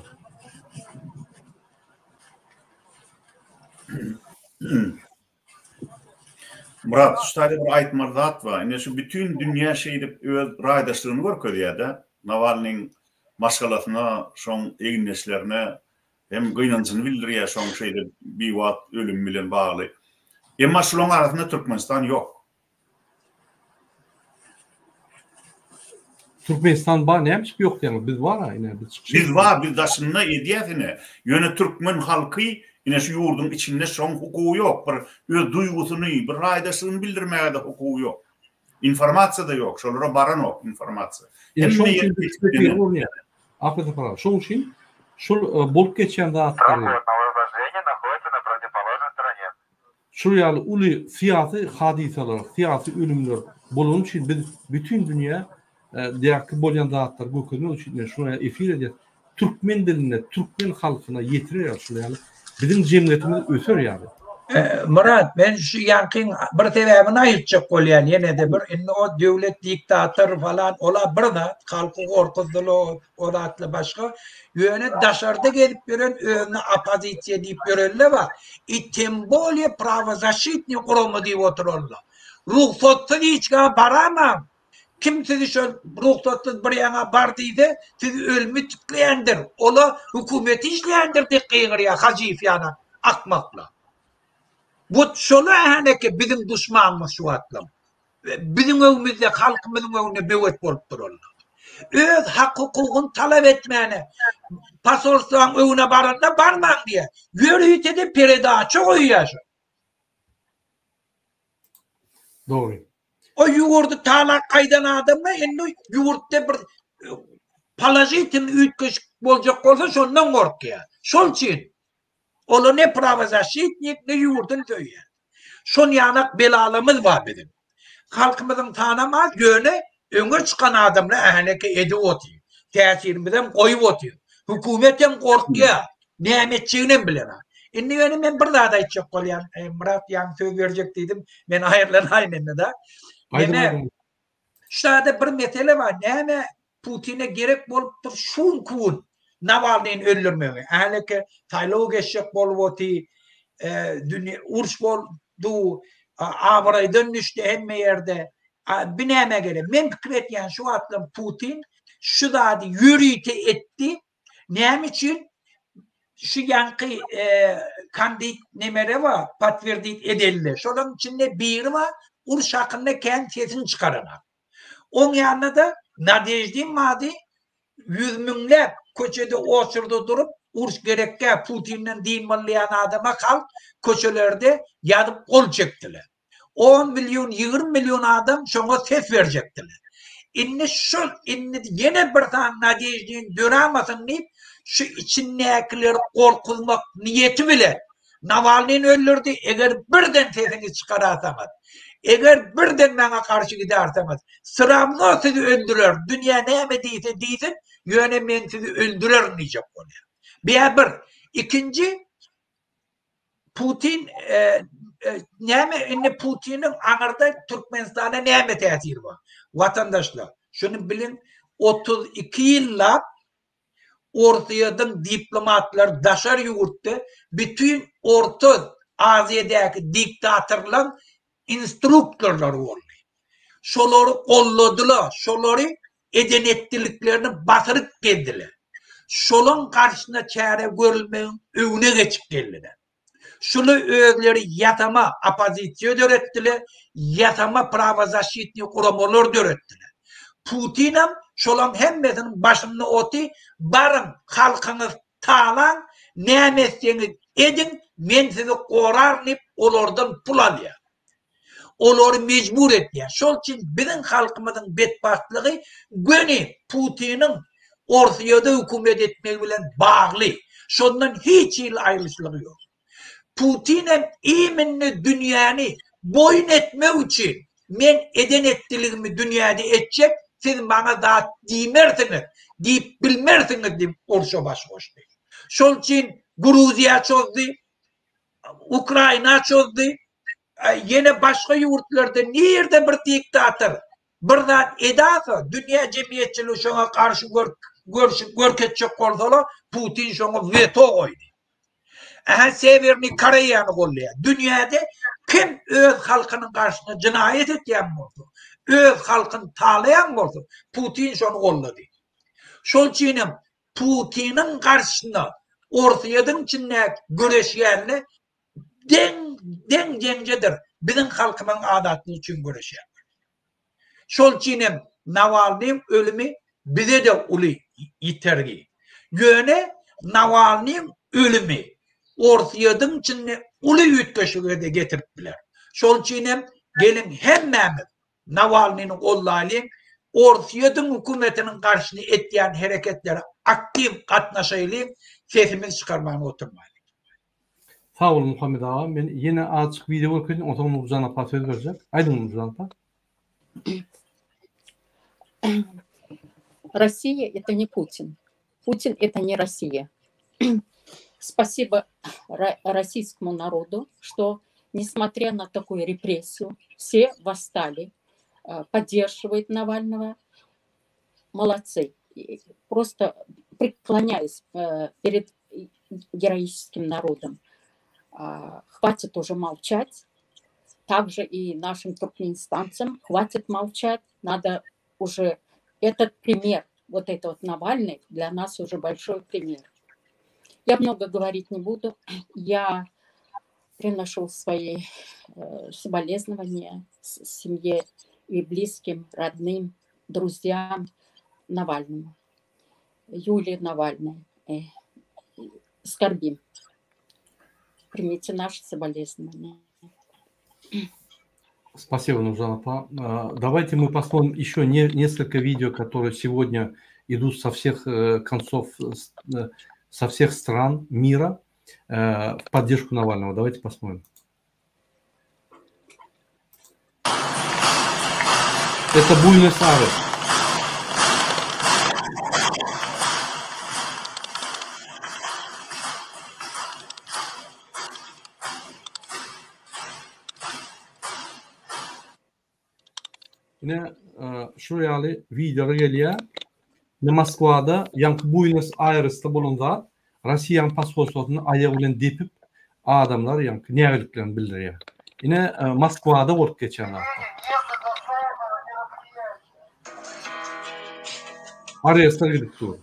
Myrat, şu taýda bir aýtmaly zat bar. Ine şu bütin dünýä şeýdip öz raýdaşlygyny görkezýär-de. Nawalnyň maşgalasyna, şoň egindeşlerine hem gynanjyny bildirýär şoň şeýle biwagt ölümi bilen bagly. Emma şularyň arasynda Türkmenistan ýok. Türkmenistan bar näme üçin ýok diýýäňiz biz bar-a ine biz çykyş Biz bar biz daşynda edýäs ine. Ýöne türkmen halky ine şu ýurduň içinde şoň hukugy ýok bir öz duýgusyny bir raýdaşlygyny bildirmäge-de hukugy ýok. Informasiýa-da ýok şolara baranok informasiýa. Ine şoň üçin biz ine. Ahmet Sapar aga şoň üçin şol bolup geçýän zatlary. Şul ýaly uly syýasy hadysalar, syýasy ölümler bolany üçin biz bütin dünýä däki bolýan zatlary görkezmek üçin ine şular ýaly efir edýäs. Türkmen dilinde türkmen halkyna ýetirer ýaly şular ýaly biziň jemgyýetimiz öser ýaly. Myrat, men şu ýaňkyň bir sebäbini aýtjak bolýan ýene-de bir indi o döwlet diktator falan ola bir zat halky gorkuzdylar O zatlar başga. Ýöne daşarda gezip ýören özüne oppozisiýa diýip ýörenler bar. I tem bolýe prawozaşitnyý gurama diýip oturanlar. Rugsatsyz hiç ýa baramaň. Kim sizi şol rugsatsyz bir ýaňa bar diýse, sizi ölümi tikleýändir. Ola hökümet işleýändir diýip gygyrýar Hajyýew ýaly akmaklar. Wot şolar häneki biziň duşmanymyz şu wagtlam. Biziň öňümizde, halkymyzyň öňünde böwet bolup durarlar. Öz hak-hukugyny talap etmäne posolstwaň öňüne baranda barmaň diýýär. Ýörite-de peredaça goýýar şo. Dogry. O ýurdy talap gaýdan adamlar indi ýurtda bir položitel üýtgeşik boljak bolsa şondan gorkýar. Şol üçin Olar ne prawozaşitnik, ne ýurduny söýýär. Şon ýanak belalarymyz bar biziň. Halkymyzyň sanam az, ýöne öňe çykan adamlar äheneke edip otyr. Täsirimizem goýup otyr. Hökümetem gorkýar. Näme etjeginem bilenok. Indi ýöne men bir zat aýtjak bolýan. Myrat ýaňy söz berjek diýdim. Men aýrylanaýyn indi-de. Neme? Şu taýda bir mesele bar. Näme Putine gerek bolupdyr şunki gün Nawalnyny öldürmegi. Häleki saýlaw geçjek bolup oty, dünýe uruş boldy, abraýdan düşdi hemme ýerde. Bi nämä gerek? Men pikir etýän şu wagtlar Putin şu zady ýörite etdi. Näme üçin? Şu ýaňky kandid nemere bar, potwerdit edeldi. Şolaryň içinde biri bar, uruş hakynda kän sesini çykaranok. Oň ýanynda-da Nadeždin bardy, ýüz müňläp köçede oçurda durup, uruş gerekkä Putinden dynmaly diýen adama halk köçelerde ýazyp gol çekdiler. On million, 20 million adam şoňa ses berjekdiler. Indi şol indi ýene bir sany Nadeždin döramasyn diýip, şu içindäkileri gorkuzmak niýeti bilen Nawalnyny öldürdi, eger birden sesiňizi çykarasaňyz, eger birden maňa garşy giderseňiz, sramno sizi öldürerin, dünýä näme diýse diýsin, ýöne men sizi öldürerin diýjek bolýar. Bu bir. Ikinji, Putin näme indi Putiniň aňyrda Türkmenistana näme täsiri bar? Watandaşlar, şuny biliň, 32 ýyllap Orsýetiň diplomatlary daşary ýurtda bütin Orta Aziýadaky diktatorlaň instruktorlary boldy. Şolary golladylar, şolary eden-etdiliklerini basyryp geldiler. Şolaň garşysyna çäre görülmegiň öňüne geçip geldiler. Şuly özleri ýasama oppozisiýa döretdiler, ýasama prawozaşitnyý guramalar döretdiler. Putinam şolaň hemmesiniň başynda oty, baryň halkyňyz talaň, näme etseňiz ediň, men sizi goraryn diýip. Olardan pul alýar. Olary mejbur edýär. Şol üçin biziň halkymyzyň betbagtlygy göni Putiniň Orsyýada hökümet etmegi bilen bagly. Şondan hiç hili aýrylyşlygy ýok. Putin hem iminne dünýäni boýun etmek üçin men eden etdiligimi dünýäde etjek, siz maňa zat diýmersiňiz, diýip bilmersiňiz diýip urşa baş goşdy. Şol üçin Gruziýa çozdy, Ukraina çozdy, ýene başga ýurtlarda nirde bir diktator bir zat edasa, dünýä jemgyýetçiligi şoňa garşy görkezjek bolsalar, Putin şoňa weto goýdy. Ähä Sewernyý Koreýany goldaýar. Dünýäde kim öz halkynyň garşysyna jenaýat etýän bolsa, öz halkyny talaýan bolsa, Putin şony goldady. Şol üçin hem Putiniň garşysyna Orsýetiň içinde göreşýänler deň deň deňjedir biziň halkymyň azatlygy üçin göreşýänler. Şol üçin hem Nawalnyň ölümi bize-de uly ýitergi. Ýöne Nawalnyň ölümi Orsýetiň içinde uly üýtgeşige-de getirip biler. Şol üçin hem geliň hemmämiz Nawalnyny goldaýlyň, Orsýetiň hökümetiniň garşyna etýän hereketlere aktiw gatnaşaýlyň, sesimizi çykarman oturmaýlyň. Sag bol Muhammet aga. Men ýene azjyk wideo görkezýin, onsoň Nurjan apa söz berjek. Aýdyň Nurjan apa. Россия это не Путин. Путин это не Россия. Спасибо российскому народу, что несмотря на такую репрессию, все восстали, э, поддерживают Навального. Молодцы. Просто преклоняюсь э, перед героическим народом. А, хватит уже молчать. Также и нашим туркменистанцам хватит молчать. Надо уже этот пример, вот это вот Навальный, для нас уже большой пример. Я много говорить не буду. Я приношу свои э, соболезнования семье и близким, родным, друзьям Навальному, Юлии Навальной. Э, скорбим. Примите наши соболезнования. Спасибо, Нуржан апа. А, давайте мы посмотрим еще не, несколько видео, которые сегодня идут со всех э, концов, э, со всех стран мира в поддержку Навального. Давайте посмотрим. Это Буэнос-Айрес. Ine şu ýaly wideolar gelýär. Ine Moskwada, ýaňky Buenos Aýresde bolan zat, Russiýanyň posholstwasyny aýagy bilen depip, adamlar ýaňky nägiliklerini bildirýär. Ine Moskwada bolup geçen zatlar. Arestler gidip dur.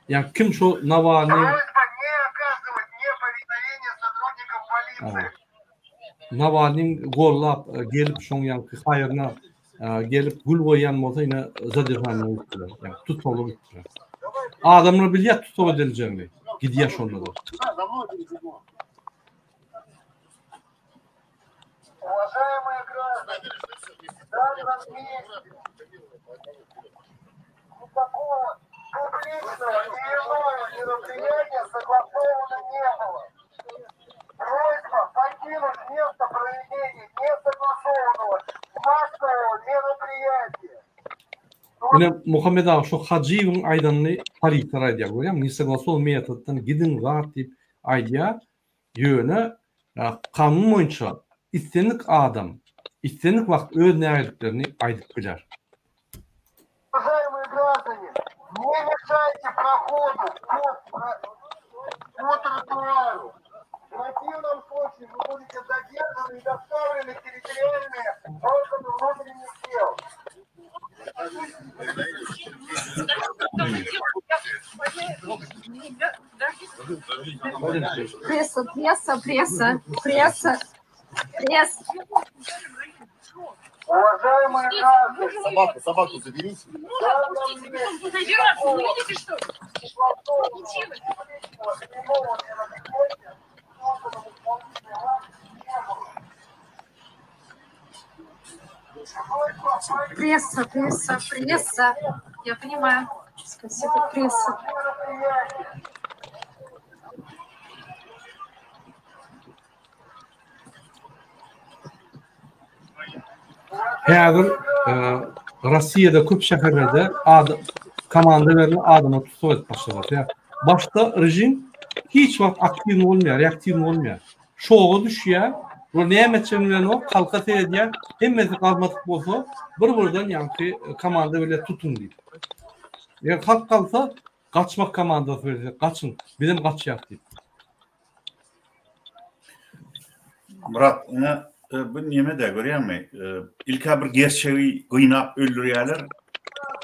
Ýa kim şo Nawalny Nawalnyň gollap gelip şoň ýaňky haýryna gelip gül goýýan bolsa ine zadержание gitdiler. Ýa tussaglyk gitdiler. Adamlar bilýär tussag ediljegini. Gidýär şonda-da. Уважаемые граждане, в данном месте никакого публичного и иного мероприятия согласовано не было. Просьба покинуть место проведения несогласованного массового мероприятия. Ine Muhammet aga şu Hajyýewiň aýdanyny polisiýalar aýdýar görýäňmi nesoglasowan metoddan gidiň zat diýip aýdýar Ýöne kanun boýunça islendik adam islendik wagt öz nägiliklerini aýdyp biler. Уважаемые граждане, не мешайте проходу по по тротуару. В противном случае вы будете задержаны и доставлены в территориальные органы внутренних дел. Пресса, пресса, пресса, пресса, пресса. Уважаемые граждане! Собаку, собаку заберите. Вы видите, что? Пресса, пресса, пресса. Я понимаю. Спасибо, пресса. Häzir Russiýada köp şäherlerde ad komanda berlen adamlar tussag edip başladylar. Başda rejim hiç wagt aktiwny bolmaýar, reaktiwny bolmaýar. Şoga düşýär, bular näme etjegini bilenok, halka seredýär, hemmesi gazmadyk bolsa, bir-birden ýaňky komanda berýär tutuň diýip. Eger halk galsa, gaçmak komandasy berilýär, gaçyň, bizem gaçýas diýip. Myrat, ine, bu neme-de görýäňmi? Ilk-ä bir gerçegi gynap öldürýärler,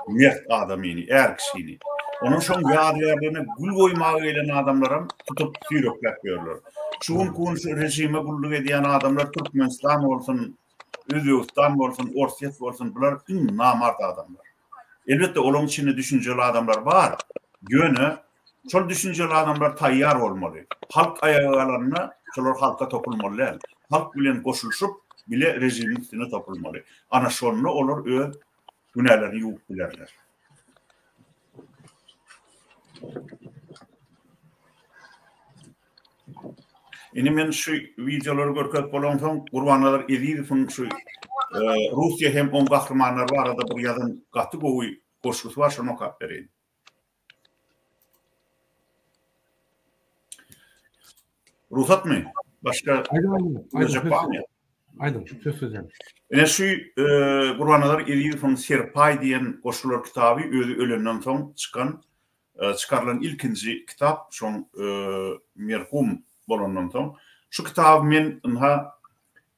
mert adamyny, är kişini. Ondan soň ýadygärligine gül goýmaga gelen adamlaram tutup süýrekläp ýörler. Şu günki gün şu režime gulluk edýän adamlar Türkmenistan bolsun, Özbegistan bolsun, Orsýet bolsun, bular iň namart adamlar. Elbetde, olaryň içinde düşünjeli adamlar bar. Ýöne şol düşünjeli adamlar taýýar bolmaly. Halk aýaga galanda, şolar halka topulmaly däl. Halk bilen goşulyşyp, bile režimiň üstüne topulmaly. Ana şonda olar öz günälerini ýuwup bilerler. Indi men şu wideolary görkezip bolansoň, Gurbannazar Ezizowyň şu Russiýa hem oň gahrymanlary barada bir ýazan gaty gowy goşgusy bar, şony okap bereýin. Rugsatmy? Başga aýdyň, barmy? Aýdyň, söz sizden. Ine şu Gurbannazar Ezizowyň Serpaý diýen goşgular kitaby özi ölenden soň çykan çykarylan ilkinji kitap şoň merhum bolandan soň. Şu kitaby men ynha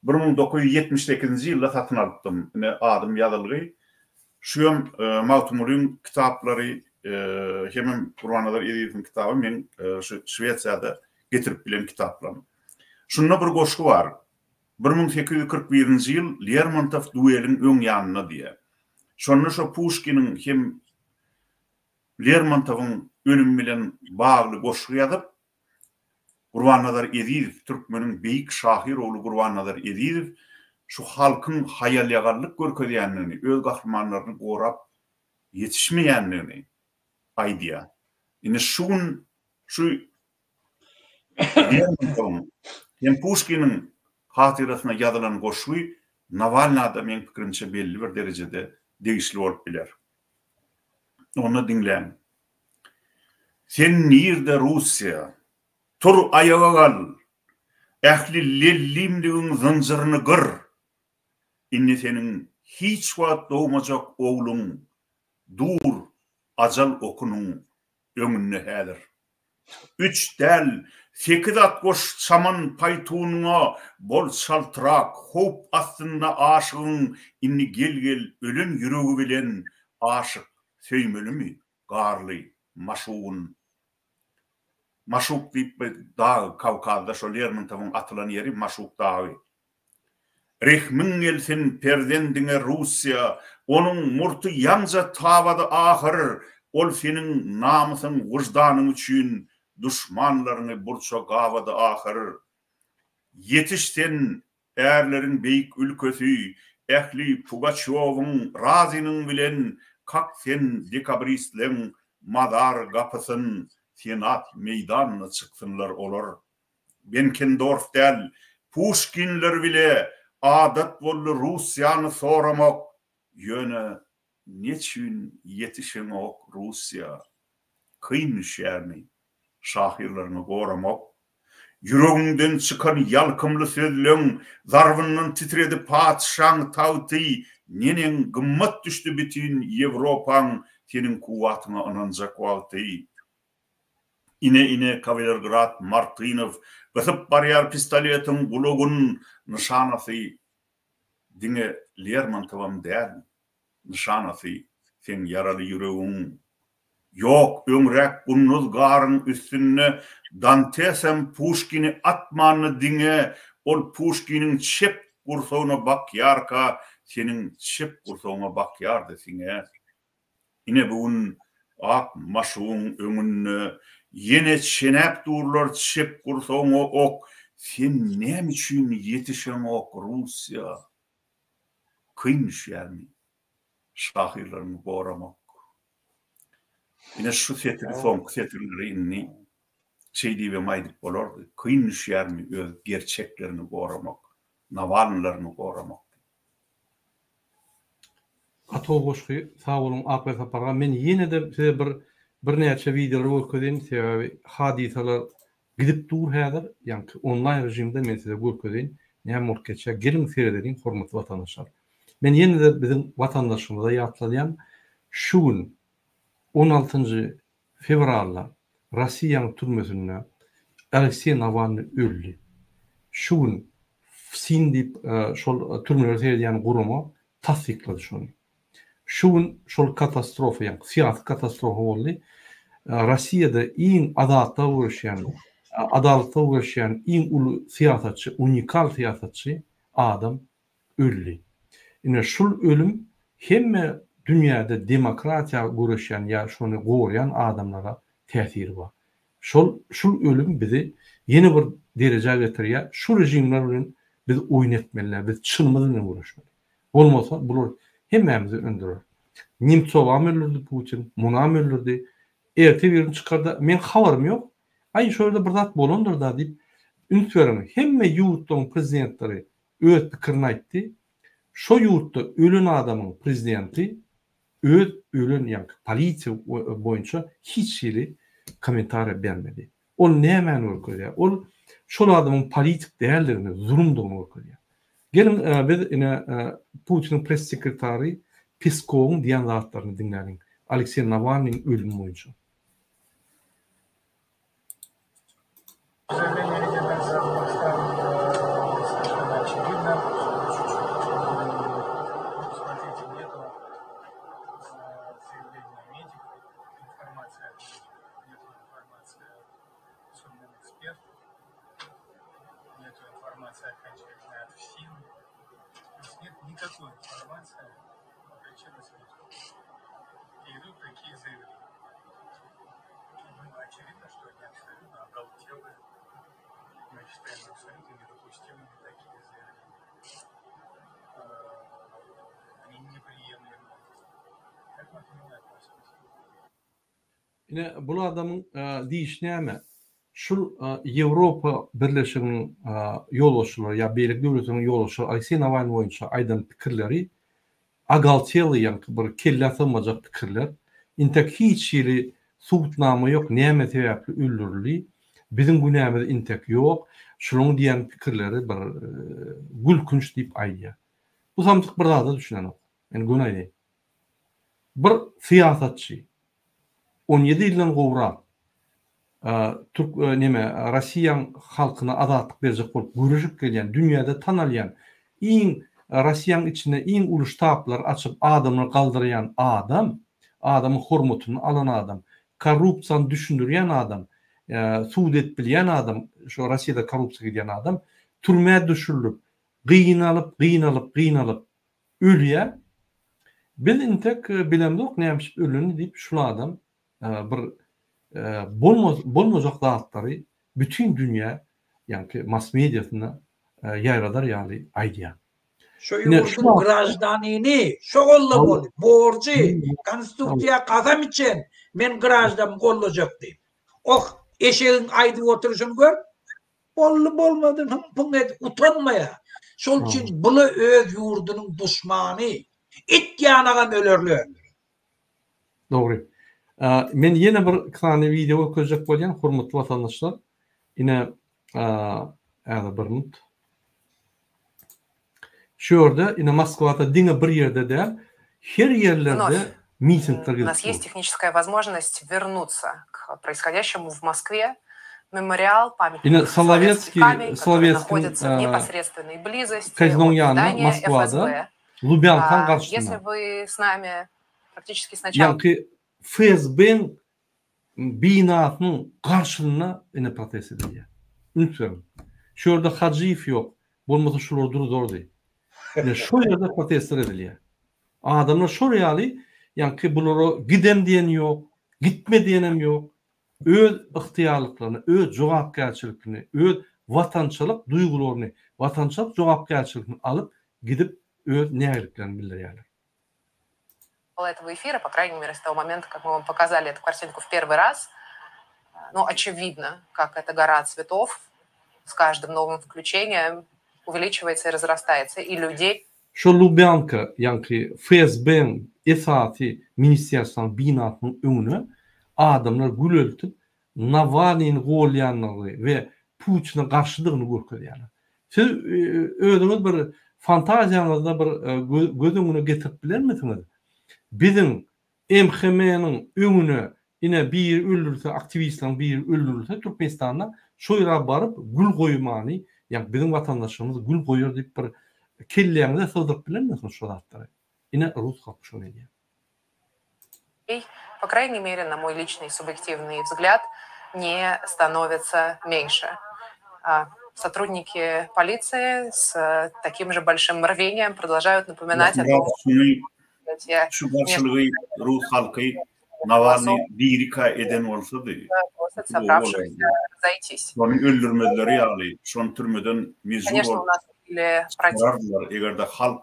1978-nji ýylda satyn alypdym. Ine adym ýazylgy. Şuýam Magtymgulyň kitaplary hemem Gurbannazar Ezizowyň kitaby meň şu Şwesiýada getirip bilen kitaplarym. Şunda bir goşgy bar. 1841-nji ýyl Lermontow dueliň öň ýanynda diýýär. Şonda şo Puşkiniň hem Lermontowyň ölümi bilen bagly goşgy ýazyp, Gurbannazar Ezizow, türkmeniň beýik şahyr ogly Gurbannazar Ezizow şu halkyň haýal-ýagallyk görkezýändigini, öz gahrymanlaryny gorap ýetişmeýändigini aýdýar. Indi şu gün şu Lermontowyň hem Puşkiniň hatyrasyna ýazylan goşgy Nawalnada meň pikirimçe belli bir derejede degişli bolup biler. Onda diňläň. Sen nirde Russiýa? Tur aýaga gal! Ähli lellimligiň zynjyryny gyr! Indi seniň hiç wagt dogmajak ogluň dur ajal okunyň öňünde häzir. Üç däl, sekiz at goş çaman paýtunyňa, bol çaltrak, howp astynda aşygyň indi gel-gel ölen ýüregi bilen aşyk söýmelimi garly maşugyn. Maşuk diýip bir dag Kawkazda şo Lermontowyň atylan ýeri Maşuk dagy. Rehmiň gelsin perzendiňe Russiýa, onuň murty ýaňja tabady ahyr, ol seniň namysyň wyždanyň üçin duşmanlaryňy burça gabady ahyr. Ýetiş sen ärleriň beýik ülkesi, ähli Pugaçýowyň Raziniň bilen kak sen dekabristleň mazar gapysyn Senat meýdanyna çyksynlar olar. Benkendorf däl, Puşkinler bile adat boldy Russiýany soramak, ýöne neçün ýetişeňok Russiýa? Kyn düşýärmi şahyrlaryňy goramak? Ýüregiňden çykan ýalkymly sözleň zarbyndan titredi patyşaň tagty, neneň gymmat düşdi bütin Ýewropaň seniň kuwwatyňa ynanjak wagty. Ine-ine kawalergrad Martynow gysyp barýar pistoletiň gulagyn, nyşanasy diňe Lermontowam däl, nyşanasy seň ýaraly ýüregiň. Ýok, öňräk gunduz garyň üstünde Dantesem Puşkini atmandy diňe ol Puşkiniň çep gursagyna bakýarka seniň çep gursagyňa bakýardy siňe. Ine bu gün ak maşugyň öňünde. Ýene çenäp durlar çep gursagyňa ok, Sen näme üçin ýetişeňok Russiýa? Kyn düşýärmi şahyrlaryňy goramak? Ine şu setiri soňky setirleri indi şeý diýibem aýdyp bolardy, Kyn düşýärmi öz gerçekleriňi goramak, Nawalnylaryňy goramak diýip. Gaty gowy goşgy sag boluň Akbeg Sapar aga men ýenede size bir birnäçe wideolar görkezeýin sebäbi hadysalar gidip dur häzir ýaňky onlaýn režimde men size görkezeýin näme bolup geçýär geliň seredeliň hormatly watandaşlar men ýenede biziň watandaşymyza ýatladýan şu gün on altynjy fewralda Rossiýanyň türmesinde Alekseý Nawalnyý öldi. Şu gün FSIN diýip şol türmelere seredýän gurama tassyklady şony. Şu gün şol katastrofa, ýagny syýasy katastrofa boldy. Rossiýada iň azatlyga göreşýän, adalatlyga göreşýän iň uly syýasatçy, unikal syýasatçy adam öldi. Ine şul ölüm hemme dünýäde demokratiýa göreşýän ýa şony goraýan adamlara täsiri bar. Şol şul ölüm bizi ýene bir derejä getirýär. Şu režimler bilen biz oýun etmeli däl, biz çynymyz bilen göreşmeli. Bolmasa bular hemmämizi öndürer. Nemtsowam öldürdi Putin, munam öldürdi. Erte birini çykarda meň habarym ýok. Aý şo ýerde bir zat bolandyr-da diýip üns beriň hemme ýurtlaryň prezidentleri öz pikirini aýtdy. Şo ýurtda ölen adamyň prezidenti öz ölen ýaňky polisiýa boýunça hiç hili kommentariýa bermedi. Ol nämäni görkezýär? Ol şol adamyň politik däldigini, zulumdygyny görkezýär. Geliň biz ine Putiniň press sekretary Peskowyň diýen zatlaryny diňläliň Alekseý Nawalnyň ölümi boýunça. Ine, bul adamyň diýişi näme? Şul Ýewropa Birleşiginiň ýolbaşçylary ýa beýleki döwletleriň ýolbaşçylary Alekseý Nawalnyý boýunça aýdan pikirleri Agaltely ýaňky bir kellä sygmajak pikirler. Intek hiç hili subutnama ýok näme sebäpli öldürildi. Biziň günämiz intek ýok. Şulaň diýen pikirleri bir gülkünç diýip aýdýar. Bu samsyk bir zada düşünenok. Men göni aýdaýyn. Bir syýasatçy 17 ýyldan gowrak türk neme Rossiýaň halkyna azatlyk berjek bolup göreşip gelýän dünýäde tanalýan iň Rossiýaň içinde iň uly ştablar açyp adamlary galdyrýan adam adamyň hormatyny alan adam korrupsiýany düşündirýän adam sud edip bilýän adam şo Rossiýada korrupsiýa gidýän adam türmä düşürilip gynalyp gynalyp gynalyp ölýär biz intek bilemzok näme üçin ölenini diýip şul adam bir bolmajak zatlary bütin dünýä ýaňky mass mediasynda ýaýradar ýaly aýdýar. Şo ýurduň graždanini şo gollamaly, borjy, konstitusiýa kasam içen, men graždamy gollajak diýip. Oh, eşegiň aýdyp oturyşyny gör. Boldy bolmady hym-pyň edip utanmaýar. Şol üçin bula öz ýurdunyň duşmany. It ýanagam ölerli öldürer. Dogry. Men ýene bir sany wideo görkezjek bolýan, hormatly watandaşlar. Ine, häzir bir minut. Şu ýerde, ine Moskwada diňe bir ýerde däl, her ýerlerde mitingler У gidip нас есть dur. техническая возможность вернуться к происходящему в Москве. Мемориал, Ine памятник Соловецкий Solowetskiý, камень, который Solowetskiň находится в непосредственной близости kazinoň от ýanynda здания Moskwada ФСБ. Lubýankaň А, Если garşysynda. вы с нами практически с начала Ýaňky FSB-iň binasynyň garşysynda ine protest edilýär. Üns beriň. Şu ýerde Hajyýew ýok. Bolmasa şular duruzardy. Ine şo ýerde protestler edilýär. Adamlar şol ýaly ýaňky bulara gidem diýen ýok, gitme diýenem ýok. Öz ygtyýarlyklaryny, öz jogapkärçilikini, öz watançylyk duýgularyny, watançylyk jogapkärçilikini alyp gidip öz nägiliklerini bildirýärler. Этого эфира, по крайней мере, с того момента, как мы вам показали эту картинку в первый раз, ну, очевидно, как эта гора цветов с каждым новым включением увеличивается и разрастается, и людей... Şol Lubýanka, ýaňky FSB-iň esasy ministerstwanyň binasynyň öňüne adamlar gül eltip, Nawalnyny golýandygyny we Putine garşydygyny görkezýärler. Siz özüňiz bir fantaziýaňyzda bir göz öňüne getirip bilermisiňiz? Biziň MHM-niň öňüne ine biri öldürilse, aktiwistleriň biri öldürilse Türkmenistanda şo ýere baryp gül goýmany, ýagny biziň watandaşlarymyz gül goýar diýip bir kelläňize sygdyryp bilermisiňiz şo zatlary? Ine rus halky şony edýär. По крайней мере, на мой личный субъективный взгляд, не становится меньше. Сотрудники полиции с таким же большим рвением продолжают напоминать о том, Şu garşylygy rus halky Nawalny dirika eden bolsady, şony öldürmezleri ýaly, şony türmeden mejbur bolup çykarardylar, eger-de halk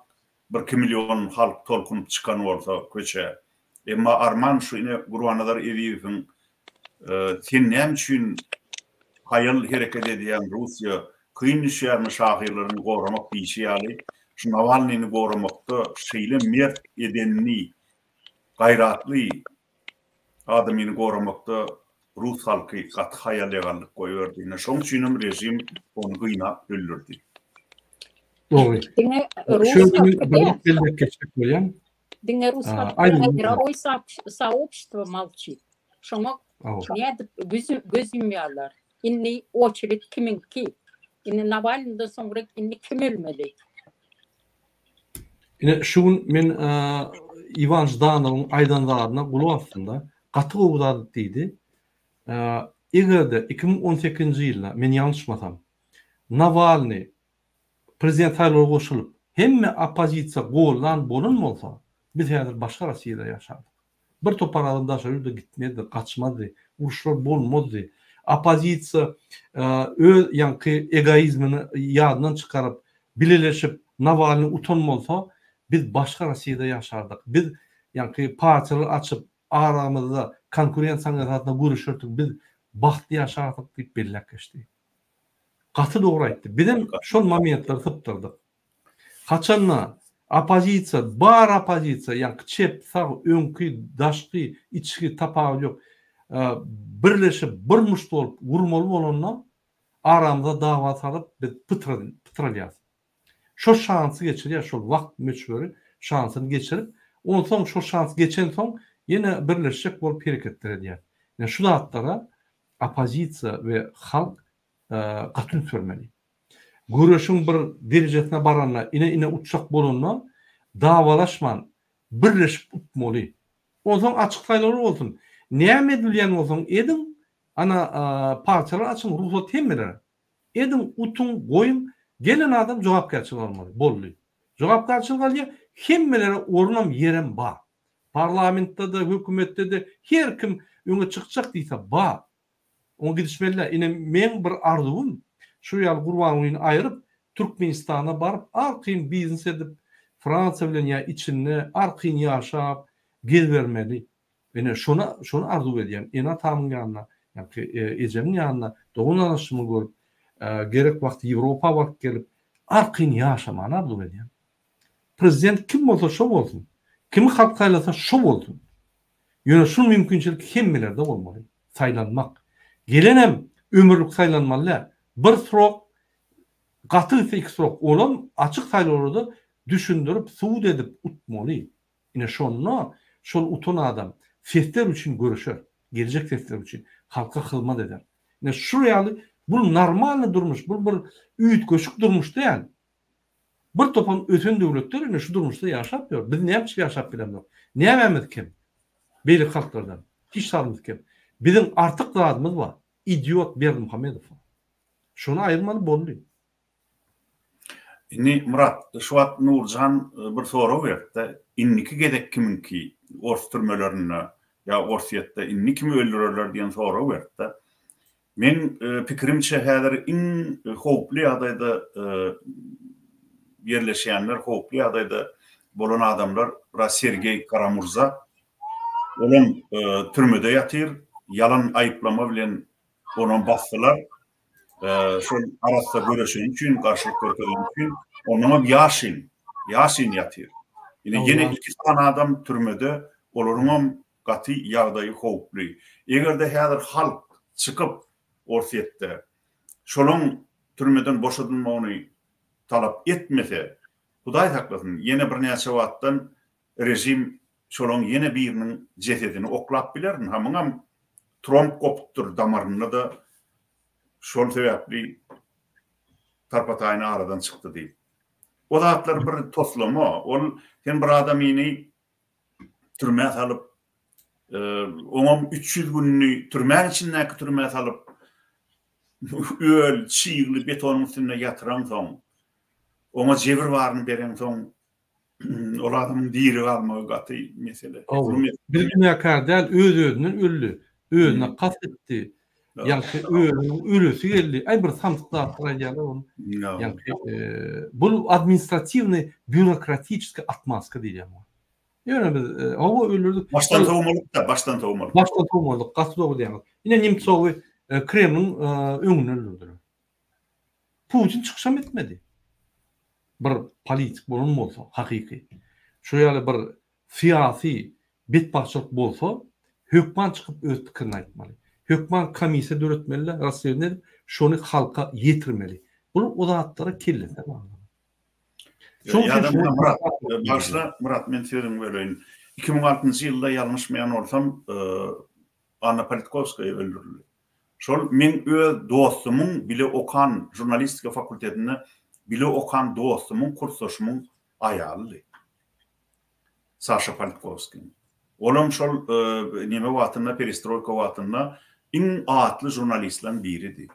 birki million halk tolkunyp çykan bolsa köçä. Emma arman şu ine Gurbannazar Ezizowyň sen näme üçin haýal hereket edýäň Russiýa kyn düşýärmi şahyrlaryňy goramak diýşi ýaly şu Nawalnyny goramakda şeýle mert edenini gaýratly adamyny goramakda rus halky gaty haýal-ýagallyk goýberdi. Ine şoň üçinem režim ony gynap öldürdi. Dogry. Diňe rus Şu ýerde men halky bir däl. zat belläp geçjek bolýan. Diňe rus A, halky aýdyň, däl, aýdyň. mirowoý soobşestvo molçit. Şoňa Hawa. nädip göz ýumýarlar. Indi oçerit kimiňki? Indi Nawalnydan soňra indi kim ölmeli? Ine şu gün men Iwan Ždanowyň aýdan zadyna gulak asdym-da. Gaty gowy zat diýdi. Eger-de 2018-nji ýylda, men ýalňyşmasam, Nawalnyý prezident saýlawa goşulyp, hemme oppozisiýa goldan bolan bolsa, biz häzir başga Rossiýada ýaşardyk. Bir topar adam daşary ýurda gitmezdi, gaçmazdy, uruşlar bolmazdy. Oppozisiýa öz ýaňky egoizmini ýadyndan çykaryp, bileleşip Nawalnyý utan bolsa, biz başga Rossiýada ýaşardyk. Biz ýaňky partiýalar açyp, aramyzda konkurensiýanyň esasynda göreşerdik, biz bagtly ýaşardyk diýip belläp geçdi. Gaty dogry aýtdy. Bizem şol momentleri sypdyrdyk. Haçanda oppozisiýa, bar oppozisiýa, ýaňky çep, sag, öňki, daşky, içki tapawudy ýok, birleşip, bir muşt bolup gurmaly bolanda, aramyza dawa salyp, biz pytralýarys. Şo şansy geçirýär, şol wagt möçberi şansyny geçirip, onsoň şo şans geçensoň ýene birleşjek bolup hereketler edýär. Ine şu zatlara oppozisiýa we halk gaty üns bermeli. Göreşiň bir derejesine baranda, ine-ine utjak bolanda dawalaşman, birleşip utmaly. Onsoň açyk saýlawlar bolsun. Näme edilýän bolsaň ediň, ana partiýalar açyň, rugsat hemmelere. Ediň, utuň, goýuň, gelen adam jogapkärçilik almaly. Boldy. Jogapkärçilik alýar, hemmelere orunam, ýerem bar. Parlamentde-de, hökümetde-de her kim öňe çykjak diýse bar. Oňa gidişmeli däl. Ine meň bir arzuwym şu ýaly Gurbangulyny aýryp Türkmenistana baryp arkaýyn biznes edip Fransiýa bilen ýa içinde arkaýyn ýaşap gezibermeli. Ine şony şony arzuw edýän. Ene-atamyň ýanyna ýa-ki ejemiň ýanyna dogan-garyndaşymy görüp gerek wagty Ýewropa baryp gelip arkaýyn ýaşamany arzuw edýän. Prezident kim bolsa şo bolsun. Kimi halk saýlasa şo bolsun. Ýöne şul mümkinçilik hemmelerde bolmaly. Saýlanmak. Gelenem ömürlik saýlanmaly däl. Bir srok, gaty gitse iki srok. Olam açyk saýlawlarda düşündirip, subut edip utmaly. Ine şonda şol utan adam sesler üçin göreşer. Geljek sesler üçin. Halka hyzmat eder. Ine şul ýaly bul normalny durmuş, bul bir üýtgeşik durmuş däl. Bir topam ösen döwletler ine şu durmuşda ýaşap ýör. Biz näme üçin ýaşap bilemzok? Nämämiz kem? Beýleki halklardan. Hiç zadymyz kem. Biziň artyk zadymyz bar. Idiot Berdimuhamedow bar. Şony aýyrmaly boldy. Indi Myrat, şu wagt Nurjan bir sorag berdi-de, indiki gezek kimiňki ors türmelerinde? Ýa Orsýetde indi kimi öldürerler diýen sorag berdi-de. Meň pikirimçe häzir iň howply ýagdaýda ýerleşýänler, howply ýagdaýda bolan adamlar biraz Sergeý Karamurza. Olam türmede ýatyr. Ýalan aýyplama bilen onam basdylar. Şol arassa göreşeni üçin, garşylyk görkezeni üçin onnoňam Ýaşin, Ýaşin ýatyr. Ine ýene iki sany adam türmede, olaryňam gaty ýagdaýy howply. Eger-de häzir halk çykyp Orsýetde şolaň türmeden boşadylmagyny talap etmese, Hudaý saklasyn, ýene birnäçe wagtdan režim şolaň ýene biriniň jesedini oklap biler. Ynha muňam tromb gopupdyr damarynda-da şol sebäpli tarpa-taýyn aradan çykdy diýip. O zatlar bir toslama. Ol sen bir adamyny türmä salyp, oňam 300 gününi türmäň içindäki türmä salyp, öl, çygly betonyň üstünde ýatyraňsoň, oňa jebir baryny bereňsoň, ol adamyň diri galmagy gaty mesele. Biz günäkär däl, öz-özünden öldi, özüne kast etdi, ýaňky özüniň ölesi geldi. Aý bir samsyk zatlar aýdýarlar ony. Ýaňky bu administratiwnyý býurokratiçeskiý otmazka diýilýär muňa. Ýöne biz hawa öldürdik. Başdan sowmalyk-da, başdan sowmalyk. Başdan sowmalyk, gaty dogry diýýäňiz. Ine Nemtsowy Kremliň öňünde öldürdiler. Putin çykyşam etmedi. Bir politik bolan bolsa, hakyky. Şu ýaly bir syýasy betbagtçylyk bolsa, hökman çykyp öz pikirini aýtmaly. Hökman komissiýa döretmeli-de, rasslewniý edip, şony halka ýetirmeli. Bul o zatlara kellesine bagly. Şonuň üçin şuny Myrat, bagyşla Myrat men sözüňi böleýin. 2006-njy ýylda ýalňyşmaýan bolsam, Anna Politkowskaýa öldürildi. Şol meň öz dostumyň bile okan žurnalistika fakultetinde bile okan dostumyň kursdaşymyň aýalydy. Saşa Politkowskiň. Olam şol neme wagtynda perestroýka wagtynda iň atly žurnalistleriň biridi.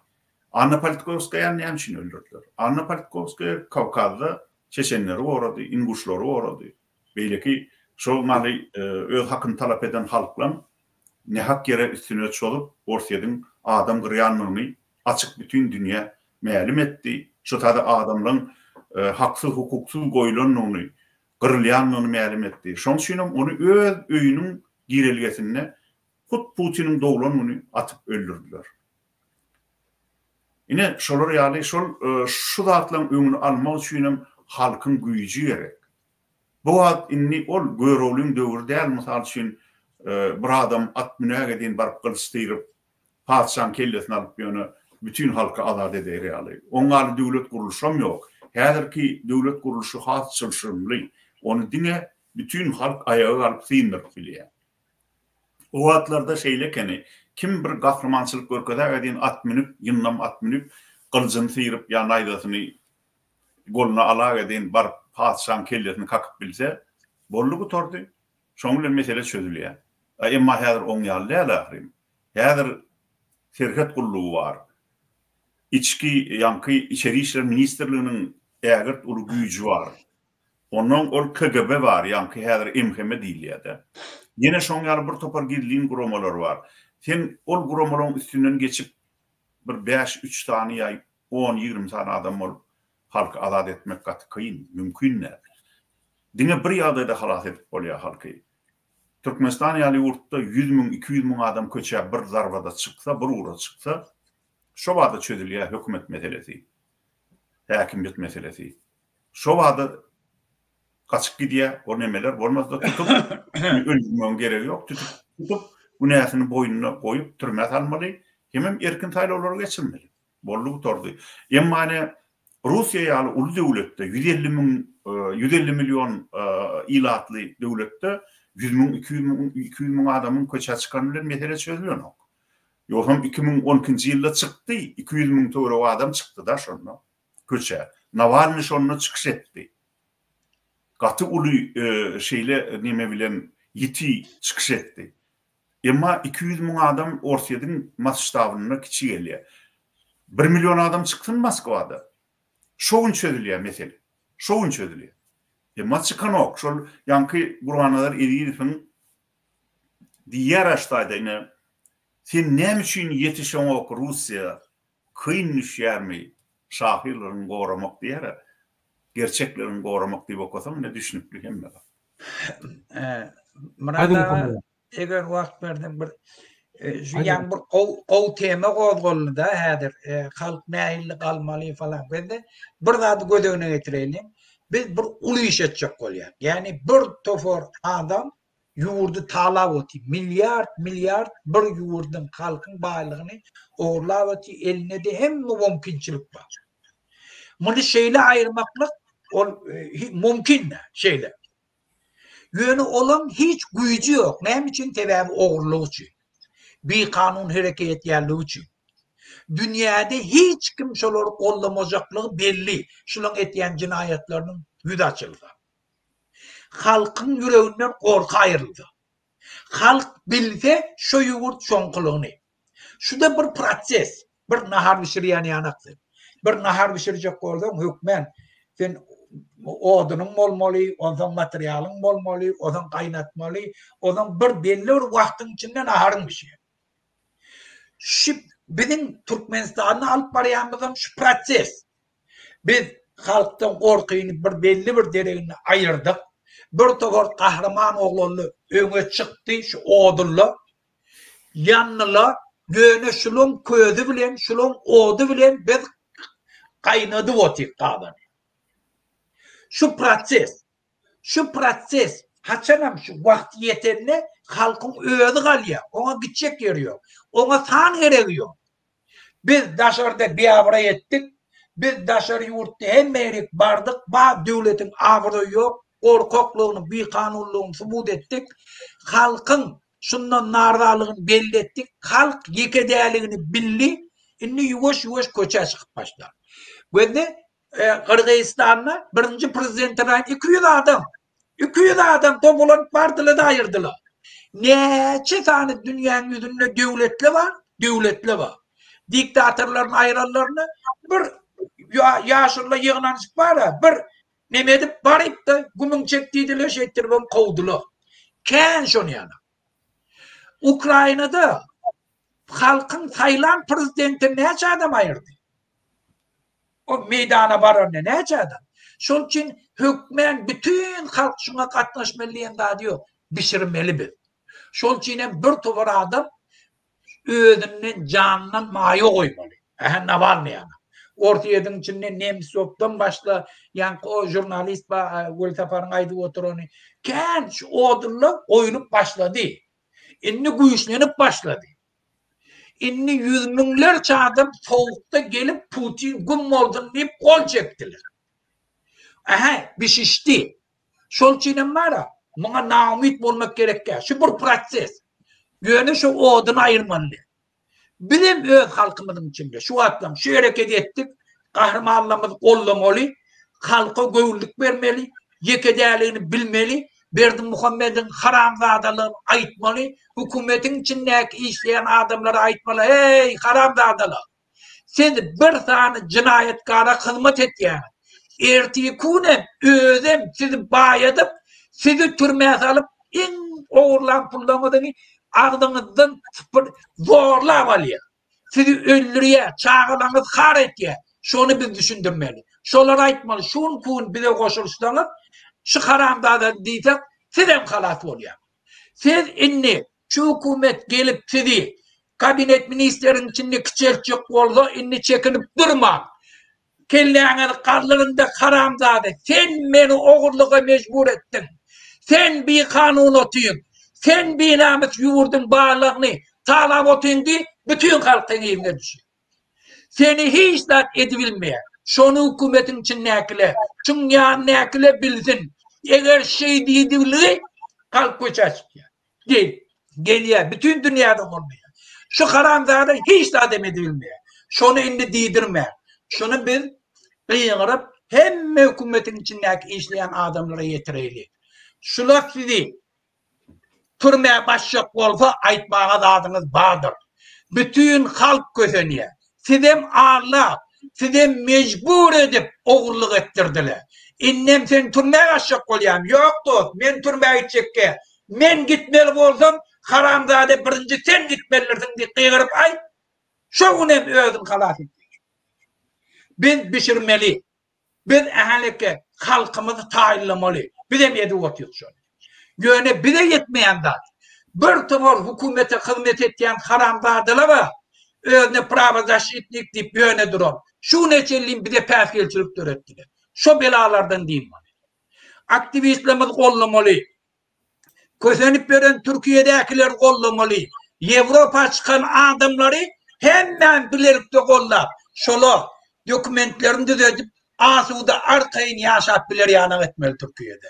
Anna Politkowskaýany näme üçin öldürdiler? Anna Politkowskaýa Kawkazda çeçenleri gorady, inguşlary gorady. Beýleki şol maly öz hakyny talap eden halklaň nähak ýere üstüne çozup Orsýediň adam gyrýanlygyny açyk bütin dünýä mälim etdi. Şo taýda adamlaň haksyz-hukuksyz goýulandygyny, gyrylýandygyny mälim etdi. Şoň üçinem ony öz öýüniň girelgesinde hut Putiniň doglan güni atyp öldürdiler. Ine, şolar ýaly şol şu zatlaryň öňüni almak üçinem halkyň güýji gerek. Bu wagt indi ol Göroglyň döwri däl, mysal üçin, bir adam at münäge deýin baryp gylyç syryp, patyşaň kellesini alyp ýöne bütin halky azat eder ýaly. Oň ýaly döwlet gurluşam ýok. Häzirki döwlet gurluşy has çylşyrymly. Ony diňe bütin halk aýaga galyp syndyryp bilýär. O wagtlarda şeýle ekeni, kim bir gahrymançylyk görkezäge deýin at münüp, ýyndam at münüp, gylyjyny syryp ýa naýzasyny goluna alaga deýin baryp patyşaň kellesini kakyp bilse, boldy gutardy. Şoň bilen mesele çözülýär. A emma häzir oň ýaly däl ahyryn. Häzir serhet gullugy bar. Içki, ýaňky Içeri işler ministrliginiň ägirt uly güýji bar. Onnoň ol KGB bar, ýaňky häzir MHM diýilýär-de. Ýene şoň ýaly bir topar gizlin guramalar bar. Sen ol guramalaryň üstünden geçip bir bäş-üç sany ýa on-ýigrimi sany adam bolup halky azat etmek gaty kyn, mümkin däl. Diňe bir ýagdaýda halas edip bolýar halky. Türkmenistan ýaly ýurtda 100 müň, 200 müň adam köçä bir zarbada çyksa, bir ugra çyksa, şo bada çözülýär hökümet meselesi, häkimiýet meselesi. Şo bada gaçyp gidýär, o nemeler bolmasa tutup öldürmegiň geregi ýok, tutup, tutup günäsini boýnuna goýup türmä salmaly, hemem erkin saýlawlary geçirmeli. Boldy gutardy. Emma ine Russiýa ýaly uly döwletde 150 müň, 150 million ilatly döwletde 100 müň, 200 müň, 200 müň adamyň köçä çykany bilen mesele çözülenok. Ýogsam 2012-nji ýylda çykdy, 200 müň töweregi adam çykdy-da şonda köçä. Nawalnyý şonda çykyş etdi. Gaty uly şeýle neme bilen ýiti çykyş etdi. Emma 200 müň adam Orsýetiň masştabynda kiçi gelýär. Bir million adam çyksyn Moskwada. Şo gün çözülýär mesele. Şo gün çözülýär. Emma çykanok. Şol ýaňky Gurbannazar Ezizowyň. Diýýär aştaýda ine sen näme üçin ýetişeňok Russiýa kyn düşýärmi şahyrlaryňy goramak diýýär gerçekleriňi goramak diýip okasaň ine düşnükli hemme zat. Myrat aga eger wagt berseň bir şu ýaňy bir gowy tema gozgaldy-da häzir halk nähili galmaly falan bizde bir zady göz öňüne getireliň biz bir uly iş etjek bolýar ýagny bir topar adam ýurdy talap otyr milliard milliard bir ýurduň halkyň baýlygyny ogurlap otyr elinde-de hemme mümkinçilik bar muny şeýle aýyrmaklyk ol mümkin däl şeýle Ýöne olaň hiç güýji ýok. Näme üçin? Sebäbi ogurlyk üçin. Bikanun hereket etýänligi üçin. Dünýäde hiç kim şolary goldamajaklygy belli, şulaň etýän jenaýatlarynyň ýüzi açylsa. Halkyň ýüreginden gorky aýrylsa. Halk bilse şo ýurt şoňkylygyny. Şuda bir proses. Bir nahar bişirýän ýanak sen. Bir nahar bişirjek bolsaň hökmän sen odunyň bolmaly, onsoň materialyň bolmaly, onsoň gaýnatmaly, onsoň bir belli bir wagtyň içinde naharyň bişýär. Şu biziň Türkmenistanda alyp barýanymyzam şu proses. Biz halkdan gorkyny bir belli bir dereginde aýyrdyk. Bir topar gahryman oglanlar öňe çykdy şu odunla. Ýandylar, ýöne şulaň közi bilen, şulaň ody bilen biz gaýnadyp otyk gazany. Şu proses, şu proses haçanam şu wagty ýetende halkyň özi galýar, oňa gitjek ýeri ýok, oňa san geregi ýok. Biz daşarda biabraý etdik, biz daşary ýurtda hemme ýerik bardyk, bar döwletiň abraýy ýok, gorkaklygyny, bikanunlygyny subut etdik, halkyň şundan narzalygyny belli etdik, halk ýeke däligini bildi, indi ýuwaş-ýuwaş köçä çykyp başlar. Gözle Gyrgyzystanda birinji prezidenti 200 adam, 200 adam topulanyp bardylar-da aýyrdylar. Näçe sany dünýäň ýüzünde döwletli bar, döwletli bar. Diktatorlaryň aýranlaryny bir ýaşulylar ýygnanyşyp bar-a, bir neme edip baryp-da gümüň çek diýdiler, şeýtdiribem kowdular. Kän şony ýaly. Ukrainada halkyň saýlan prezidentini näçe adam aýyrdy? O meýdana baranda näçe adam? Şol üçin hökmän bütin halk şuňa gatnaşmaly diýen zady ýok. Bişirmeli biz. Şol üçin hem bir topar adam özünden janyndan maýa goýmaly. Ähä Nawalnyý ýaly. Orsýetiň içinde Nemtsowdan başla, ýaňky o žurnalist bar, Welsaparyň aýdyp oturany. Kän şu odunlar goýulyp başlady. Indi güýçlenip başlady. Indi ýüz müňlerçe adam sowukda gelip Putin güm bolsun diýip gol çekdiler. Ähä, bişişdi. Şol üçinem bar-a, muňa naumyt bolmak gerek däl. Şu bir proses. Ýöne şu oduny aýyrmaly däl. Bizem öz halkymyzyň içinde şu wagtlam şu hereketi etdik, gahrymanlarymyzy goldamaly, halka göwünlik bermeli, ýeke däligini bilmeli, Berdimuhamediň haramzadalygyny aýtmaly, hökümetiň içindäki işleýän adamlara aýtmaly, heý, haramzadalar, siz bir sany jenaýatkara hyzmat etýäňiz, ertirki günem özem sizi baýadyp, sizi türmä salyp, iň ogurlan pullaryňyzy agzyňyzdan sypyr zorlap alýar. Sizi öldürýär, çagalaryňyzy har etýär. Şony biz düşündirmeli. Şolara aýtmaly, şu günki gün bize goşulyşsaňyz, şu haramzada diýsek, sizem halas bolýaňyz. Siz indi şu hökümet gelip sizi kabinet ministrleriň içinde kiçeltjek bolsa, indi çekinip durmaň. Kelläňizi galdyryňda haramzada sen meni ogurlyga mejbur etdiň. Sen bikanun otyň. Sen binamys ýurduň barlygyny talap otyň diý bütin halk seň yzyňa düşýär. Seni hiç zat edibilmeýär. Şony hökümetiň içindäkiler, şuň ýanyndakylar bilsin. Eger şeý diýdigligi halk köçä çykýar. Diýip, gelýär. Bütin dünýäde bolmaýar. Şu haramzada hiç zat hem edibilmeýär. Şony indi diýdirmäň. Şuny biz gygyryp, hemme hökümetiň içindäki işleýän adamlara ýetireýli. Şular sizi türmä basjak bolsa, aýtmaga zadyňyz bardyr. Bütin halk kösenýär. Sizem aldap, sizem mejbur edip ogurlyk etdirdiler. Indem sen türmä gaçjak bolýaň. Ýok dost, men türmä gitjekgä. Men gitmeli bolsam, Haramzada birinji sen gitmelidirsiň diýip gygyryp aýt. Şo gün hem özüňi halas et. Biz bişirmeli. Biz ähäleke halkymyzy taýynlamaly. Bizem edip otyrys şony. Ýöne bize ýetmeýän zat, bir topar hökümete hyzmat etýän haramzadalar bar, özüne prawozaşitnik diýip ýöne duran. Şu güne çenli bize päsgelçilik döretdiler. Şo belalardan dynmaly. Aktiwistlerimizi goldamaly. Kösenip ýören Türkiýedäkileri goldamaly. Ýewropa çykan adamlary hemmäni bilelikde goldap, şolar dokumentlerini düzedip, asuda arkaýyn ýaşap biler ýanak etmeli Türkiýede.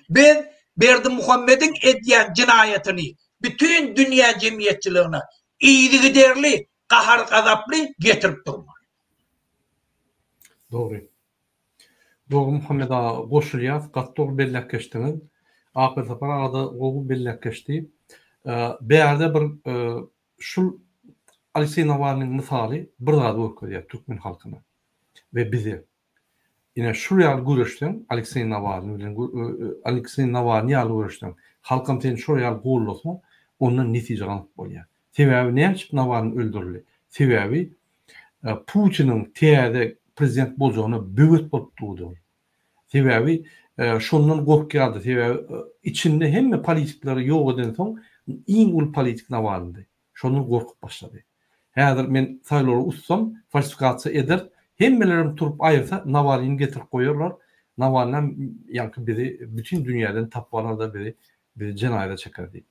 Biz Berdimuhamediň edýän jenaýatyny bütin dünýä jemgyýetçiligine yzygiderli gahar-gazaply getirip durmaly. Dogry. Dogry Muhammet aga goşulýas gaty dogry belläp geçdiňiz. Akbelsapar agada gowy belläp geçdi. Bärde bir şul Alekseý Nawalnyň mysaly bir zady görkezýär türkmen halkyna we bize. Ine şul ýaly göreşseň Alekseý Nawalny bilen Alekseý Nawalny ýaly göreşseň halkam seni şol ýaly gollasa ondan netije gazanyp bolýar. Sebäbi näme üçin Nawalny öldürildi? Sebäbi Putiniň täze prezident boljagyna böwet bolup durdy ol. Sebäbi şondan gorkýardy. Sebäbi içinde hemme politikleri ýok edensoň iň uly politik Nawalnydy. Şondan gorkup başlady. Häzir men saýlawlary utsam, falsifikasiýa eder, hemmelerem turup aýyrsa Nawalnyny getirip goýarlar. Nawalnam ýaňky bizi bütin dünýäden tapyp alar-da bizi bizi jenaýata çeker diýip.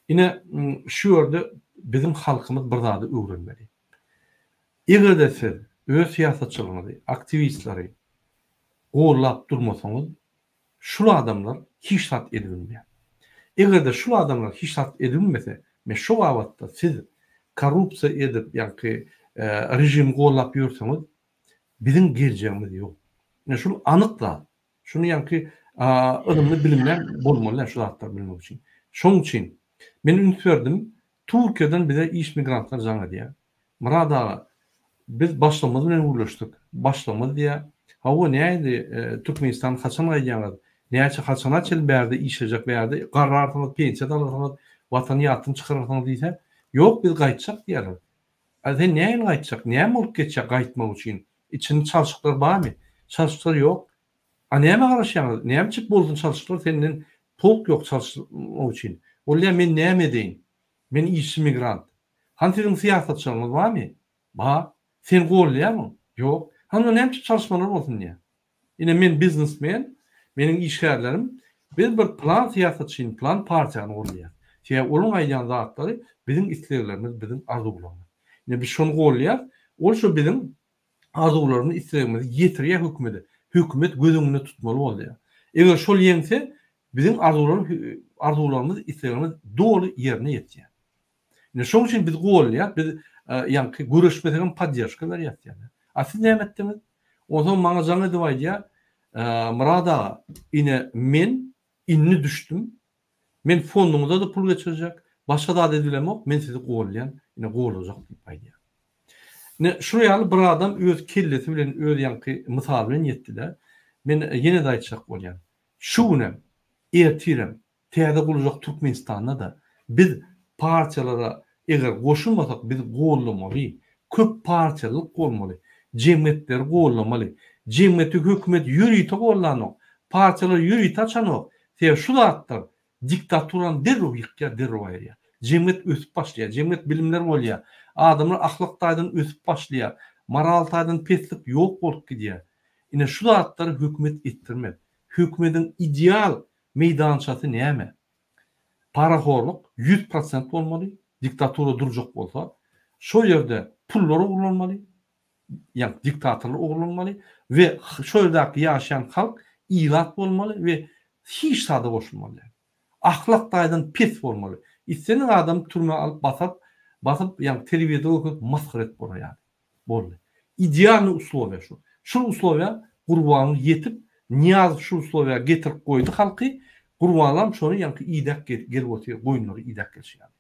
Ine şu ýerde biziň halkymyz bir zady öwrenmeli. Eger-de siz öz syýasatçylaryňyzy, aktiwistleri gollap durmasaňyz, şul adamlar hiç zat edibilmeýär. Eger-de şul adamlar hiç zat edibilmese, men şo babatda siz korrupsiýa edip, ýaňky režimi gollap ýörseňiz, biziň geljegimiz ýok. Ine şul anyk zat. Şuny ýaňky ylymly bilimler bolmaly däl şu zatlary bilmek üçin. Şonuň üçin men üns berdim, Türkiýeden bize iş migrantlar jaň edýär. Myrat aga, biz başlygymyz bilen gürleşdik. Başlygymyz diýýär, hawa nähili Türkmenistan haçan gaýdýaňyz? Näçe haçana çenli bärde işlejek bärde garrarsyňyz, pensiýa-da alarsyňyz, watany ýatdan çykararsyňyz diýse, ýok biz gaýtjak diýýärler. A sen nähili gaýtjak? Näme bolup geçýär gaýtmak üçin? Içinde çalşyklar barmy? Çalşyklar ýok. A nämä garaşýaňyz? Nämçik bolsun çalşyklar senden tolk ýok çalşmak üçin. Bolýa men näme edeýin? Men işçi migrant. Hany siziň syýasatçylaryňyz barmy? Bar. Sen gollaýarmyň? Ýok. Hany onda nämçik çalyşmalar bolsun diýýär. Ine men biznesmen, meniň işgärlerim, biz bir plan syýasatçyny, plan partiýany gollaýarys. Sebäbi olaň aýdýan zatlary biziň isleglerimiz, biziň arzuwlarymyz. Ine biz şony gollaýarys. Ol şo biziň arzuwlarymyzy, islegimizi ýetirýär hökümete. Hökümet göz öňünde tutmaly bolýar. Eger şol ýeňse, biziň arzuwlarymyz, isleglerimiz doly ýerine ýetýär. Ine şoň üçin biz golýas, biz ýaňky göreşmesegem podderşka berýäs diýýärler. A siz näme etdiňiz? Onsoň maňa jaň edip aýdýar, Myrat aga, ine men indi düşdüm, men fonduňyza-da pul geçirjek, başga zat edibilemok, men sizi golýan, ine gollajak diýip aýdýar. Ine şular ýaly bir adam öz kellesi bilen, öz ýaňky mysaly bilen ýetdi-de. Men ýene-de aýtjak bolýan, şu günem, ertirem Täze gurljak Türkmenistanda-da biz partiýalara eger goşulmasak biz gollamaly, köp partiýalylyk bolmaly, jemgyýetleri gollamaly. Jemgyýeti hökümet ýörite gollanok, partiýalary ýörite açanok. Sebäbi şu zatlar diktaturany derrew ýykýar, derrew aýyrýar. Jemgyýet ösüp başlaýar, jemgyýet bilimler bolýar, adamlar ahlak taýdan ösüp başlaýar, moral taýdan peslik ýok bolup gidýär. Ine şu zatlary hökümet etdirmez. Hökümediň ideal Meýdançasy näme? Parahorluk 100% bolmaly, diktatura durjak bolsa, şo ýerde pullar ogurlanmaly, ýagny diktatorlar ogurlanmaly we şo ýerdäki ýaşaýan halk ilat bolmaly we hiç zada goşulmaly däl. Ahlak taýdan pes bolmaly. Islendik adamy türmä alyp basyp, basyp, ýagny telewizorda görkezip masgara edip bolar ýaly. Boldy. Idealnyý uslowiýa şu. Şul uslowiýa Gurbanguly ýetip, Nyýazow şul uslowiýa getirip goýdy halky, Gurbangulam şony ýaňky idäp gelip otyr, goýunlary idäp gelşi ýaly.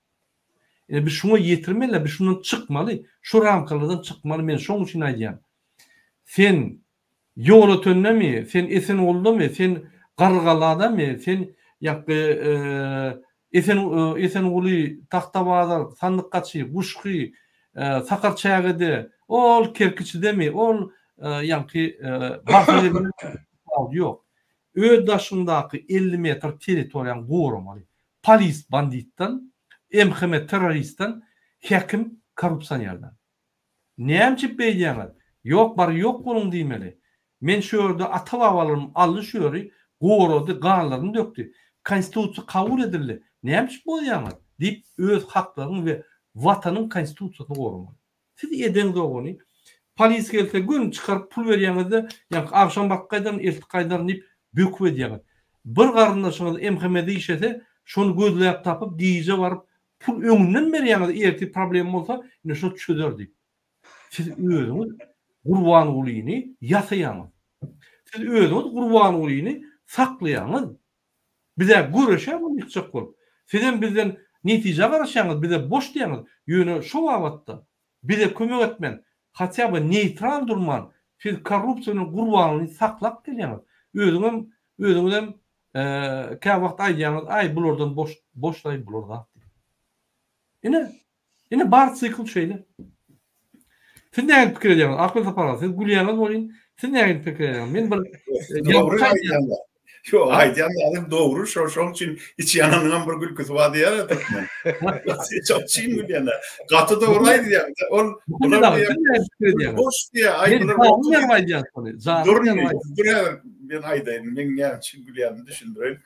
Ine biz şuňa ýetirmeli, biz şundan çykmaly, şu ramkalardan çykmaly, men şoň üçin aýdýan. Sen Ýolötendemi, sen Esenguldamy, sen Garrygaladamy, sen ýaňky. Esen Esenguly, Tagtabazar, Sandykgaçy, Guşgy, Sakarçägede, ol Kerkiçidemi, ol ýaňky Barsagelmezde tapawudy ýok. Öz daşyňdaky 50 metr territoriýaňy goramaly. Polis banditden, MHM terroristden, häkim korrupsionerden. Näme üçin beýdýäňiz? Ýok bar ýok boluň diýmeli. Men şu ýerde ata-babalarym aldy şu ýeri, gorady, ganlaryny dökdi. Konstitusiýa kabul edildi. Näme üçin bozýaňyz? diýip öz haklaryň we Watanyň Konstitusiýasyny goramaly. Siz edeňzok ony. Polis gelse göni çykaryp pul berýäňizde, ýaňky agşam baryp gaýdaryn, eltip gaýdaryn diýip böküp edýäňiz. Bir garyndaşyňyz MHM-de işlese, şony gözläp tapyp gije baryp Pul öňünden berýäňiz ertir problem bolsa ine şo çözer diýip. Siz özüňiz Gurbangulyny ýasaýaňyz. Siz özüňiz Gurbangulyny saklaýaňyz. Bizä göreşýäs ony ýykjak bolup. Sizem bizden netijä garaşýaňyz bize boş diýýäňiz. Ýöne şo babatda bize kömek etmän hatýa by neýtral durman siz korrupsiýa bilen Gurbangulyny saklap gelýäňiz. Özüňem özüňizem Käwagt aýdýaňyz, aý bulardan boş, boşlaý bular zat diýip. Ine, ine bar sikl şeýle. Siz nähili pikir edýäňiz? Akgül Sapar aga, siz gülýäňiz welin, siz nähili pikir edýäňiz? Men bir Dogry aýdýaňlar. Şo aýdýan zadyň dogry, şo şoň üçin içi ýananyňam bir gülküsi bar diýýär türkmen. Şoň üçin gülýänler. Gaty dogry aýdýaň. Ol bular diýýär. Boş diýýär. Aý bular aýdýan şony. Dur, dur häzir. Men aýdaýyn, meň näme üçin gülýänimi düşündireýin.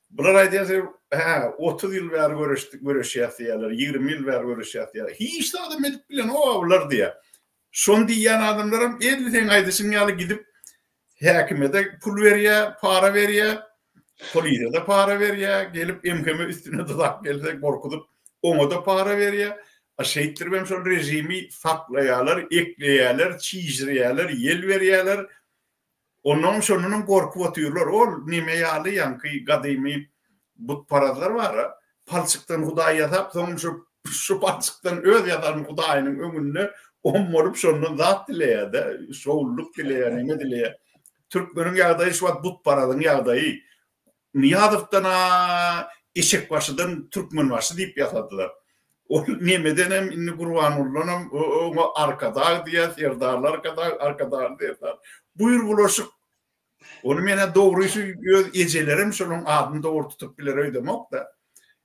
Bular aýdýar, hä, 30 ýyl bäri göreşdik, göreşýäs diýýärler, 20 ýyl bäri göreşýäs diýýärler. Hiç zadam edip bilenok bular diýýär. Şony diýýän adamlaram edil seň aýdyşyň ýaly gidip häkime-de pul berýär, para berýär, polisiýa-da para berýär, gelip MHM üstüne dyzap gelse gorkuzyp oňa-da para berýär. A şeýtdiribem şol režimi saklaýarlar, ekleýärler, çişirýärler, ýel berýärler. Onnoňam şondanam gorkup otyrlar. Ol neme ýaly ýaňky gadymy butparazlar bar-a, palçykdan hudaý ýasap, soňam şu şu palçykdan öz ýasan hudaýynyň öňünde ommalyp şondan zat dileýär-de, şowlulyk dileýär, neme dileýär. Türkmeniň ýagdaýy şu wagt butparazyň ýagdaýy. Nyýazowdan-a eşekbaşydan türkmenbaşy diýip ýasadylar. Ol nemedenem indi Gurbangulydanam oňa Arkadag diýýär, Serdarly Arkadag, Arkadagly Serdar. Buýr bulaşyk. Ony men-ä dogrysy öz ejelerim şolaň adyny dogry tutup biler öýdemok-da.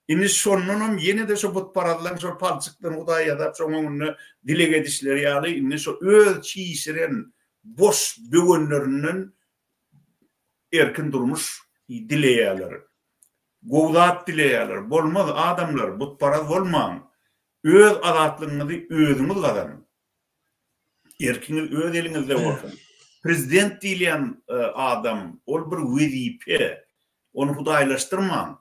Indi şondanam ýene-de şo butparazlaň şol palçykdan hudaý ýasap şoň öňünde dileg edişleri ýaly indi şo öz çişiren boş böwenlerinden erkin durmuş dileýärler. Gowy zat dileýärler. Bolmaz adamlar, butparaz bolmaň. Öz azatlygyňyzy özüňiz gazanyň. Erkiňiz öz eliňizde bolsun. Prezident diýilýän adam, ol bir wezipe. Ony hudaýlaşdyrmaň.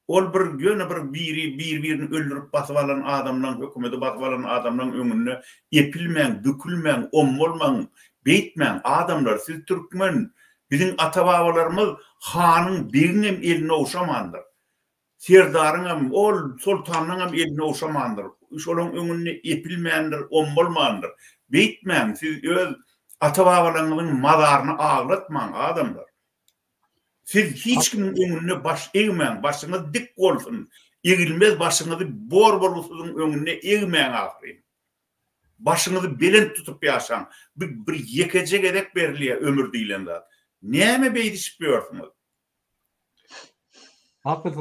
Ol bir ýöne bir biri bir-birini öldürip basyp alan adamlaň, hökümeti basyp alan adamlaň öňünde epilmäň, bükülmäň, ommalmaň, beýtmäň. Adamlar, siz türkmen, biziň ata-babalarymyz hanyň, begiňem elini ogşamandyr. Serdaryňam, ol soltanyňam elini ogşamandyr. Şolaň öňünde epilmändir, ommalmandyr. Beýtmäň, siz öz ata-babalaryňyzyň mazaryny aglatmaň, adamlar. Siz hiç kimiň öňünde baş egmäň, başyňyz dik bolsun, egilmez başyňyzy bor-bolgusyzyň öňünde egmäň ahyryn. Başyňyzy belent tutup ýaşaň. Bu bir ýekeje gezek berilýär ömür diýlen zat. Näme beýdişip ýörsüňiz?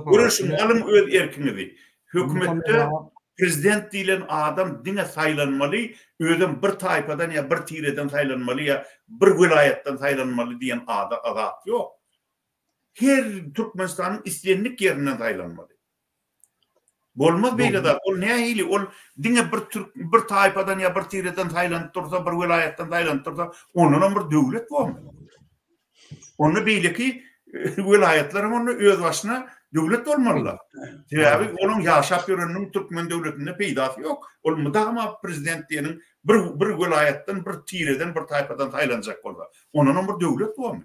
Göreşiň, alyň öz erkiňizi. Hökümetde prezident diýlen adam diňe saýlanmaly, özem bir taýpadan ýa bir tireden saýlanmaly ýa bir welaýatdan saýlanmaly diýen ada zat ýok. Her Türkmenistanyň islendik ýerinden saýlanmaly. Bolmaz beýle zat. Ol nähili? Ol diňe bir türk bir taýpadan ýa bir tireden saýlanyp dursa, bir welaýatdan saýlanyp dursa, ondanam bir döwlet bormy? Onda beýleki welaýatlar hem onda özbaşyna döwlet bolmalylar. Sebäbi onuň ýaşap ýöreniniň türkmen döwletinde peýdasy ýok. Ol mydama prezident diýeniň bir bir welaýatdan, bir tireden, bir taýpadan saýlanjak bolsa, ondanam bir döwlet bormy?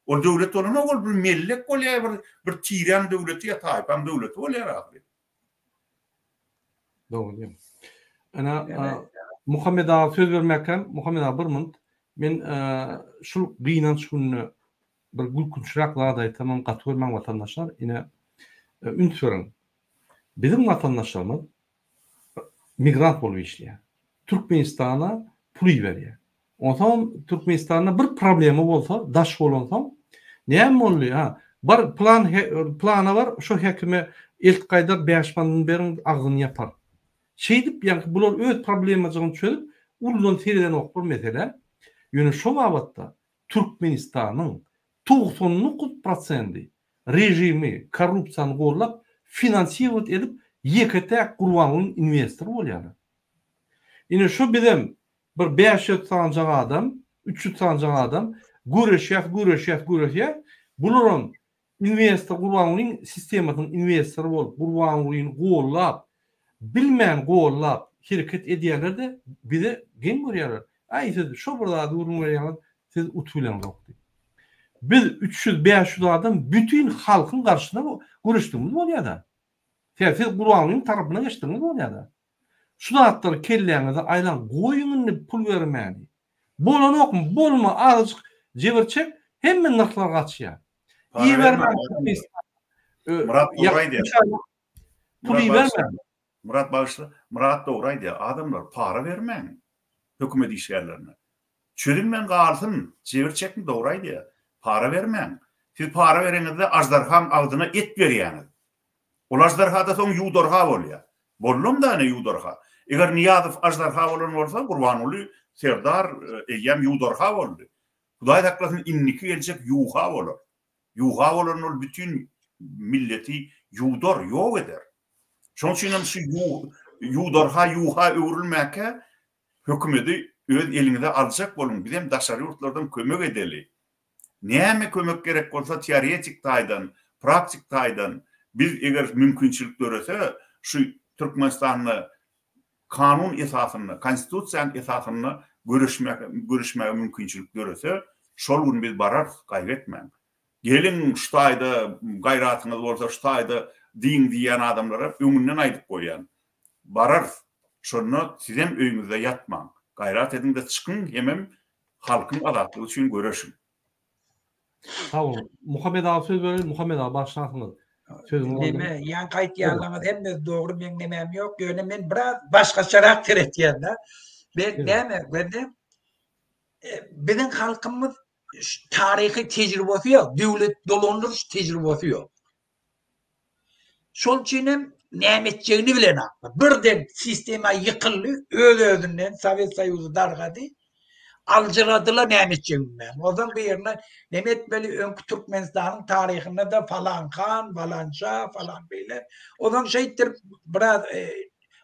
Ol döwlet bolanok, ol bir mellek bolýar, bir bir tiräň döwleti ýa taýpaň döwleti bolýar ahyry. Dogry diýýäň. Ana, Muhammet aga söz bermäkäm, Muhammet aga bir minut. Men şul gynanç gününe bir gülkünçräk zat aýtsamam gaty görmäň watandaşlar. Ine, üns beriň. Biziň watandaşlarymyz migrant bolup işleýär. Türkmenistana pul iberýär. Onsoňam Türkmenistanda bir problema bolsa, daş bolansoň, näme boldy, ha, bar plan plana bar, şo häkime elt gaýdar bäş manyny beriň, agzyny ýapar. Şeýdip, ýaňky bular öz problemajygyny çözüp, uludan seredenoklar meselä. Ýöne şo babatda Türkmenistanyň 99 prosendi režimi, korrupsiýany gollap, finansirowat edip, ýeke-täk Gurbangulyň inwestory bolýarlar. Ine şo bizem bir 500 sanjak adam, 300 sanjak adam göreşýäs, göreşýäs, göreşýäs. Bularam Inwestor Gurbangulyň sistemasynyň inwestory bolup Gurbangulyny gollap, bilmän gollap hereket edýärler-de bize geň görýärler. Aý siz şo bir zady gürrüň berýäňiz, siz utubileňzok diýip. Biz 300, 500 adam bütin halkyň garşysyna göreşdigimiz bolýada. Sebäbi siz Gurbangulyň tarapyna geçdigiňiz bolýada. Şu zatlary kelläňize aýlaň, goýuň indi pul bermäni. Bolanokmy, bolma, azajyk jebir çek, hemme nyrhlar gaçýar. Ibermäň Myrat dogry aýdýar. Pul ibermäň. Myrat bagyşla, Myrat dogry aýdýar. Adamlar para bermäň hökümet işgärlerine. Çözülmän galsyn, jebir çekme dogry aýdýar. Para bermäň. Siz para bereňizde aždarhaň agzyna et berýäňiz. Ol aždarha-da soň ýuwdarha bolýar. Boldam-da ine ýuwdarha. Eger Nyýazow aždarha bolan bolsa, Gurbanguly serdar eýýäm ýuwdarha boldy. Hudaý saklasyn, indiki geljek ýuwha bolar. Ýuwha bolan ol bütin milleti ýuwdar, ýok eder. Şonuň üçin hem şu ýuwdarha ýuwha öwrülmäkä hökümedi öz eliňize aljak boluň, bizem daşary ýurtlardan kömek edeli. Näme kömek gerek bolsa teoretik taýdan, praktik taýdan biz eger mümkinçilik dörese şu Türkmenistanda kanun esasynda, konstitusiýanyň esasynda göreşmek göreşmäge mümkinçilik dörese şol gün biz bararys gaýgy etmäň. Geliň şu taýda gaýratyňyz bolsa şu taýda diýiň diýýän adamlara öňünden aýdyp goýýan. Bararys. Şonda sizem öýüňizde ýatmaň. Gaýrat ediňde çykyň hemem Halkyň azatlygy üçin göreşiň. Sag boluň. Muhammet aga söz bereli. Muhammet aga bagyşlarsyňyz. Sözüňizi aldym. Neme, ýaňky aýtýanlaryňyz hemmesi dogry, meň nemem ýok, ýöne men biraz başgaçarak seretýän-de. Men näme, mende biziň halkymyz taryhy tejribesi ýok, döwlet dolandyryş tejribesi ýok. Şol üçin hem näme etjegini bilenok. Birden sistema ýykyldy, öz-özünden Sowet Soýuzy dargady. Aljyradylar näme etjegini bilmän. Ozal bu ýerine näme etmeli, öňki Türkmenistanyň taryhynda-da falan han, falan şa, falan beýle. Ozal şeýtdirip biraz e,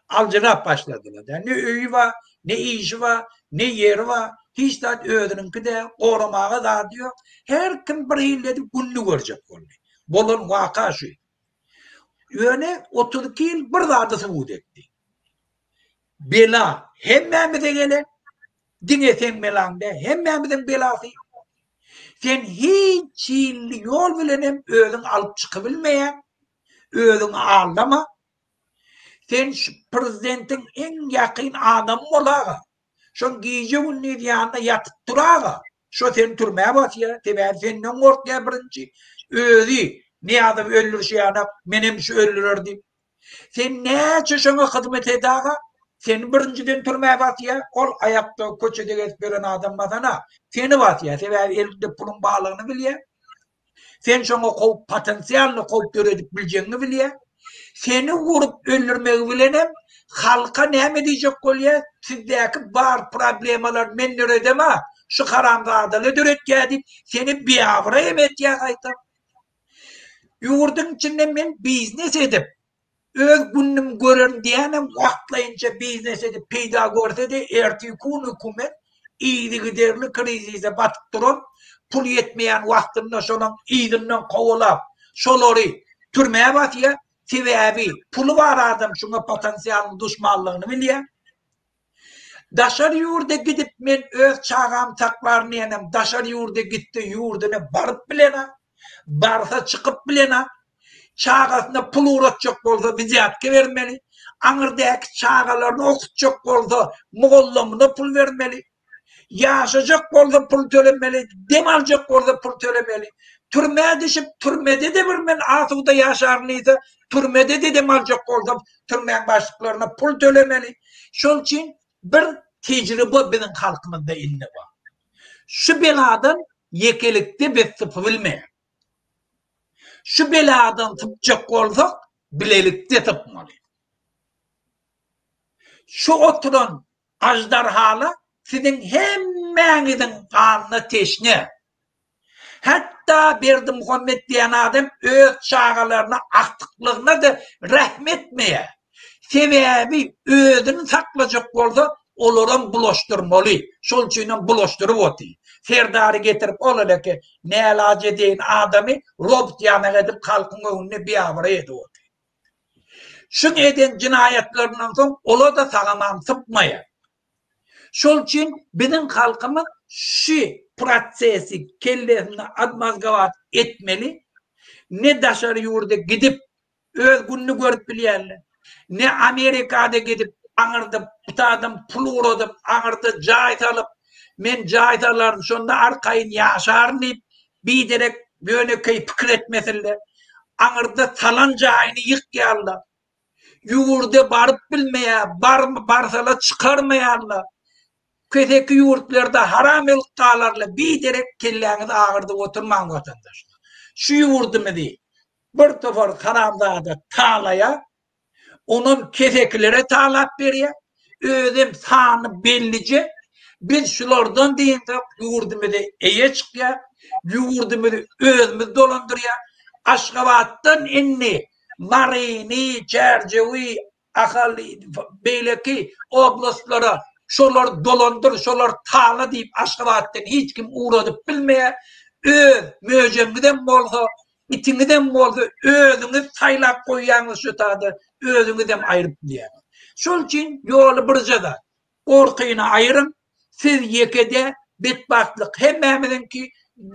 aljyrap başladylar. Ne öýi bar, ne işi bar, ne ýeri bar. Hiç zat özüniňki däl, goramaga zady ýok. Her kim bir hili edip gününi görjek boldy. Bolan waka şu. Ýöne 32 ýyl bir zady subut etdi. Bela hemmämize gelen, diňe seň belaň däl, hemmämiziň belasy. Sen hiç hili ýol bilen hem özüň alyp çykybilmeýäň, özüňi aldama. Sen şu prezidentiň iň ýakyn adamy bolaga. Şoň gije-gündiz ýanynda ýatyp duraga. Şo seni türmä basýar. Sebäbi senden gorkýar birinji. Özi Nyýazowy öldürişi ýanak menem şu öldürer diýip. Sen näçe şoňa hyzmat edaga, seni birinjiden türmä basýar. Ol aýakda köçede gezip ýören adam basana. Seni basýar. Sebäbi elinde puluň barlygyny bilýär. Sen şoňa howp, potensialny howp döredip biljegiňi bilýär. Seni urup öldürmegi bilenem halka näme diýjek bolýar? Sizdäki bar problemalar men döredema, şu haramzadalar döretýär diýip, seni biabraý hem etýär gaýtam. Ýurduň içinde men biznes edip, Öz günüm görerin diýýänem wagtlaýynça biznes edip peýda görse-de ertir kun hökümet yzygiderli krizise batyp duran, pul ýetmeýän wagtynda şolaň yzyndan kowalap, şolary türmä basýar. Sebäbi puly bar adam şuňa potensialny duşmanlygyny bilýär. Daşary ýurda gidip men öz çagamy saklaryn diýenem daşary ýurda gitse ýurduna baryp bilena, barsa çykyp bilena, çagasyna pul ugratjak bolsa wzýatka bermeli, aňyrdäki çagalaryny okutjak bolsa mugallymyna pul bermeli, ýaşajak bolsa pul tölemeli, dem aljak bolsa pul tölemeli. Türmä düşüp, türmede-de bir men asuda ýaşaryn diýse, türmede-de dem aljak bolsa, türmäň başlyklaryna pul tölemeli. Şol üçin bir tejribe biziň halkymyzda indi bar. Şu beladan ýekelikde biz sypybilmeýäris. Şu beladan sypjak bolsak, bilelikde sypmaly. Şu oturan aždarhala siziň hemmäňiziň ganyna teşne. Hatda Berdimuhamet diýen adam öz çagalaryna agtyklygyna-da rähm etmeýär. Sebäbi özüni saklajak bolsa, olaram bulaşdyrmaly. Şol üçinem bulaşdyryp otyr. Serdary getirip ol eleke nälaç edeýin adamy robot ýanak edip halkyň öňünde biabraý edip otyr. Şuň eden jenaýatlaryndan soň ola-da sag-aman sypmaýar. Şol üçin biziň halkymyz şu prosesi kellesinde odmozgowat etmeli. Ne daşary ýurda gidip öz gününi görüp bilýärler. Ne Amerikada gidip aňyrda bu adam pul ugradyp aňyrda jaý salyp men jaý salaryn şonda arkaýyn ýaşaryn diýip biderek ýönekeý pikir etmesinler. Aňyrda salan jaýyny ýykýarlar. Ýurda baryp bilmeýär, bar, barsala çykarmaýarlar. Keseki ýurtlarda haram ölüp galarlar. Biderek kelläňizi agyrdyp oturmaň watandaşlar. Şu ýurdumyzy bir topar haramzada talaýar. Onam kesekilere talap berýär. Özem sany bellije. Biz şulardan dynsak ýurdumyza eýe çykýar. Ýurdumyzy özümiz dolandyrýar. Aşgabatdan indi Maryny, Çärjewi, Ahaly, beýleki oblastlara şolar dolandyr, şolar tala diýip Aşgabatdan hiç kim ugradyp bilmeýär. Öz möjegiňizem bolsa, itiňizem bolsa özüňiz saýlap goýýaňyz şu tada, özüňizem aýryp bilýäňiz. Şol üçin ýoly birje zat. Gorkyny aýryň, siz ýekede, betbagtlyk hemmämiziňki,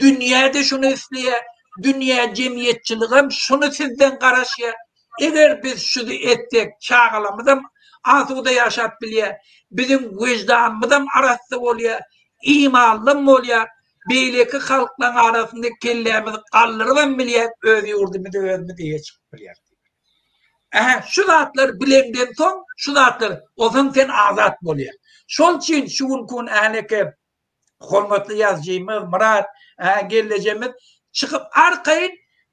dünýä-de şuny isleýär, dünýä jemgyýetçiligem şuny sizden garaşýar. Eger biz şuny etsek, çagalarymyzam asuda ýaşap bilýär, biziň wyždanymyzam arassa bolýar, imanlym bolýar, beýleki halklaryň arasynda kellämizi galdyrybam bilýäris, öz ýurdumyza özümiz eýe çykyp bilýäris. Ähä, şu zatlary bileňden soň, şu zatlar, onsoň sen azat bolýaň. Şol üçin şu günki gün äneke hormatly ýazyjymyz Myrat, ä, gellejemiz çykyp arkaýyn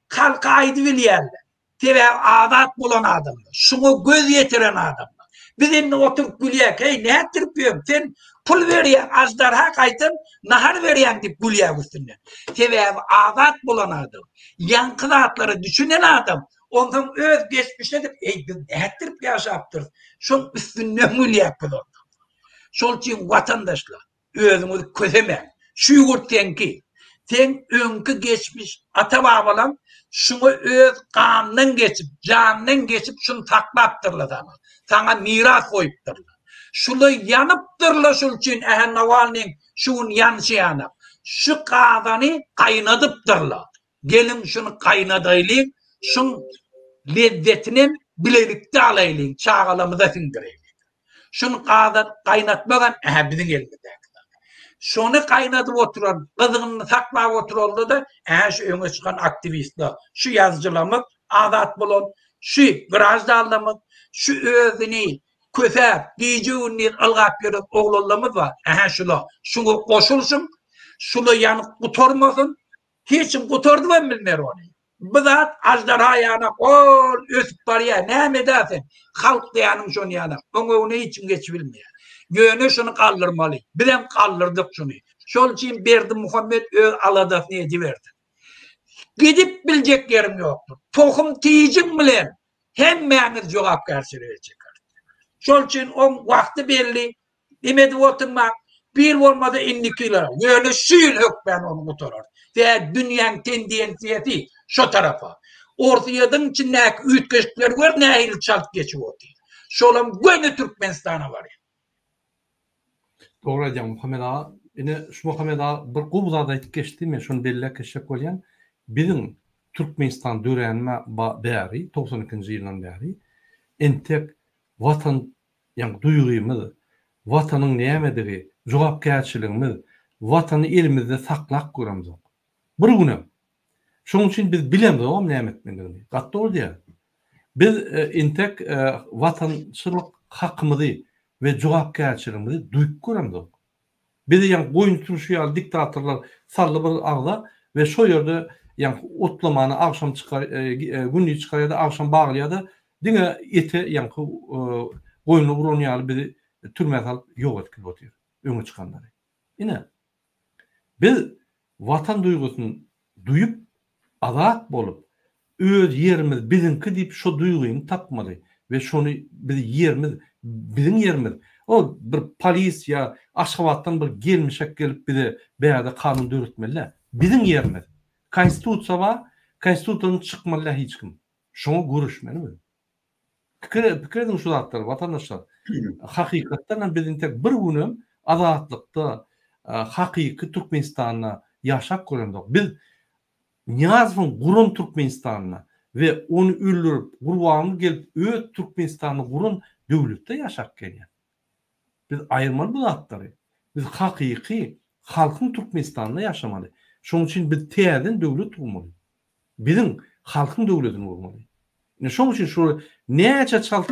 halka aýdybilýärler. Sebäbi azat bolan adamlar, şuňa göz ýetiren adamlar. Biz indi oturyp gülýäk, heý, nätdirip ýörüň, sen pul berýäň, aždarha gaýtam nahar berýäň diýip gülýäk üstünden. Sebäbi azat bolan adam, ýaňky zatlara düşünen adam Onsoň öz geçmişine edip, eý, biz nätdirip ýaşapdyrys, şoň üstünden gülýäk biz onsoň. Şol üçin watandaşlar, özüňizi kösemäň. Şu ýurt seňki. Seň öňki geçmiş ata-babalaň şuňa öz ganyndan geçip, janyndan geçip şuny saklapdyrlar saňa. Saňa miras goýupdyrlar. Şula ýanypdyrlar şol üçin ähä Nawalnyň şu gün ýanyşy ýanak. Şu gazany gaýnadypdyrlar. Geliň şuny gaýnadaýlyň, şuň lezzetinem bilelikde alaýlyň, çagalarymyza siňdireýliň. Şuny gazan gaýnatmagam ähä biziň elimizdäki zat. Şony gaýnadyp oturan, gyzgynyny saklap oturanda-da ähä şu öňe çykan aktiwistler, şu ýazyjylarymyz azat bolan, şu graždanlarymyz, şu özüni kösäp, gije-gündiz ylgap ýören oglanlarymyz bar, ähä şular. Şuňa goşulyşyň, şular ýanyp gutarmasyn, Hiç kim gutardybam bilmer ony. Bu zat aždarha ýanak ol ösüp barýar. Näme edä sen? Halk diýýäniň şony ýanak. Oň öňüne hiç kim geçip bilmeýär. Ýöne şuny galdyrmaly. Bizem galdyrdyk şuny. Şol üçin Berdimuhamet öz aladasyny edibersin. Gidip biljek ýeriň ýokdur. Tohum tijiň bilen hemmäňiz jogapkärçilige çekeris. Şol üçin oň wagty belli. Dem edip oturmaň. Bir bolmasa indiki ýyla. Ýöne şu ýyl hökmän ony gutarar. Sebäbi dünýäň tendensiýasy şo tarapa. Orsyýediň içindäki üýtgeşikleri gör nähili çalt geçip otyr. Şolam göni Türkmenistana barýar. Dogry aýdýaň Muhammet aga. Ine şu Muhammet aga bir gowy zat aýdyp geçdi, men şony belläp geçjek bolýan. Biziň Türkmenistan döränime bäri, 92-nji ýyldan bäri entek Watan Ýagny duýgymyz, Watanyň nämedigi, jogapkärçiligimiz, Watany elimizde saklap göremzok. Bir günem. Şonuň üçin biz bilemzogam näme etmelidigini. Gaty dogry diýýär. Biz entek watançylyk hakymyzy we jogapkärçiligimizi duýup göremzok. Bizi ýaňky goýun sürşi ýaly diktatorlar saldy bir agza we şo ýerde ýaňky otlamany agşam çykar gündiz çykarýarda agşam baglaýarda diňe ete ýaňky goýuna uran ýaly bizi türmä salyp ýok edip gidip otyr öňe çykanlary. Ine biz Watan duýgusyny duýup, azat bolup, öz ýerimiz biziňki diýip şo duýgyny tapmaly we şony biz ýerimiz biziň ýerimiz ol bir polis ýa Aşgabatdan bir gelmişek gelip bize bärde kanun döretmeli däl. Biziň ýerimiz. Konstitusiýa bar, konstitusiýadan çykmaly däl hiç kim. Şoňa göreşmeli biz. Pikir pikir ediň şu zatlary watandaşlar. Hakykatdan hem biz intek bir günem azatlykda hakyky Türkmenistanda ýaşap göremzok. Biz Nyýazowyň guran Türkmenistanyna we ony öldürip Gurbanguly gelip öz Türkmenistanyny guran döwletde ýaşap gelýäs. Biz aýyrmaly bu zatlary. Biz hakyky halkyň Türkmenistanynda ýaşamaly. Şonuň üçin biz täzeden döwlet gurmaly. Biziň halkyň döwletini gurmaly. Ine şoň üçin şu näçe çalt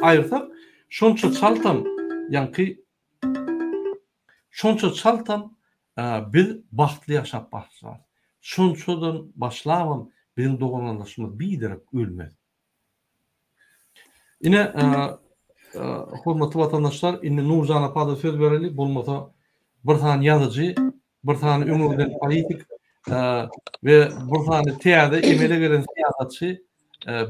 aýyrsak, şonça çaltam ýaňky şonça çaltam biz bagtly ýaşap başlarys. Şonçadan başlabam biziň dogan-garyndaşymyz biderek ölmez. Ine, hormatly watandaşlar, indi Nurjan apa-da söz bereli, bolmasa bir sany ýazyjy, bir sany öňe giden politik we bir sany täze emele gelen syýasatçy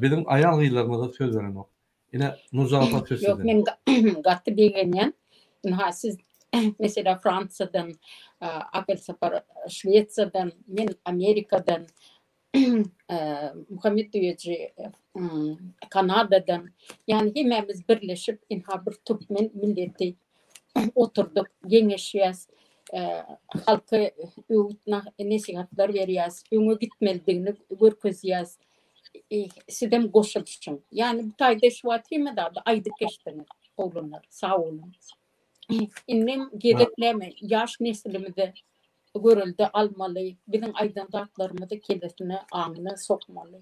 biziň aýal-gyzlarymyza söz berenok. Ine, Nurjan apa söz sizde. Ýok, men gaty begenýän. Ynha, siz mesela Fransiýadan, Akylsapar Şwesiýadan, men Amerikadan, Muhammet Düýeji Kanadadan, ýagny hemmämiz birleşip ynha bir türkmen milleti oturdyk, geňeşýäs, halka öwüt nesihatlar berýäs, öňe gitmelidigini görkezýäs. Sizem goşulyşyň. Ýagny bu taýda şu wagt hemme zady aýdyp geçdiňiz oglanlar. Sag boluň. Indem gezek näme ýaş neslimize görelde almaly, biziň aýdan zatlarymyzy kellesine, aňyna sokmaly.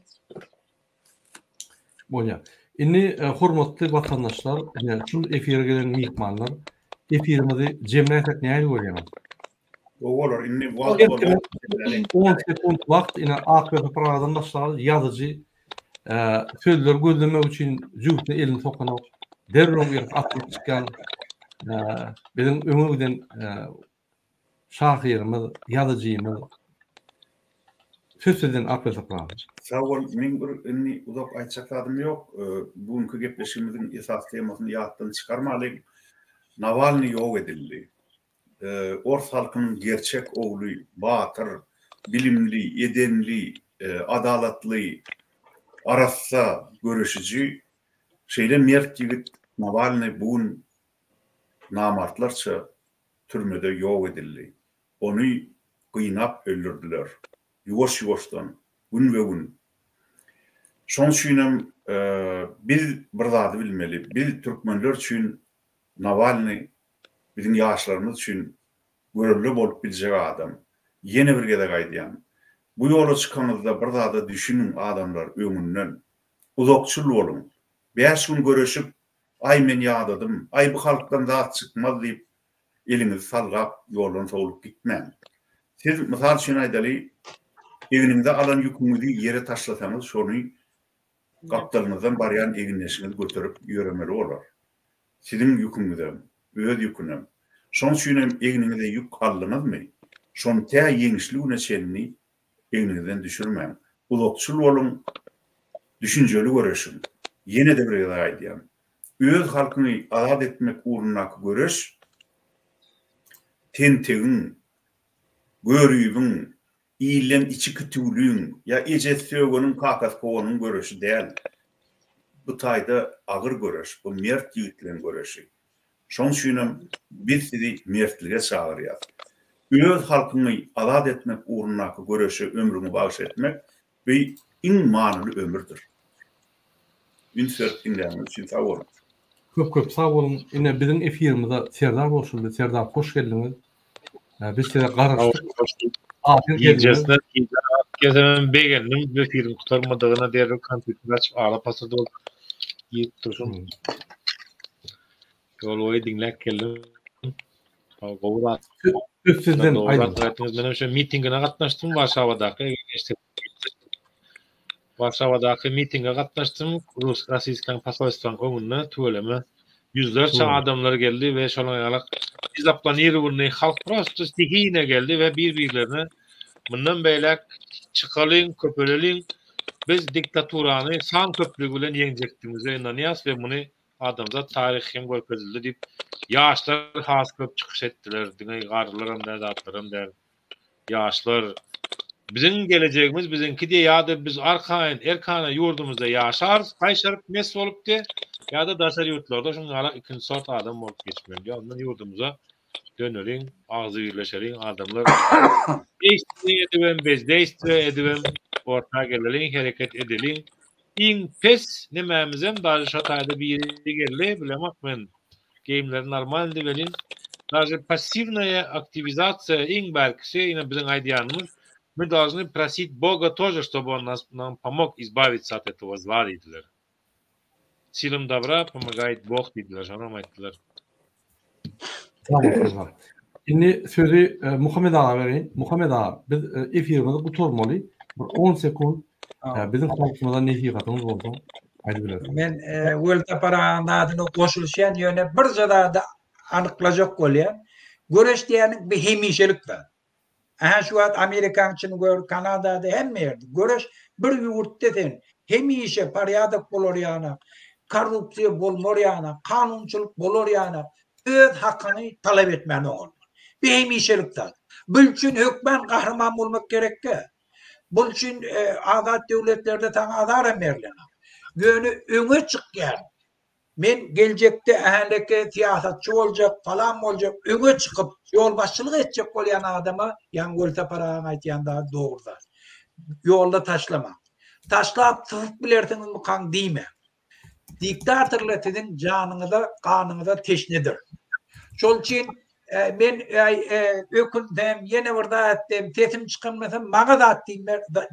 Bolýar. Indi hormatly watandaşlar, ine şul efire gelen myhmanlar, efirimizi jemläýsek nähili görýäňiz? Gowy bolar. Indi wagt boldy. 10 sekunt wagt, ine Akberdi Sapar agadan başlaly, ýazyjy sözleri gözlemek üçin jübüsine elini sokanok. Derrew ýerip atylyp çykýan biziň öňe giden Şahyrymyz, ýazyjymyz söz sizden Akberdi Sapar aga. Sag bol, meň bir indi uzak aýtjak zadym ýok. Bu günki gepleşigimiziň esasy temasyny ýatdan çykarmalyň. Nawalnyý ýok edildi. Ors halkynyň gerçek ogly, batyr, bilimli, edenli, adalatly, arassa göreşiji, şeýle mert ýigit Nawalnyý bu gün namartlarça türmede ýok edildi. Ony gynap öldürdiler. Ýuwaş-ýuwaşdan, günbe-gün. Şonuň üçinem biz bir zady bilmeli, biz türkmenler üçin Nawalnyý biziň ýaşlarymyz üçin görelde bolup biljek adam. Ýene bir gezek aýdýan, bu ýola çykaňyzda bir zada düşüniň adamlar öňünden. Uzakçyl boluň. Bäş gün göreşip, Aý men ýadadym, aý bu halkdan zat çykmaz diýip, eliňizi salgap ýoldan sowlup gitmäň. Siz, mysal üçin aýdaly, egniňize alan ýüküňizi ýere taşlasaňyz, şony gapdalyňyzdan barýan egindeşiňiz göterip ýöremeli bolar. Siziň ýüküňizem, öz ýükünem. Şoň üçinem egniňize ýük aldyňyzmy, şony tä ýeňişli güne çenli egniňizden düşürmäň. Uzakçyl boluň, düşünjeli göreşiň. Ýene-de bir gezek aýdýan. Öz halkyňy azat etmek ugrundaky göreş tentegiň, görübiň, ilden içi kitüwliň ýa ejesi sögeniň, kakasy kowanyň göreşi däl. Bu taýda agyr göreş, bu mert ýigitleň göreşi. Şoň üçinem biz sizi mertlige çagyrýas. Öz halkyňy azat etmek ugrundaky göreşe ömrüňi bagyş etmek bu iň manyly ömürdir. Üns berip diňläniňiz üçin sag boluň. Köp köp sag boluň. Ine biziň efirimize Serdar goşuldy. Serdar hoş geldiňiz. Biz size garaşdyk. Gijesine gije gelsem begendim efiriň gutarmadygyna derrew kompýuter açyp ala pasyrdy bolup girip durşum. Ýol boýy diňläp geldim. Gowy zat. Söz sizden aýdyň. Menem şu mitingine gatnaşdym Warşawadaky. Warşawadaky mitinge gatnaşdym. Rus Rossiýskanyň posolstwanyň öňünde tüweleme ýüzlerçe adamlar geldi we şonuň ýaly nezaplanirowanyý halk prosto stihiyno geldi we bir-birlerine mundan beýläk çykalyň, köpeleliň, biz diktaturany san köplügi bilen ýeňjekdigimize ynanýas we muny adamzat taryhy hem görkezildi diýip, ýaşlar has köp çykyş etdiler, diňe garrylaram däl, zatlaram däl. Ýaşlar biziň gelejegimiz biziňki diýe ýa-da biz arkaýyn erkana ýurdumyzda ýaşarys gaýşaryp mes bolup diýe ýa-da daşary ýurtlarda şuň ýaly ikinji sort adam bolup geçmeli diýe ondan ýurdumyza döneliň agzybirleşeliň adamlar deýstwiýe edibem bezdeýstwiýe edibem orta geleliň hereket edeliň iň pes nemämizem daže şo taýda biri geldi bilemok men Geýimleri normalnydy welin, daže passiwnaýa aktiwizasiýa iň bärkisi, ine biziň aýdýanymyz, my dolžny prosit Boga тоже, ştoby on nas nam pomog izbawitsa ot etogo zla diýdiler. Silam dobra pomagaýt Bog diýdiler, şonam aýtdylar. Sag boluň. Indi sözi Muhammet aga bereýin. Muhammet aga, biz efirimizi gutarmaly. Bir on sekunt biziň halkymyza nesihatyňyz bolsa aýdyp bilersiňiz. Men Welsapar agaň zadyna goşulyşýan, ýöne birje zady anyklajak bolýan. Göreş diýýäniň bir hemişelik zat. Ähä şu wagt Amerikanyň içini gör, Kanadada hemme ýerde. Göreş bir ýurtda sen hemişe porýadok bolar ýanak, korrupsiýa bolmar ýanak, kanunçylyk bolar ýanak öz hakyňy talap etmän oňarmaly. Bu hemişelik zat. Bu üçin hökman gahryman bolmak gerekdä. Bu üçin azat döwletlerde saňa azaram berlenok. Ýöne öňe çykýan Men geljekde ähleke syýasatçy boljak, palan boljak, öňe çykyp, ýolbaşçylyk etjek bolýan adama, ýaňy Welsapar agaň aýtýan zady dogry zat. Ýolda taşlamaň. Taşlap sypyp bilersiňizmikaň diýmäň. Diktatorlar siziň janyňyza, ganyňyza teşnedir. Şol üçin men ökünsem, ýene bir zat etsem, sesim çykarmasam, maňa zat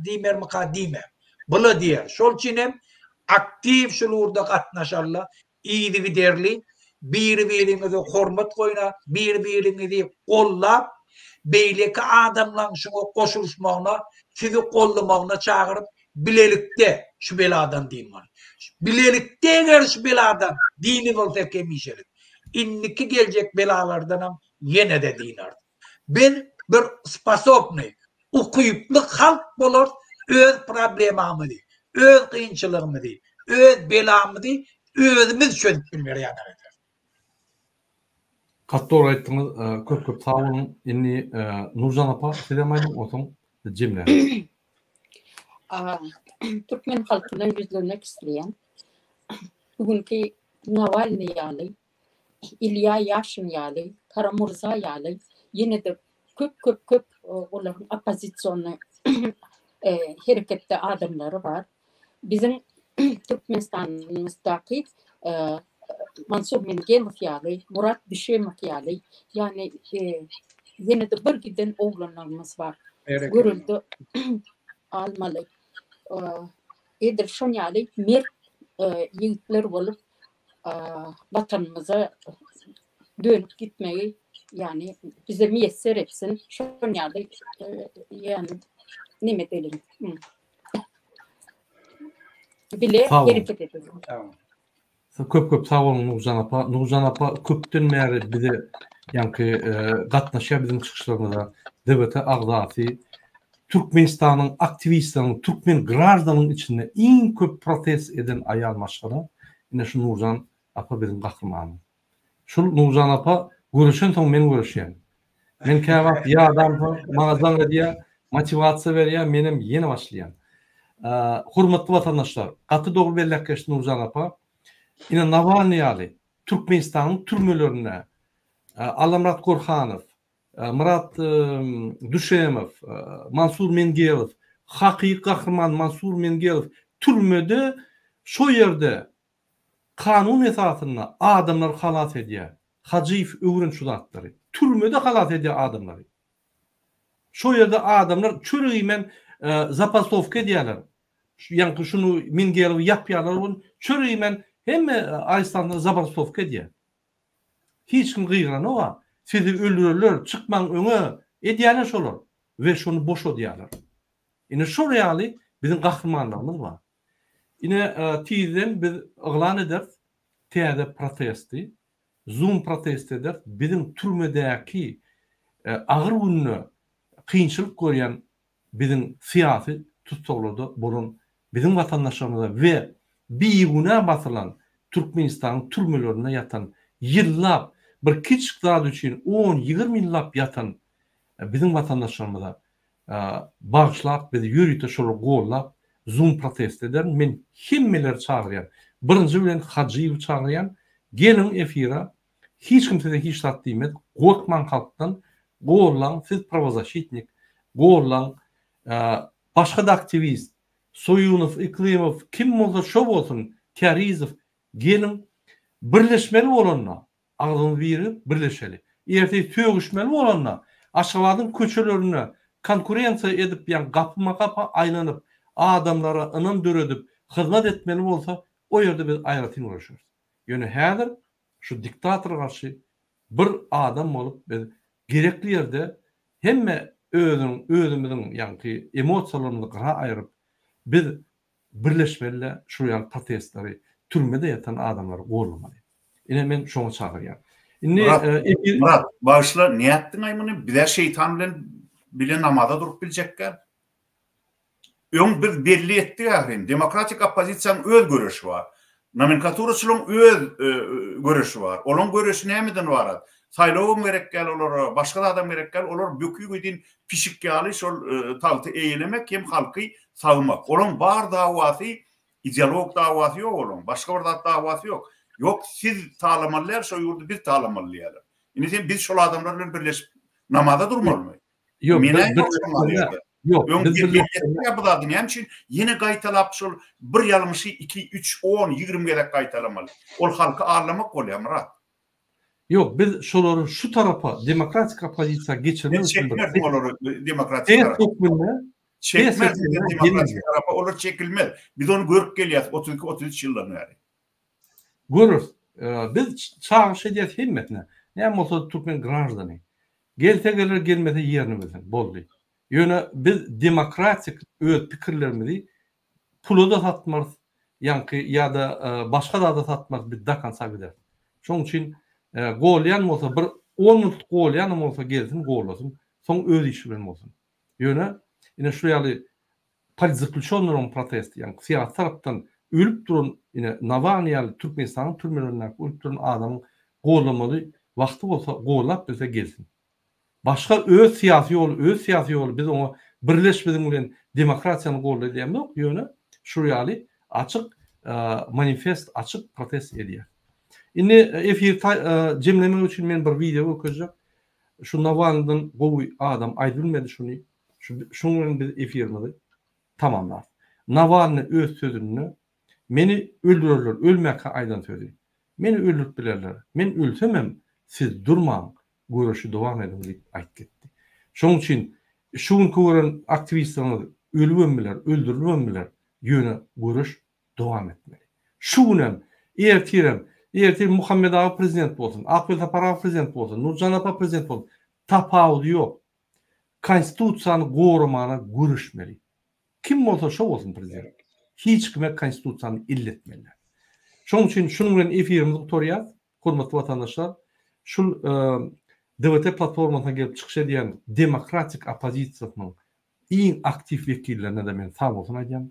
diýmermika diýmäň. Bula diýer. Şol üçin hem aktiw şul ugurda gatnaşalyla, yzygiderli biri-biriňize hormat goýna, biri-biriňizi gollap, beýleki adamlaň şuňa goşulyşmagyna, sizi gollamagyna çagyryp, bilelikde şu beladan dynmaly. Bilelikde eger şu beladan dynybilsek hemişelik, indiki geljek belalardanam ýene-de dynarys. Biz bir sposobnyý, ukyply halk bolarys, öz problemamyzy, öz kynçylygymyzy, öz belamyzy özümiz çözüp bilmer ýaly ederis. Gaty dogry aýtdyňyz, köp köp sag boluň. Indi Nurjan apa sizem aýdyň, onsoň jemläris. Türkmen halkyna ýüzlenmek isleýän. Bu günki Nawalnyý ýaly Ilýa Ýaşin ýaly, Kara-Murza ýaly ýene-de köp-köp-köp olaryň oppozisionnyý hereketde adamlary bar. Biziň Türkmenistanymyzdaky Mansur Mengelow ýaly, Murat Düşemow ýaly, ýagny ýene-de bir giden oglanlarymyz bar. Görelde almaly. Edil şon ýaly mert ýigitler bolup Watanymyza dönüp gitmegi ýagny bize miýesser etsin. Şon ýaly ýagny neme edeliň. Bile hereket edeliň. Köp köp sag boluň Nurjan apa. Nurjan apa köpden bäri bize ýaňky gatnaşýar biziň çykyşlarymyza. DBT agzasy. Türkmenistanyň aktiwistleriniň, türkmen graždanyň içinde iň köp protest eden aýal maşgala ine şu Nurjan apa biziň gahrymanymyz. Şul Nurjan apa göreşensoň men göreşýän. Men käwagt ýadamsoň maňa jaň edýär, motiwasiýa berýär, menem ýene başlaýan. Hormatly watandaşlar, gaty dogry belläp geçdi Nurjan apa. Ine Nawalnyý ýaly Türkmenistanyň türmelerinde Allamyrat Gorhanow, Myrat Düşemow, Mansur Mengelow, hakyky gahryman Mansur Mengelow türmede şo ýerde kanun esasynda adamlary halas edýär. Hajyýew öwren şu zatlary. Türmede halas edýär adamlary. Şo ýerde adamlar çörek iýmän zapastowka edýärler. Ýaňky şuny Mingelowy ýapýarlar ol çörek iýmän hemme arestantlar zabastowka edýär. Hiç kim gygyranok-a. Sizi öldürerler, çykmaň öňe edýärler şolar we şony boşadýarlar. Ine şol ýaly biziň gahrymanlarymyz bar. Ine tizden biz yglan ederis täze protesti. Zoom protesti ederis. Biziň türmedäki agyr günde kynçylyk görýän biziň syýasy tussaglarda bolan biziň watandaşlarymyza we bigünä basylan Türkmenistanyň türmelerinde ýatan ýyllap bir kiçjik zat üçin on 20 ýyllap ýatan biziň watandaşlarymyza bagyşlap biz ýörite şolary gollap zoom protest ederin men hemmeleri çagyrýan birinji bilen Hajyýewi çagyrýan geliň efira hiç kim size hiç zat diýmez gorkmaň halkdan gollaň siz prawozaşitnik gollaň başgada aktiwist Soýunow Iklymow kim bolsa şo bolsun Kärizow geliň birleşmeli bolanda Agzymyz birigip birleşeli. Ertir sögüşmeli bolanda Aşgabadyň köçelerinde konkurensiýa edip ýa gapyma-gapy aýlanyp adamlara ynam döredip hyzmat etmeli bolsa o ýerde biz aýratyn göreşeris. Ýöne häzir şu diktatora garşy bir adam bolup biz gerekli ýerde hemme özüniň özümiziň ýaňky emosiýalarymyzy gyra aýryp biz Birleşmeli-de şul ýaly protestleri, türmede ýatan adamlary gollamaly. Ine men şoňa çagyrýan. Indi Myrat, efir Myrat, bagyşla, nätdiň-aý muny? Biz-ä şeýtan bilen bile namaza durup biljekgä. Öň biz belli etdik ahyryn, demokratik oppozisiýanyň öz göreşi bar. Nomenklaturaçylaryň öz göreşi bar. Olaryň göreşi nämeden ybarat? Saýlawam gerek däl olara, başga zadam gerek däl. Olar bökügedin pişik ýaly şol tagty eýelemek hem halky sagmak. Olaryň bar dawasy ideologik dawasy ýok olaryň. Başga bir zat dawasy ýok. Ýok siz talamaly däl şo ýurdy biz talamaly diýýärler. Indi sen biz şol adamlar bilen birleşip namaza durmalymy? Ýok, Menä ýok şoň ýerde. Ýok, Öň biz bir birleşmeli. bu zady näme üçin ýene gaýtalap şol bir ýalňyşy 2, 3, 10, 20 gezek gaýtalamaly. Ol halky aldamak bolýar Myrat. Ýok, biz şolary şu tarapa, demokratik oppozisiýa geçirmek üçin bir Çekmersiň olary demokratik tarapa. Hökmünde Çekmersiň demokratik tarapa, olar çekilmez. Biz ony görüp gelýäs 32, 33 ýyldan bäri. Göreris. Biz çagyryş edýäs hemmesine. Näme bolsa türkmen graždany. Gelse geler, gelmese ýerini bilsin. Boldy. Ýöne biz demokratik öz pikirlerimizi pula-da satmarys, ýaňky ýa-da başga zada satmarys, biz do konca gideris. Şonuň üçin golýan bolsa bir on minutlyk golýanam bolsa gelsin gollasyn, soň öz işi bilen bolsun. Ýöne ine şu ýaly politzaklýuçennylaryň protesti, ýagny syýasy tarapdan ölüp duran ine Nawalnyý ýaly Türkmenistanyň türmelerindäki ölüp duran adamyň gollamaly wagty bolsa gollap bilse gelsin. Başga öz syýasy ýoly, öz syýasy ýoly biz oňa birleş biziň bilen demokratiýany golda diýemzok, ýöne şu ýaly açyk manifest, açyk protest edýär. Indi efiri jemlemek üçin men bir wideo görkezjek. Şu Nawalnydan gowy adam aýdylmady şuny. Şuň bilen biz efirimizi tamamlarys. Nawalny öz sözünde Meni öldürerler ölmäkä aýdan sözi. Meni öldürip bilerler. Men ölsemem siz durmaň göreşi dowam ediň diýip aýyp gitdi. Şonuň üçin şu günki gören aktiwistleriňiz ölübem biler, öldürilibem biler, ýöne göreş dowam etmeli. Şu günem, ertirem, ertir Muhammet aga prezident bolsun, Akbel Sapar aga prezident bolsun, Nurjan apa prezident bolsun, tapawudy ýok. Konstitusiýany goramana göreşmeli. Kim bolsa şo bolsun prezident. Hiç kime konstitusiýany elletmeli däl. Şonuň üçin şunuň bilen efirimizi gutarýas. Hormatly watandaşlar, şul DWT platformasyna gelip çykyş edýän demokratik oppozisiýasynyň iň aktiw wekillerine-de men sag bolsun aýdýan.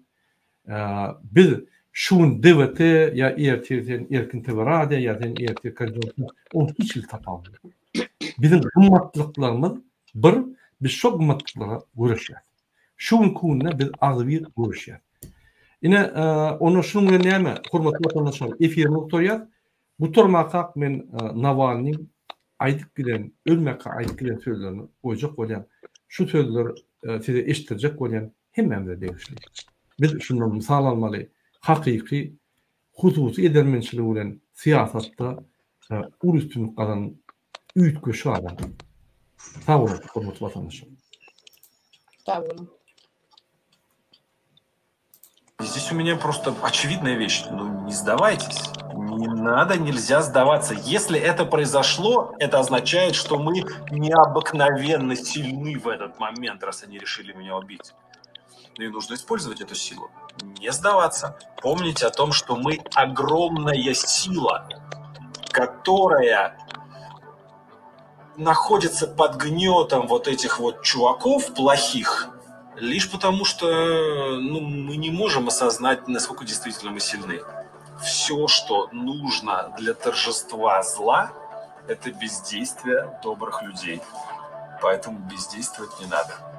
Biz şu gün DWT ýa ertir sen Erkin TV radio ýa sen ertir Konstitusiýa, onuň hiç hili tapawudy ýok. Biziň gymmatlyklarymyz bir, biz şo gymmatlyklara göreşýäs. Şu günki günde biz agzybir göreşýäs. Ine, onda şunuň bilen näme, hormatly watandaşlar, efirimizi gutarýas. Gutarmakak men Nawalnyň aýdyp giden, ölmäkä aýdyp giden sözlerini goýjak bolýan. Şu sözler size eşitdirjek bolýan, hemmämize degişli. Biz şundan mysal almaly, hakyky hususy edermençiligi bilen syýasatda uly üstünlik gazanan üýtgeşik adam. Sag boluň, hormatly watandaşlar. Sag boluň. Здесь у меня просто очевидная вещь. Ну, не сдавайтесь. Не надо, нельзя сдаваться. Если это произошло, это означает, что мы необыкновенно сильны в этот момент, раз они решили меня убить. Ну и нужно использовать эту силу. Не сдаваться. Помнить о том, что мы огромная сила, которая находится под гнетом вот этих вот чуваков плохих, лишь потому что ну, мы не можем осознать, насколько действительно мы сильны. Все, что нужно для торжества зла, это бездействие добрых людей. Поэтому бездействовать не надо.